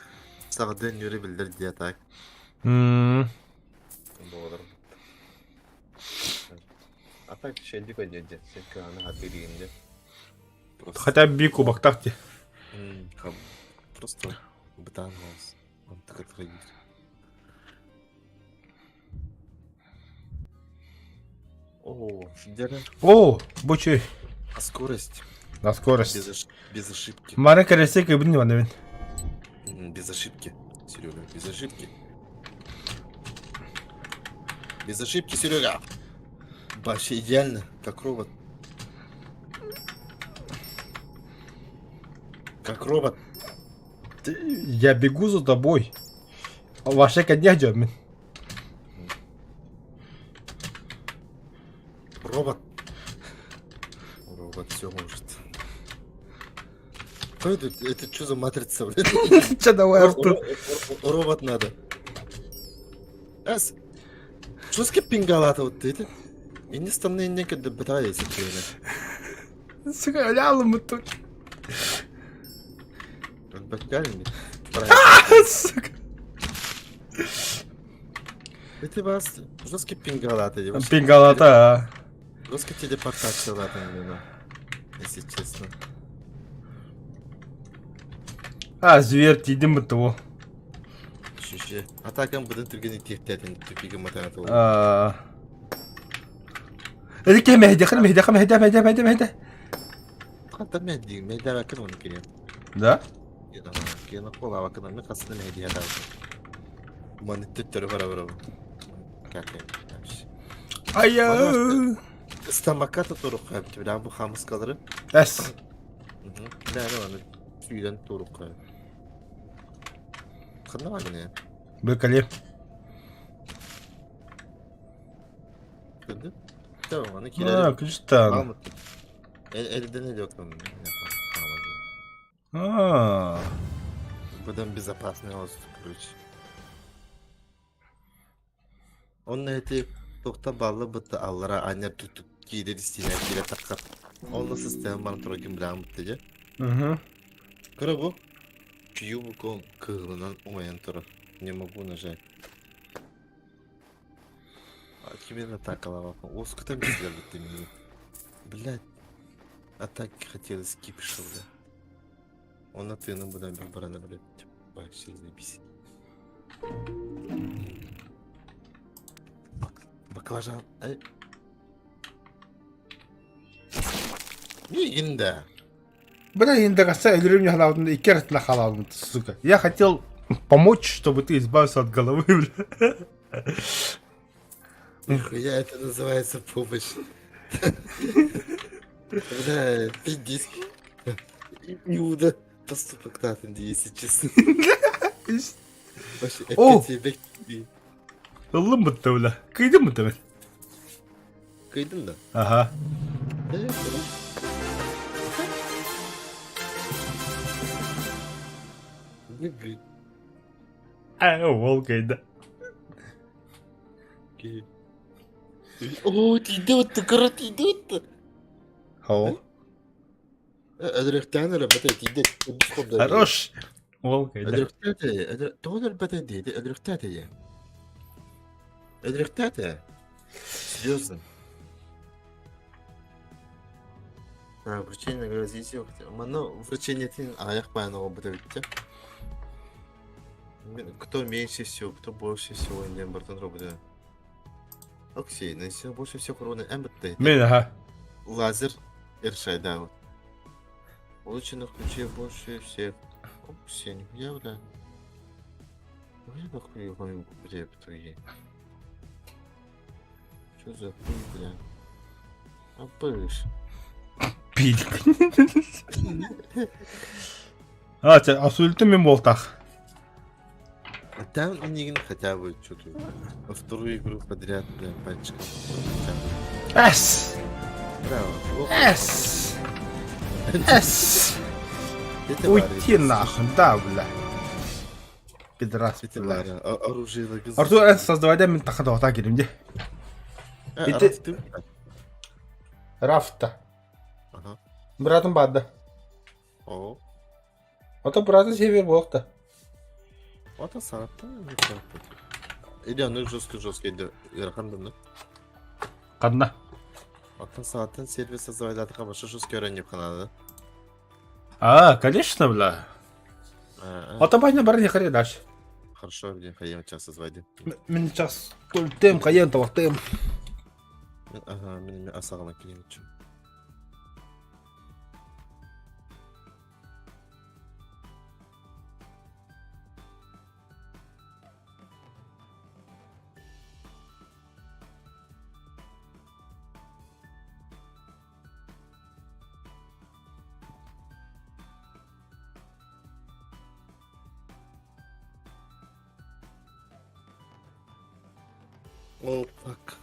саҕадыан нүрэ биллэр диэ так. Буолар. А так шелдик өйдө сен аны хатырыйын Хотя бы кубоктах ти. Просто бытаан голос. Он так отходит. О, Дера. О, бучуй. А скорость? На скорость. Без ошибки. Мары кәресе кыбын Ивановин. Без ошибки, Серега, без ошибки. Без ошибки, Серега. Вообще идеально, как робот. Как робот. Я бегу за тобой. Ваше коня мин. Робот. Робот все может. Что это? Это что за матрица, блядь? Че давай, Артур. Робот надо. Эс. Что с пингалата вот это? И не станны некогда бытается, Сука, лялым тут. Сука. Это вас жесткий пингалата. Пингалата, а. Жесткая телепортация, ладно, если честно. А, зверь, тиидим буту. Шише. Атакам быдан түргени тиэхтээтин тупига матаната ол. А. Эдике мehdi, хыр мehdi, хыр мehdi, мehdi, мehdi, мehdi. Хата мehdi, мehdi акын оны кирен. Да? Кена кол авакын мен қасында мehdi ята. Манитте бара бара. Как Ая. Стамаката турук бля бу хамыскалары. Эс. Бля, аны сүйден турук. Ханна бар Быкали. Көрдү? Tamam, аны А, килер. күчтан. Элден эле окон. А. Бұдан безопасный воздух, короче. Он эти тохта баллы бытты аллара аня түтүк киидер истине кире таккат. Онна система бар турагин билен бытты же. Угу. Кыра бу. Кьюбуком кыгылынан оңайын турар. Не могу нажать. А кимен атакалава. Оскутан бизлер битти мени. Блядь. Атаки хотелось кипишил, да. Он атыны будан бир барана, блядь. Вообще заебись. Баклажан. Ай. Мигинда. Бля, индагаса өлөрүм яхалабытын икки арытына халабын, сука. Я хотел помочь, чтобы ты избавился от головы, бля. Нихуя это называется помощь. Бля, пиздец. Иуда поступок Натан, если честно. Вообще, О! эппет дии. Ыллым бутта бля. Кыйдым бутта мен. Кыйдың да? Аха. Э, ол кыйды. О, тиийдэ отты, кыра тиийдэ отты. Ол. Өлөрөхтээн өлөрбөтө тиийдэ. Хорош. Ол кыйды. Өлөрөхтээтэ, тоҕо өлөрбөтө диэти, өлөрөхтээтэ ийэ. Өлөрөхтээтэ. Серьезно. А, вручение грозите. Манна вручениетин аҕыйах баайан оҕолбут эбиттэ. Кто меньше всего, кто больше всего диэн бартан робута. Оксей, ну больше всех урона МБТ. Мен аха. Лазер Иршайда. Получено ключей больше всех. Оксей, нихуя, бля. Нихуя нахуй, бля, твои. Что за хуй, бля? Апыш. Пилик. А, чэ, абсолютно мен буолтах. Там инигин хотя бы что-то вторую игру подряд, бля, пальчиком. Эс! Браво. Эс! Эс! Уйти нахуй, да, бля. Пидорас, бля. Оружие Артур, эн создавайда мин таха доҕота кирим дии. Ити... Рафта. Ага. Братым баада. О. Ото братым север буолта. Ото сарапта. Или аны жестко жестко иди ыарахан да Ханна? Оттон саҕаттан сервис создавайдаатаха баша жестко өрөнньүк А, конечно, бля. Ото баня бар не харе дальше. Хорошо, где хайем час созвайди. Мин час тем хайен тавахтем. Ага, мин асағана келемчү. Oh fuck.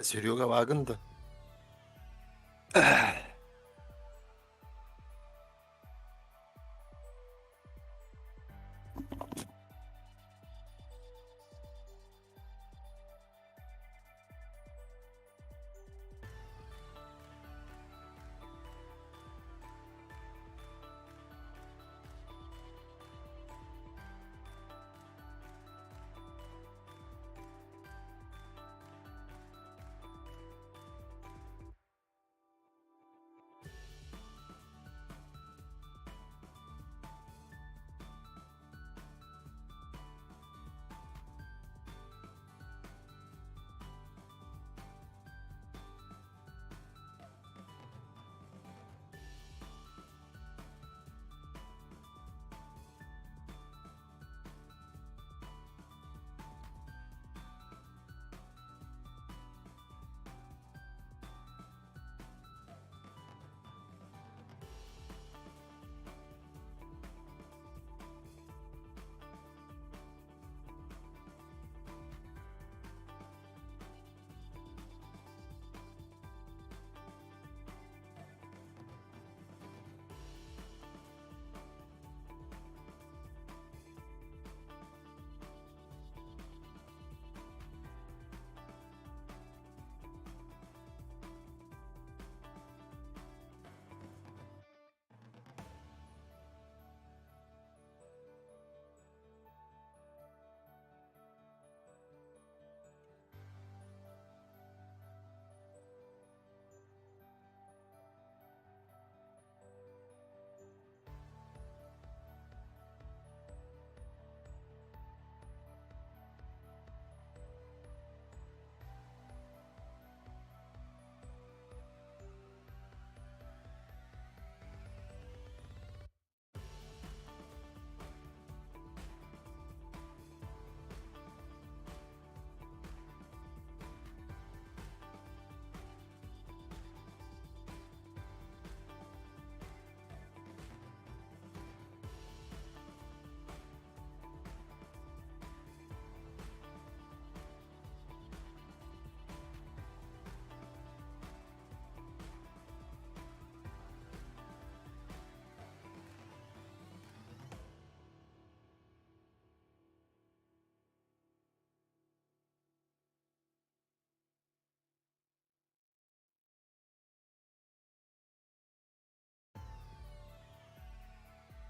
Серега вагын да?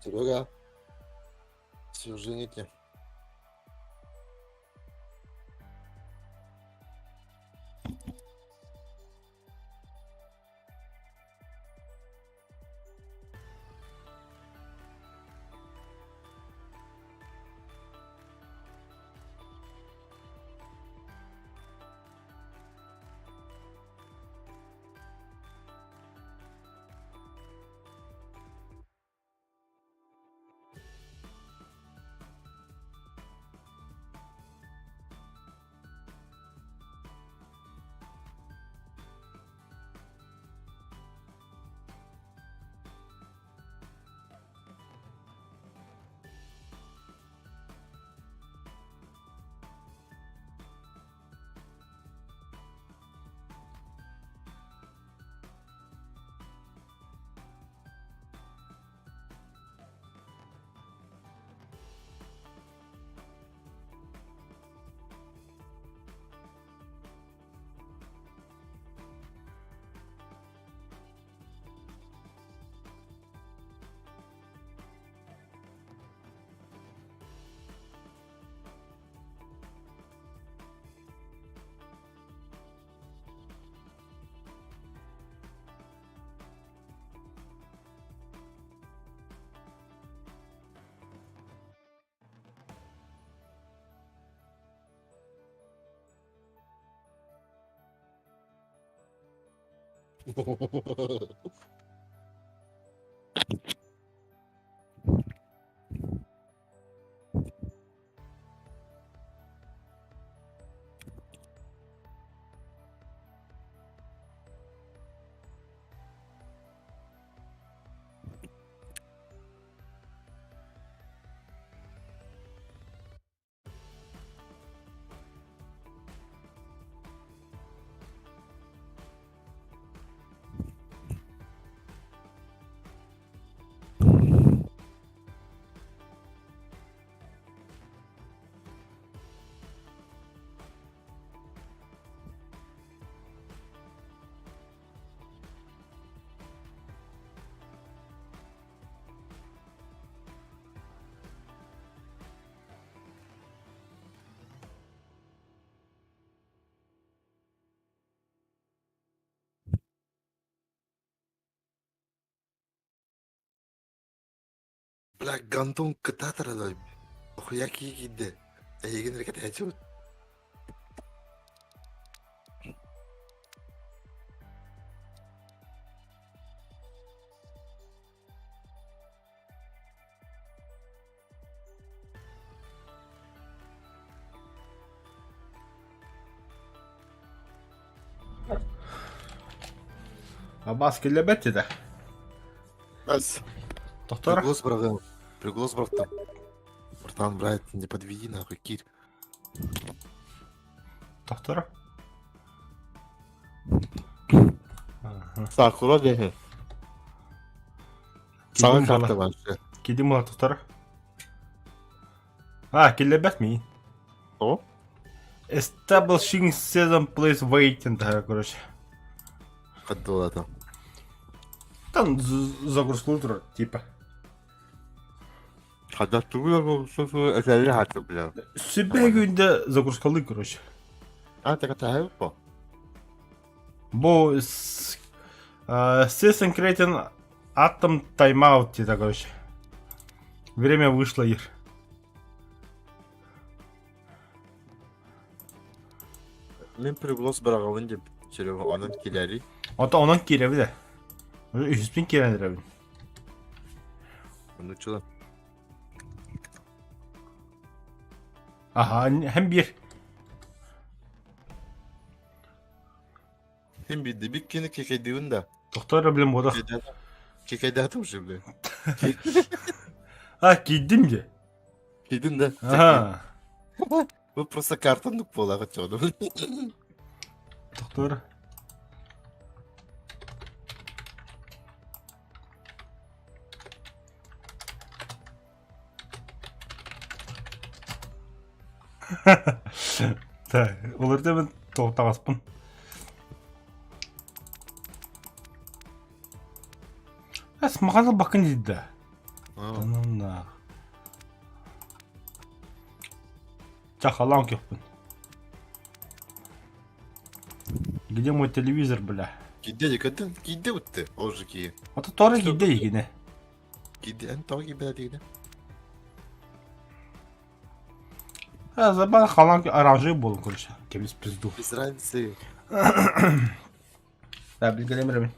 Серега, сюжените. Бля, гандон кытаатар Охуя кии киирдэ. Эйигин эрэ кэтэһээччибит. Абаас киллэрбэт этэ. Бас. Тохтор. Приглас быраҕыам. Приглас бырахтым. Братан, брат, не подведи нахуй, кир. Тохтор. Сакура дэһэ. Саҥа карта вообще. Кидим була тохтор. А, киллэрбэт мии. О? Establishing season place waiting таһа, короче. Хаддылата. Там загрузку турар, типа. Хадда тугу этэлли хатты бля. Сүбэ күндэ загрузкалыы, короче. А, так это по. Бу System creating Atom timeout диэтэ, короче. Время вышло, Ир. Мин приглас быраҕабын деп Серега онон килэри. Ото онон киирэбит ээ. Үһүспүн киирэн эрэбин. Оннуччула. Аха, һэм биир. Хим биирдэ биккини кекейдибин да. Тохтоо блин буолах. Кекейдаатым же блин. А, киирдим же. Киирдин да. Аха. Бу просто картоннук буолаҕыт дьону. Тохтоор. Так, олордо мен тоқтағаспын. Әс мағаза бакын дейді. Анна. Чахалан кеппін. Где мой телевизор, бля? Кидде дикатын, кидде утты, ол же ки. Ата торы кидде егіне. Кидде, эн тоғы кидде дегіне. А, забан халан оранжевый болын, короче. Кемис пизду. Без разницы. Да, билгелемер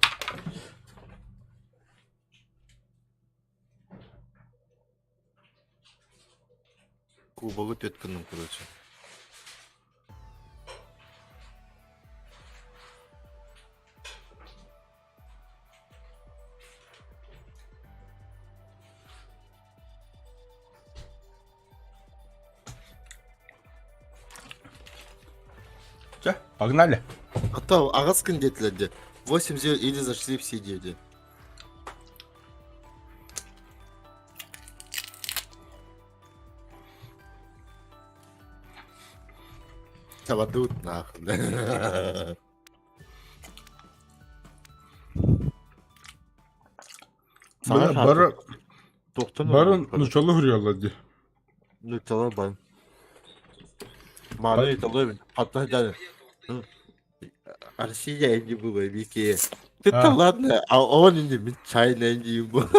Кубогы төткүнүм, короче. Все, погнали. А то аҕыс күн диэтилэр дии. 8 или зашли все диэти. Табадут нахуй. Бары бары Тоқтан бары нучалы хурьялар ди. Нучалы бан. Маны италой хатта жаны. Россия инди было вики. Ты-то ладно, а он инди Чайна инди был.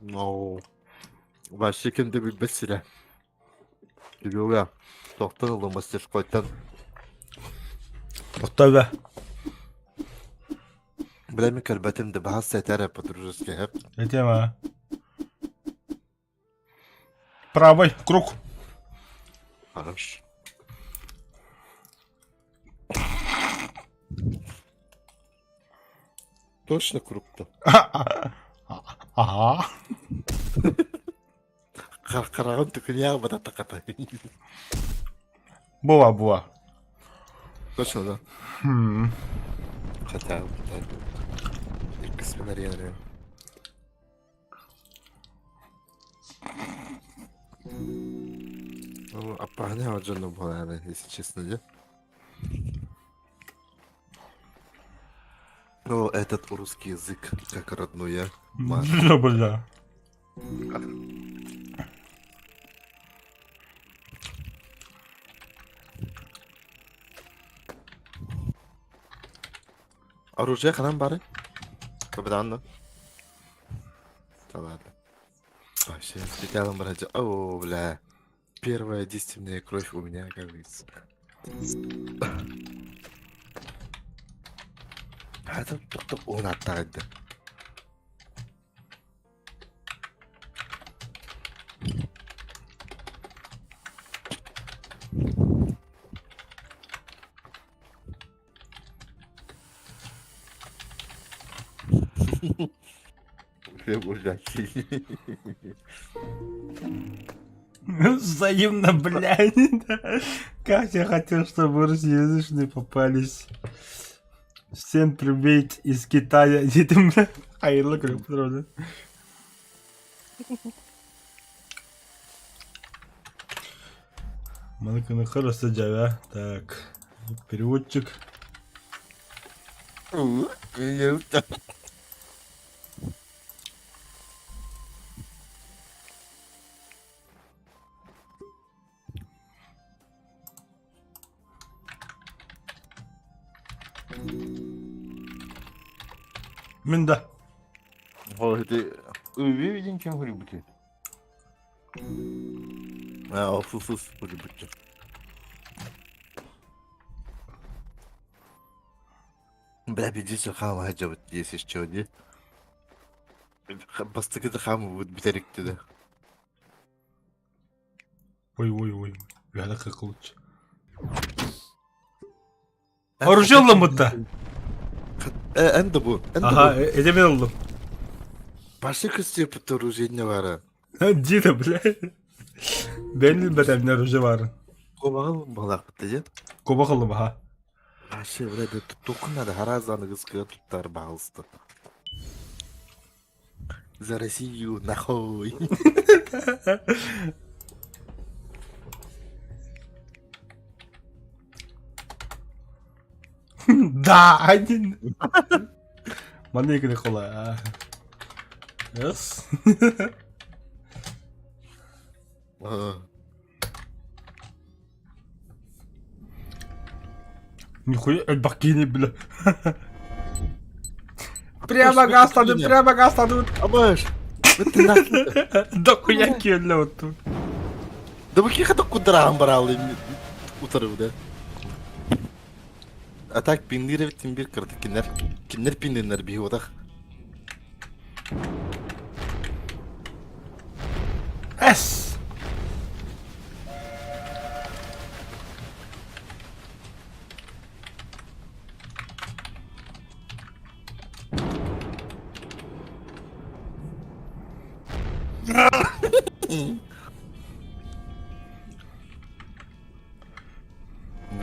No. Вообще ким да билбэт сирэ. Серега, тохтон ылла мастерскойтан. Тоқтау Бля, мин көрбөтүм да баһас сэтэрэ по-дружески хэп. Этема. Правый круг. Хорош. Точно круг-то. Ага. Хараҕын түкүнүөх бататаката. Була, була. Точно, да? Хотя, иккиспин арыйан эрэ. Ну, аппаһаны дьоно буолаары, если честно, да? Ну, этот русский язык, как родной, я. Бля. Оружие ханан бары? Капитан Да ладно. Вообще, прикалом брать. О, бля. Первая единственная кровь у меня, как говорится. А это тук он аттарды. Взаимно, блядь. Как я хотел, чтобы русскоязычные попались. Всем привет из Китая. Дедим, бля. Хайырлы күн, поздравляю. Маны хорошо дьэ, Так, переводчик. Мин да. Ол ити үбү ким хурибути? А, ол сус хурибути. Бля, бидите хаама хажабыт если что, не? Бастакы хаама будет бүтерикти да. Ой, ой, ой. Үһэлэ кылыч. Оружие ыллым бутта. Эн да бу. Ага, это мен ыллым. Башы кыз деп оружие не бары. Дида, бля. Бен билбэтэмне оружие барын. Кобагыл балак битте же. Кобах ыллым, аха. Башы, бля, токунады харазаны кызкыга туттар багылысты. За Россию, нахуй. Да, один. Маннык кола. Yes. Нихуя, бакини, бля. Прямо газ дадут, прямо газ дадут. Абаш. Да хуя киэллэ отту. Да бу киха кудраан баралы утары да. А так пиннир бит бир кырды кинер. Кинер пиннер би одах. С.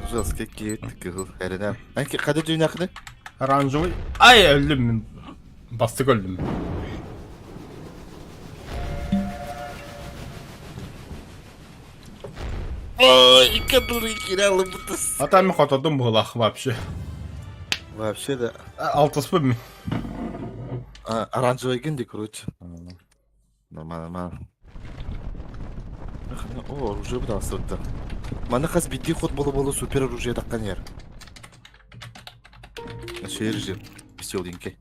Жестко киет кыгыл эренем. Анки када дүйнакны? Оранжевый. Ай, өлдүм мен. Бастык өлдүм. Ой, который киралы бутас. А там хотодум булах вообще. Вообще да. Алтыспы мен. Оранжевый генди, короче. Нормально, нормально. О, оружие бу да. Маны хас бити ход болу болу супер оружие таккан ер. Шер же веселенький.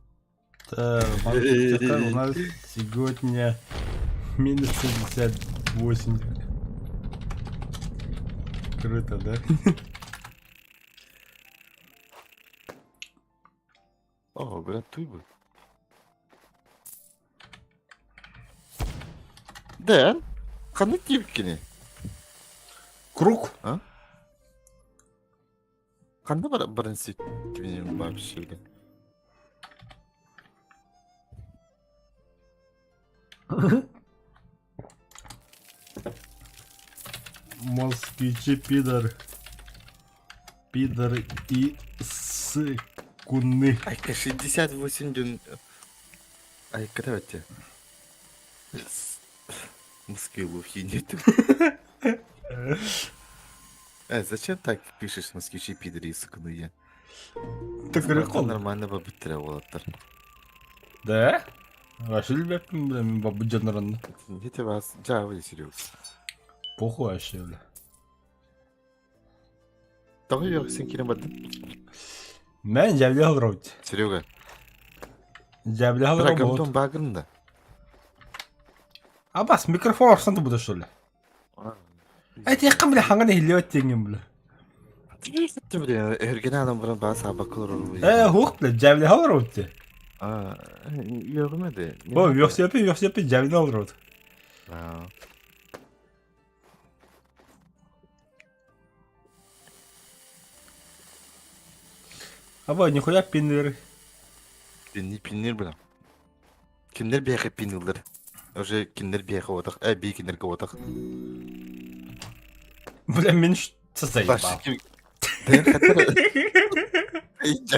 Так, у нас сегодня минус 68. Круто, да? О, брат, туй бы. Да, ханы типкини. Круг? А? Ханна бар барынсы тибин вообще. Москвичи пидор. Пидор и сыкуны. Айка 68 дюн. Айка давайте. Москве лухи нет. Зачем так пишешь москвичи пидоры и сыкуны? Так прикол. Нормально бабыттыра болаттар. Да? Вообще любят, блин, бабу Джанран. Где вас? Джава, Серега. Похуй вообще, бля. Давай я сен кирен баттым. Мен жавле гроуть. Серега. Дьээбилэһэ Бля, олорон буолбут. гандон баагырын да. Абас, микрофон орсон да что ли? Этиэххин бля хаҥан иһиллибэт диэҥҥин бля. Бля, эргин аанан баран баа саабакка олорор Э, хуох бля, дьээбилэһэ олоробут дии. Аа, үөҕүмэ О, үөхсүөппү, үөхсүөппү, дьээбилэһэ олоробут. Аа. Аба, нихуя пиннер. Пинни пиннир бля. Кинилэр биһиэхэ пиныллар. Уже кинилэр биһиэхэ уотах, э, бии кинилэргэ уотах. Бля, мин заебал.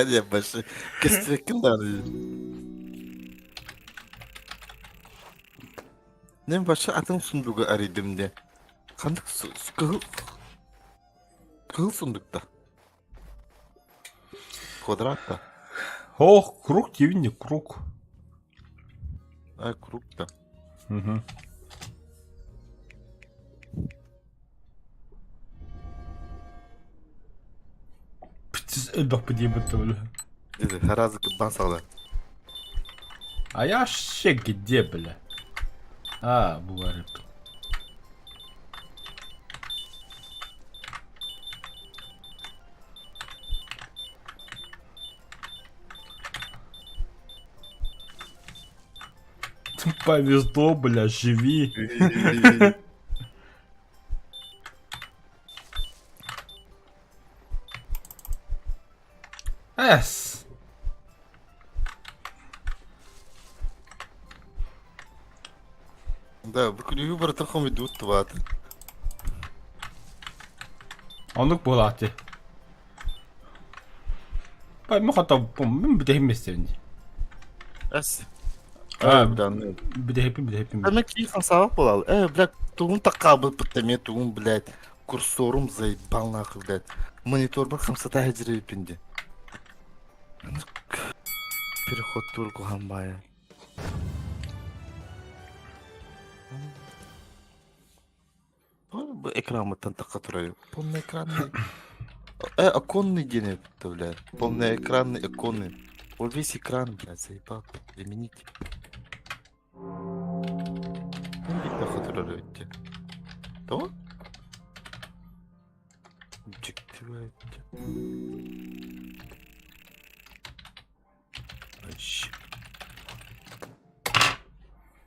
Я больше кестрекин да. Мен башы атын сундугу арыйдым де. Ханнык кыһыл кыһыл сундукта. Квадрат да. Ох, круг не круг. А, круг да. Угу. Элбэх диэбит бля. Сразу кыббан сала. А я вообще где, бля? А, бывает. Повезло, бля, живи. Эс. Да, бу күнүгү барытын хомуйдубут тубааты. Оннук буолааты. Бай хата мин бүтэһин местебин. Эс. А, бүтэһиппин бүтэһиппин. Ана кии хамсаабат буолал. Э, блядь, тугун таккаабыт эмиэ тугун, блядь, курсорум заебал нахуй, блядь. Мониторбар хамсата сылдьар ди. Переход тур куһаан Бу экраммыттан тахха турар. Полный экранный. Э, оконный диэн эбит бля. Полный экранный, оконный. Вот весь экран, блядь, заебал. Применить. Тахха турар эбит То? Дьикти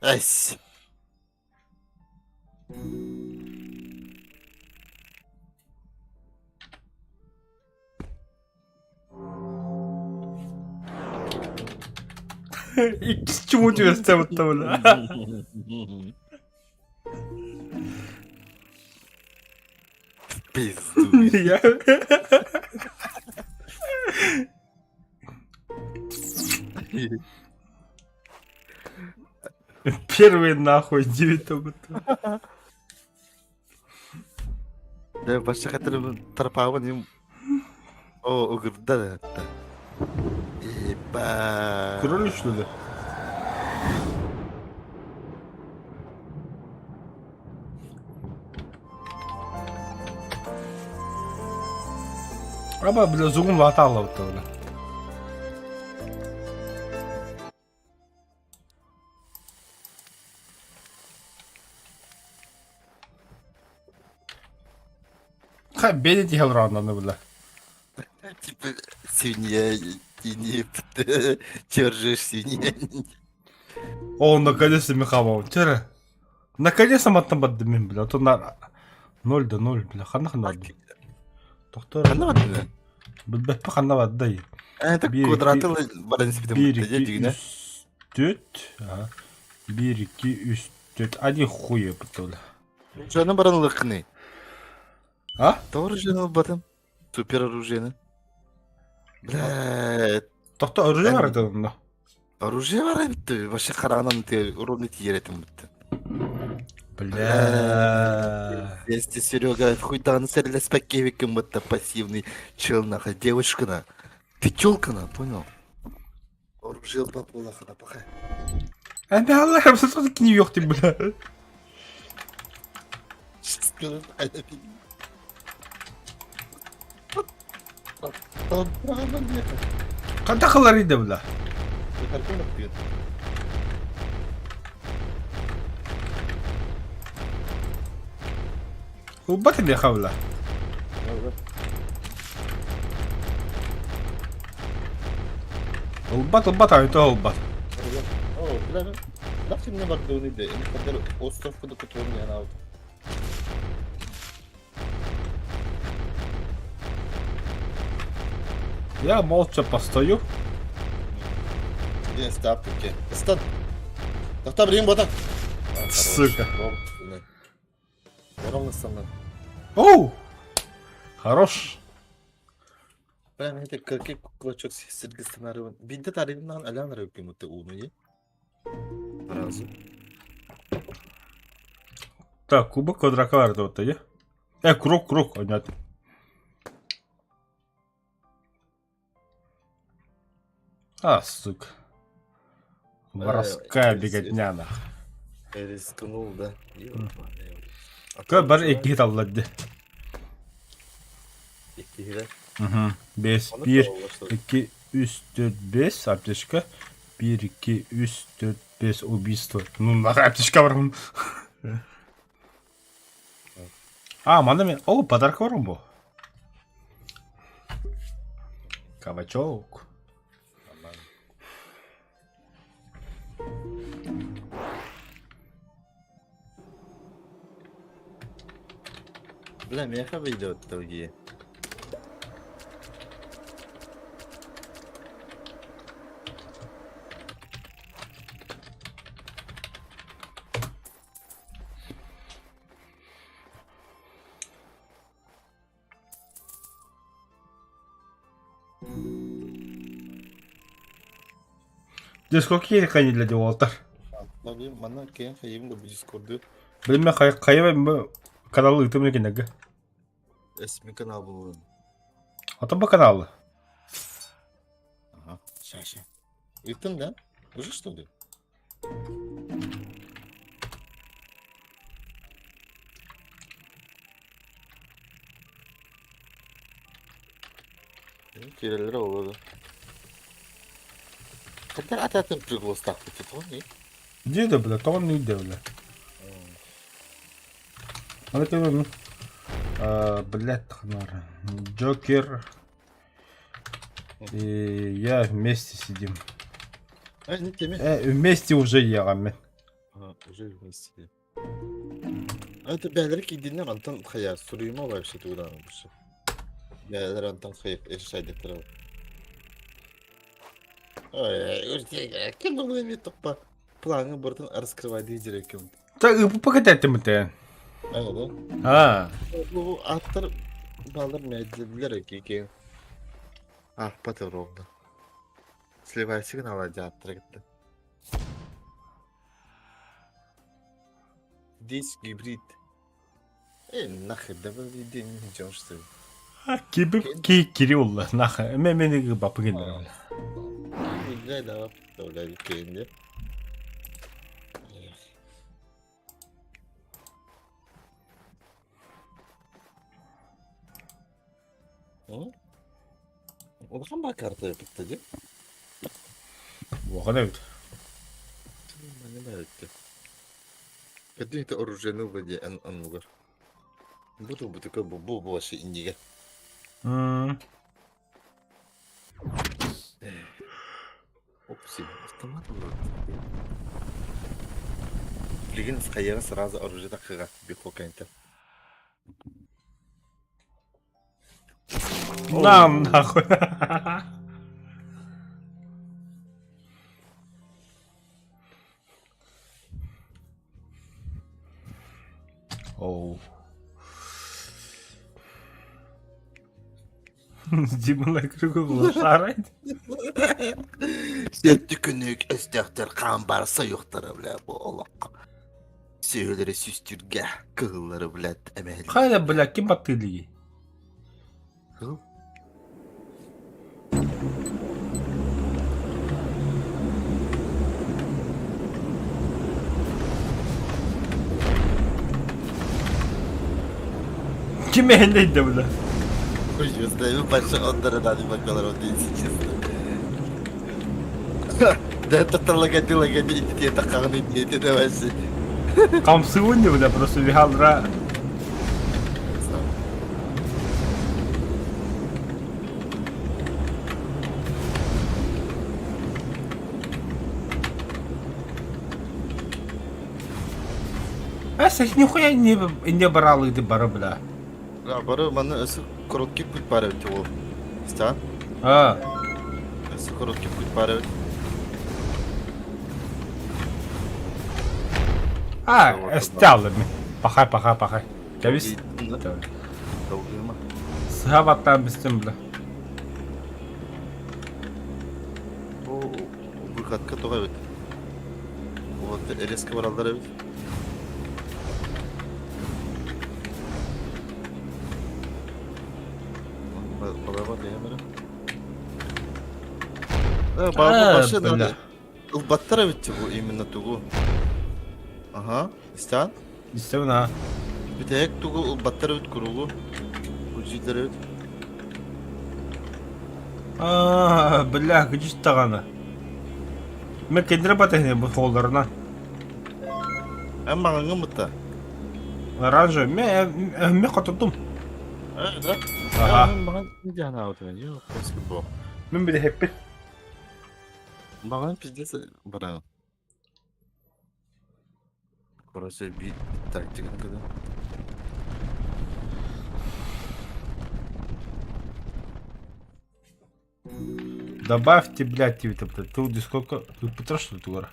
Эс. Иккис чуму түбэстэ бутта бля. Пизду. Я... Первый нахуй девять будто. Да, башка хатыр тарпаабын им О, угурда да. Еба. Кролик что ли? Аба, бля, зугум лата бля. Хай бэйэ тиһэл бля. Типа свинья и не держишь свинья. О, наконец-то Михалов. Тера. Наконец-то маттан бардым бля. А то на 0 до 0, бля. Ханна ханна барды. Доктор. Ханна барды. Билбэппэ ханна барды. Это квадраты баран сипитим. 1 2 3 4. Ага. 1 2 3 4. Один хуй бля. Жаны баран лыкны. А? Тоже жаны батым. Супер оружие. Бля. Тохто оружие бар это онно. Оружие бар битти. Вообще харанан те ровно тиеретим битти. Бля. Если Серега хуйдан серлеспеккевиким будто пассивный чел нахуй, девушка на. Ты тёлка на, понял? Оружие бабулаха на пахай. Эми Аллахым сразу кини yok бля. Қандай қылар еді бля? Ытаргын баттыгын. Ылбат эмиэ хабыла. Ылбат, ылбат, айта ылбат. О, бля, нахуй мне бардуны да, не хотел остров куда который не надо. Я молча постою. Блин, ставки. Стан. Тохта блин, бота. Сука. Ровно со мной. Оу! Хорош. Прям это какой кулачок сирги сценарий. Бинте тарибынан алян рөкүмүтэ ууну е. Сразу. Так, кубок квадрака бар вот е. Круг, круг, понятно. А, сука. Воровская беготня, нах. Рискнул, да. Кö бар икки таллады. Икки Угу. Бес, бир, икки, үс, төрт, бес, аптечка. Бир, икки, үс, төрт, бес, убийство. Ну, нахуй аптечка бар. А, манна мен... О, подарка бар бу. Кабачок. Бля, меха ведет другие. Дьэ, сколько они для уолаттар? Манна киэн хайым да бу дискорду. Билме хайа каналы ыытым кинеге. Эсми канал булун. Ото бу каналы. Ага, ща, ща. Ыттың да? Уже что ли? Кирелер олады. Хотя ататын приглас так не? Где бля, то он не бля. Аны көрөм. Блядь, ханар. Джокер. И я вместе сидим. А, не теме. Вместе уже егами. Ага, уже вместе. А это бәлер кидиннер антан хая суруйма вообще тугдан бушы. Бәлер антан хая эшайдыктыр. Ой, кем бұл эми топпа? Планы бұрдын раскрывай дейдер екен. Так, покатать ты. Ага, А, Бу аттар балдар мәдилер екен. А, паты ровно. Сливай сигнал аттар кетті. Диск гибрид. Нахер, да вы день не идем, что ли? Киби ки Кирилл, нахер. Мен мени бапы кендер. Бля, да, бля, кенде. Улахан ба карта битте дии. Улахан эбит. Маны ба битте. Кәден это оружие вроде аннугар. Буду бу такой бу бу вообще индига. Опси, автомат вроде. Билигин хайара сразу оружие такыга бихокенте. Нам нахуй. Оу. Дима на кругу лошарайт. Сәтті күнік өстәқтер қан барса юқтары, бля, бу олақ. Сүйелері сүстүрге, кығылары, блядь, әмәл. Хайда, бля, ким баттылығы? Кыл? Ким эһендейді, бля? Хуй знаю, большой он дорогой, бакалавр, если честно. Да это логоди, логоди, это хагны дети, давай. Хамсыгын не бля, просто вихалра. Эс нихуя не не брал иди бары бля. Да, бары маны өсө короткий путь бар эбит ол. Стан? А. Өсө короткий путь бар эбит. А, эстялы ми. Пахай, пахай, пахай. Кэбис. Сыһа баттаан бистим бля. Бу выходка тоҕо эбит. Вот резко бараллар эбит. Баба башы ылбаттар эбит бу именно тугу. Ага, истан. Истэбин аа. Бүтэһик тугу ылбаттар эбит куругу. Күлсүйтэр эбит. Аа, бля, күдьүс даҕаны. Мен кинилэр батыһыны бу суолларына. Эн маҥаҥҥын бытта. Оранжевый. Мен мен хотурдум. Э, да? Аха. Мен маҥан диэн аабытым. Yok, баскетбол. Мен билэһиппин. Маҥан пиздец бараҕын. Короче, биир тактиканы кыда. Добавьте, блядь, тебе там, ты сколько, ты Петра, что ли, тугара?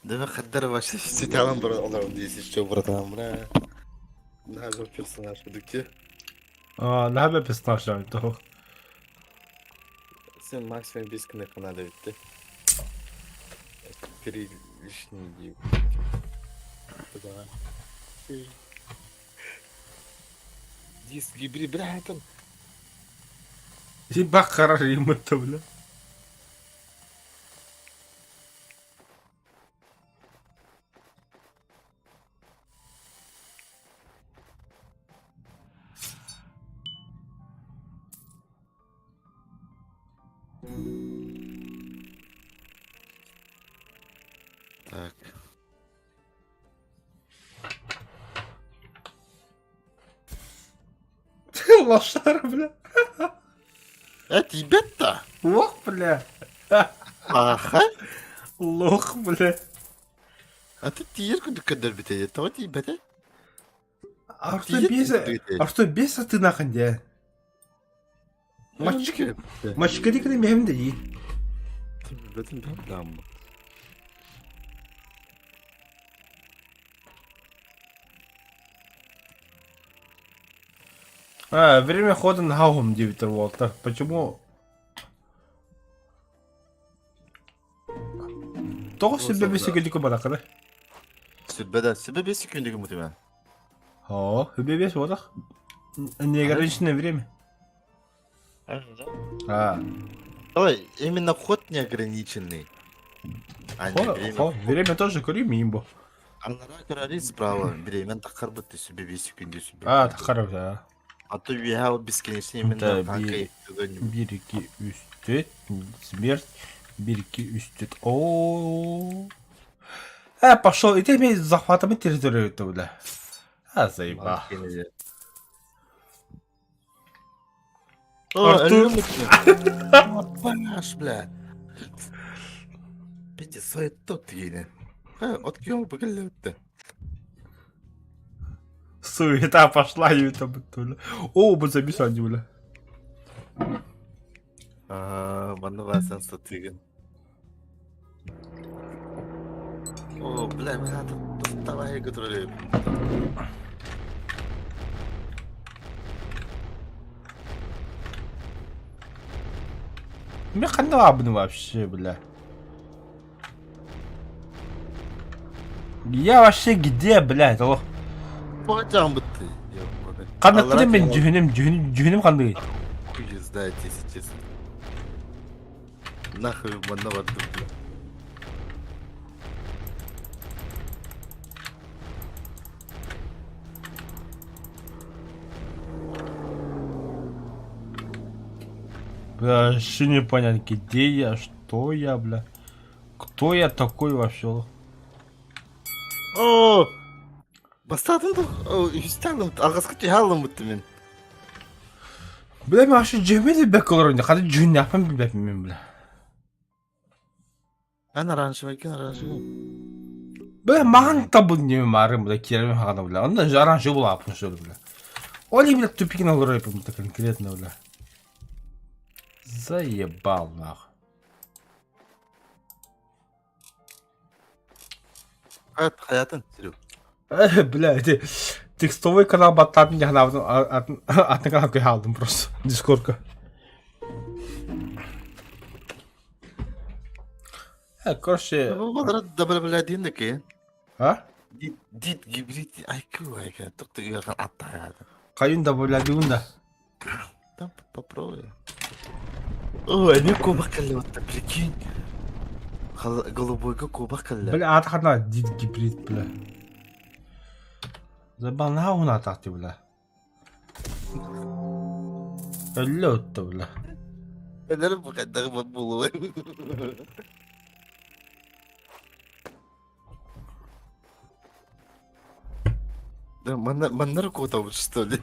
Дeme хаддар вообще сетялан бар олорон дейсіз что братан бля. Нажал персонаж дукте. Аа, наһаа персонаж тоох. Сен максимум 5 күн надо битти. Три лишний дии. Да. Диск гибри бля там. Ебать харар ему-то, бля. Так. Ты лошара, бля. Э, тебе-то? Лох, бля. Аха. Лох, бля. А ты тиер күндүк көрдөрбүтэ. Тоҕо тиийбэтэ? А что беса? А что беса ты нахуй де? Мачка. Мачка дикри мем де. Бэтин бам. А, время хода на хаум 9 волта. Почему? Тоҕо сүбэ бэсигилик баракары? Сүбэдэ, сүбэ бес секундиги мутума. О, сүбэ бес бодах. Неограниченное время. А. Давай, именно ход неограниченный. А не время. Хо, время тоже көрүү мимбо. Анара көрөри справа. Время тахар бытты сүбэ бес секунды сүбэ. А, тахар да. А то я бесконечно именно Bir, iki, üç, dört, смерть. Bir, iki, üç, dört. О. Э, пошел. И ты захватывай территорию это, бля. А, заеба. Артур. Артур. бля. Петя, сует тот дигине. От кем бөгелле Суета пошла, и там, бля. О, мы записали, бля. Аа, Манна баасан сатыыгын. О, бля, мен аты давай көтөрөлөйм. Мен ханна баабын вообще, бля? Я вообще где, блядь, олох? Бачаң бытты. Ханныкпын мен дьүһүнүм, дьүһүнүм, дьүһүнүм ханныгый? Хуй знает, если честно. Нахуй манна бардым, бля. Бля, вообще непонятно, где я, что я, бля. Кто я такой вообще? О! Бастадым да, үстәлім, алғасқы жиһалым бітті мен. Бля, мен вообще дьүһүммүн билбэккэ олорон, хата дьүһүннээхпин билбэппин мен, бля. Эн оранжевый, оранжевый. Бля, махан табын не марын, бля, киэрим хагана, бля. Онно оранжевый булааппын что ли, бля. Оли, бля, тупикин олорор бля, конкретно, бля. Заебал, нахуй. Hayat, hayatın, Серег. Бля, эти текстовый канал баттаатын дьаһанаабытын атын канал алдым просто. Дискордка. Короче... Добавляй А? Дит гибрид IQ айка. Токто уяхан атта. Кайын добавлядыгын да. Там попробуй. Ой, не кубок калле, прикинь. Голубойга кубок калле. Бля, ата хана дит гибрид, бля. Забал нахуй атахты, бля. Өллө отто, бля. Өнөр бу кайдагы болуп. Да, маннар куотабыт, что ли?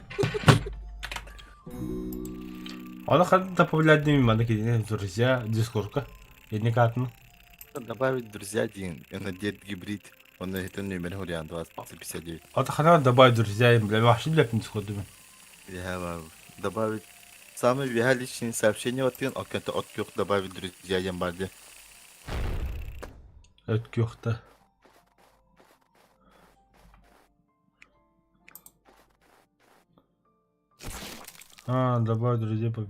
Аны ханна добавлядым маны кидине друзья дискордка. Едник атын. Добавить друзья один, это дед гибрид. Он это номер вариант 2059. Ата хана добавить друзья, бля, вообще бля дискорду мен. Я добавить самые вега личные сообщения от кен, от от добавить друзья ямбарде. Өткөхтө. А, добавить друзей по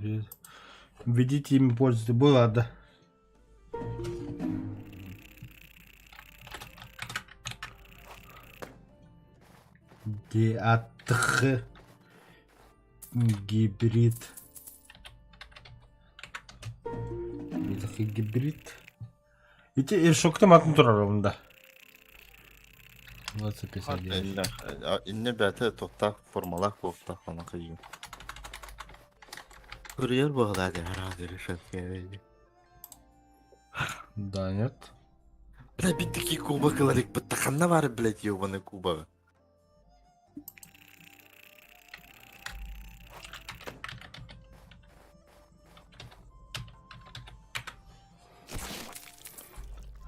Введите имя пользователя. Было, да. Диатх гибрид. Гибрид. Ити шоктым атын турар да. 2059. Инне бәте тоқтақ формалақ тоқтақ ана қиын. Курьер бағдады, арадыр Да, нет. Бля, бит такие кубок ларик, баттаханна бар, блядь, ебаный кубок.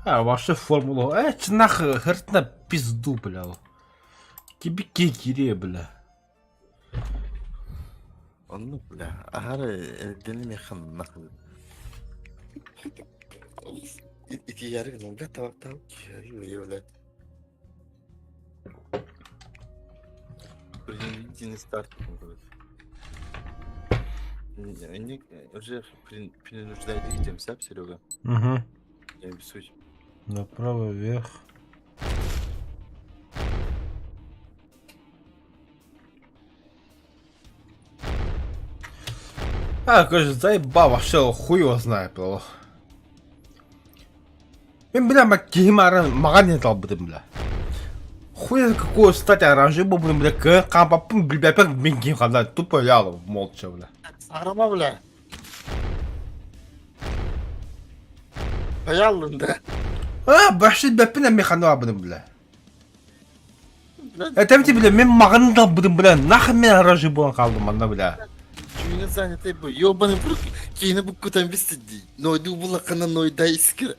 А, вообще формулу. Нах, хертна пизду, бля. Тебе кикире, бля. Онну, бля, ахары элдени механ нах. Ити яры бля, тавак тавак, бля. Принудительный старт. Они уже принуждают идем, сап, Серега? Угу. Я суть. Направо вверх. А, короче, заебал вообще, хуй его знает, бля. Мен, бля, киһим маған не талбытым, бля. Хуй какую стать оранжевый был, бля, к кампапым, бля, опять мен киһим ханда, тупо лял, молча, бля. Сарама, бля. Хаялын да. А, вообще, бля, пина механу абыдым, бля. Это бля, мен маған талбытым, бля, нахуй мен оранжевый болан қалдым, анда, бля. Күйіне занятый бу. Ёбаный в руки. Кейini bu kutan bir Нойду булакына нойда искер.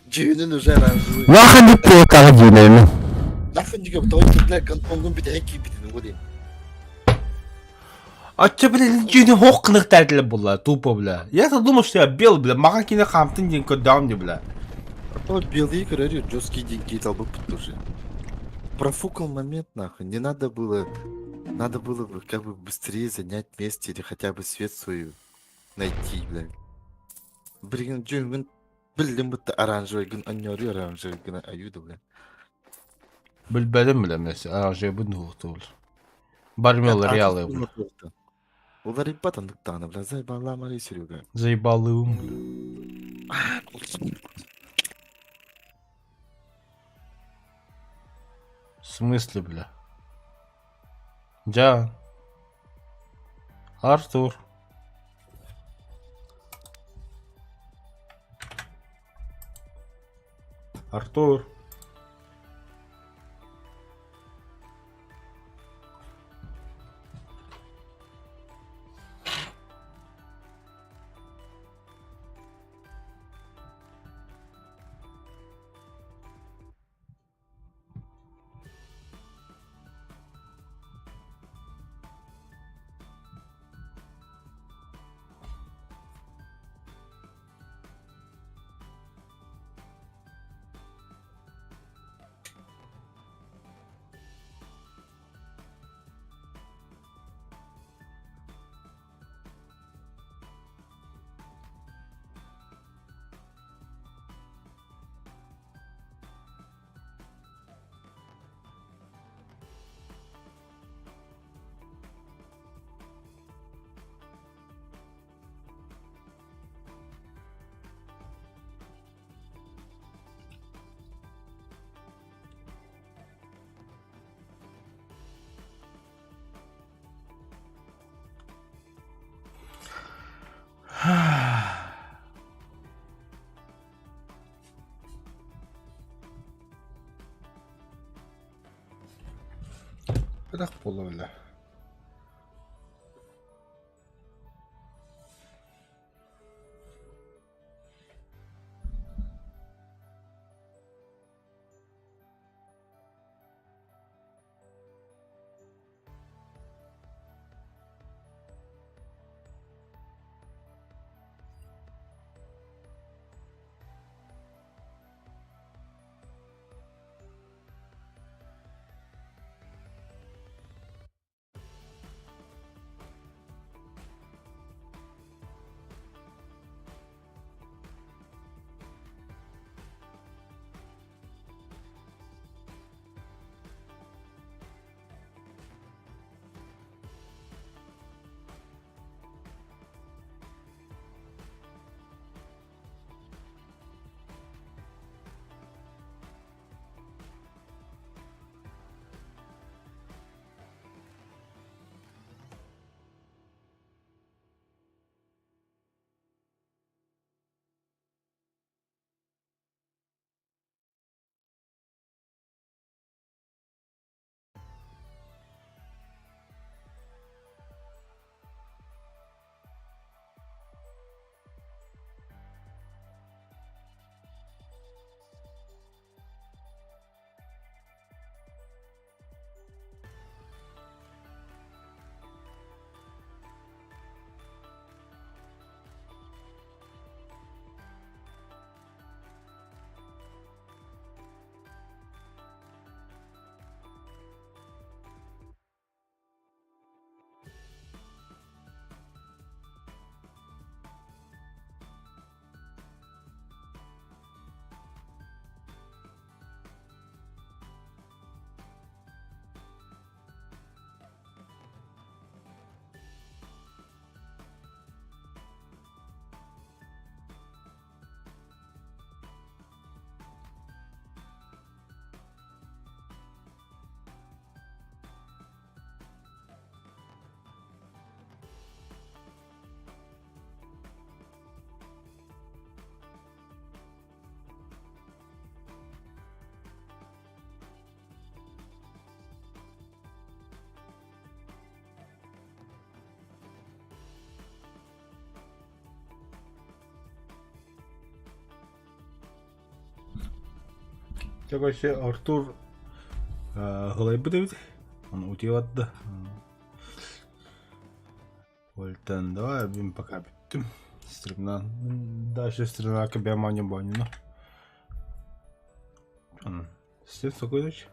Жүйінін уже оранжевый. Нахуй не тағы деймін. Нахуй диге той бля контонгун бит эки бит годи. А че, бля, ничего хох кынықтар була, тупо, бля. Я-то думал, что я бел, бля, маға кине қамтын ден көрдім де, бля. А то белые говорю, жесткие деньги дал бы тоже. Профукал момент, нахуй. Не надо было... Надо было бы как бы быстрее занять место или хотя бы свет свою найти, бля. Блин, дьүһүҥҥүн биллим будто оранжевый гын анньоору оранжевый гына аюда, бля. Билбэтим, бля, мен оранжевый буолуохтур. Бармел реалы, бля. Уларыйбат оннук даҕаны, бля, заебалаамарый Серега. Заебалым, бля. В смысле, бля? Дьэ. Артур. Артур. Бырах буолла бля. Чэ, короче, Артур ылайбыт эбит. Оны утуйа барда. Ультан давай мин пока бүттүм. Стримнан. Дальше стримнака бэйэм оонньуом. Всем спокойной ночи.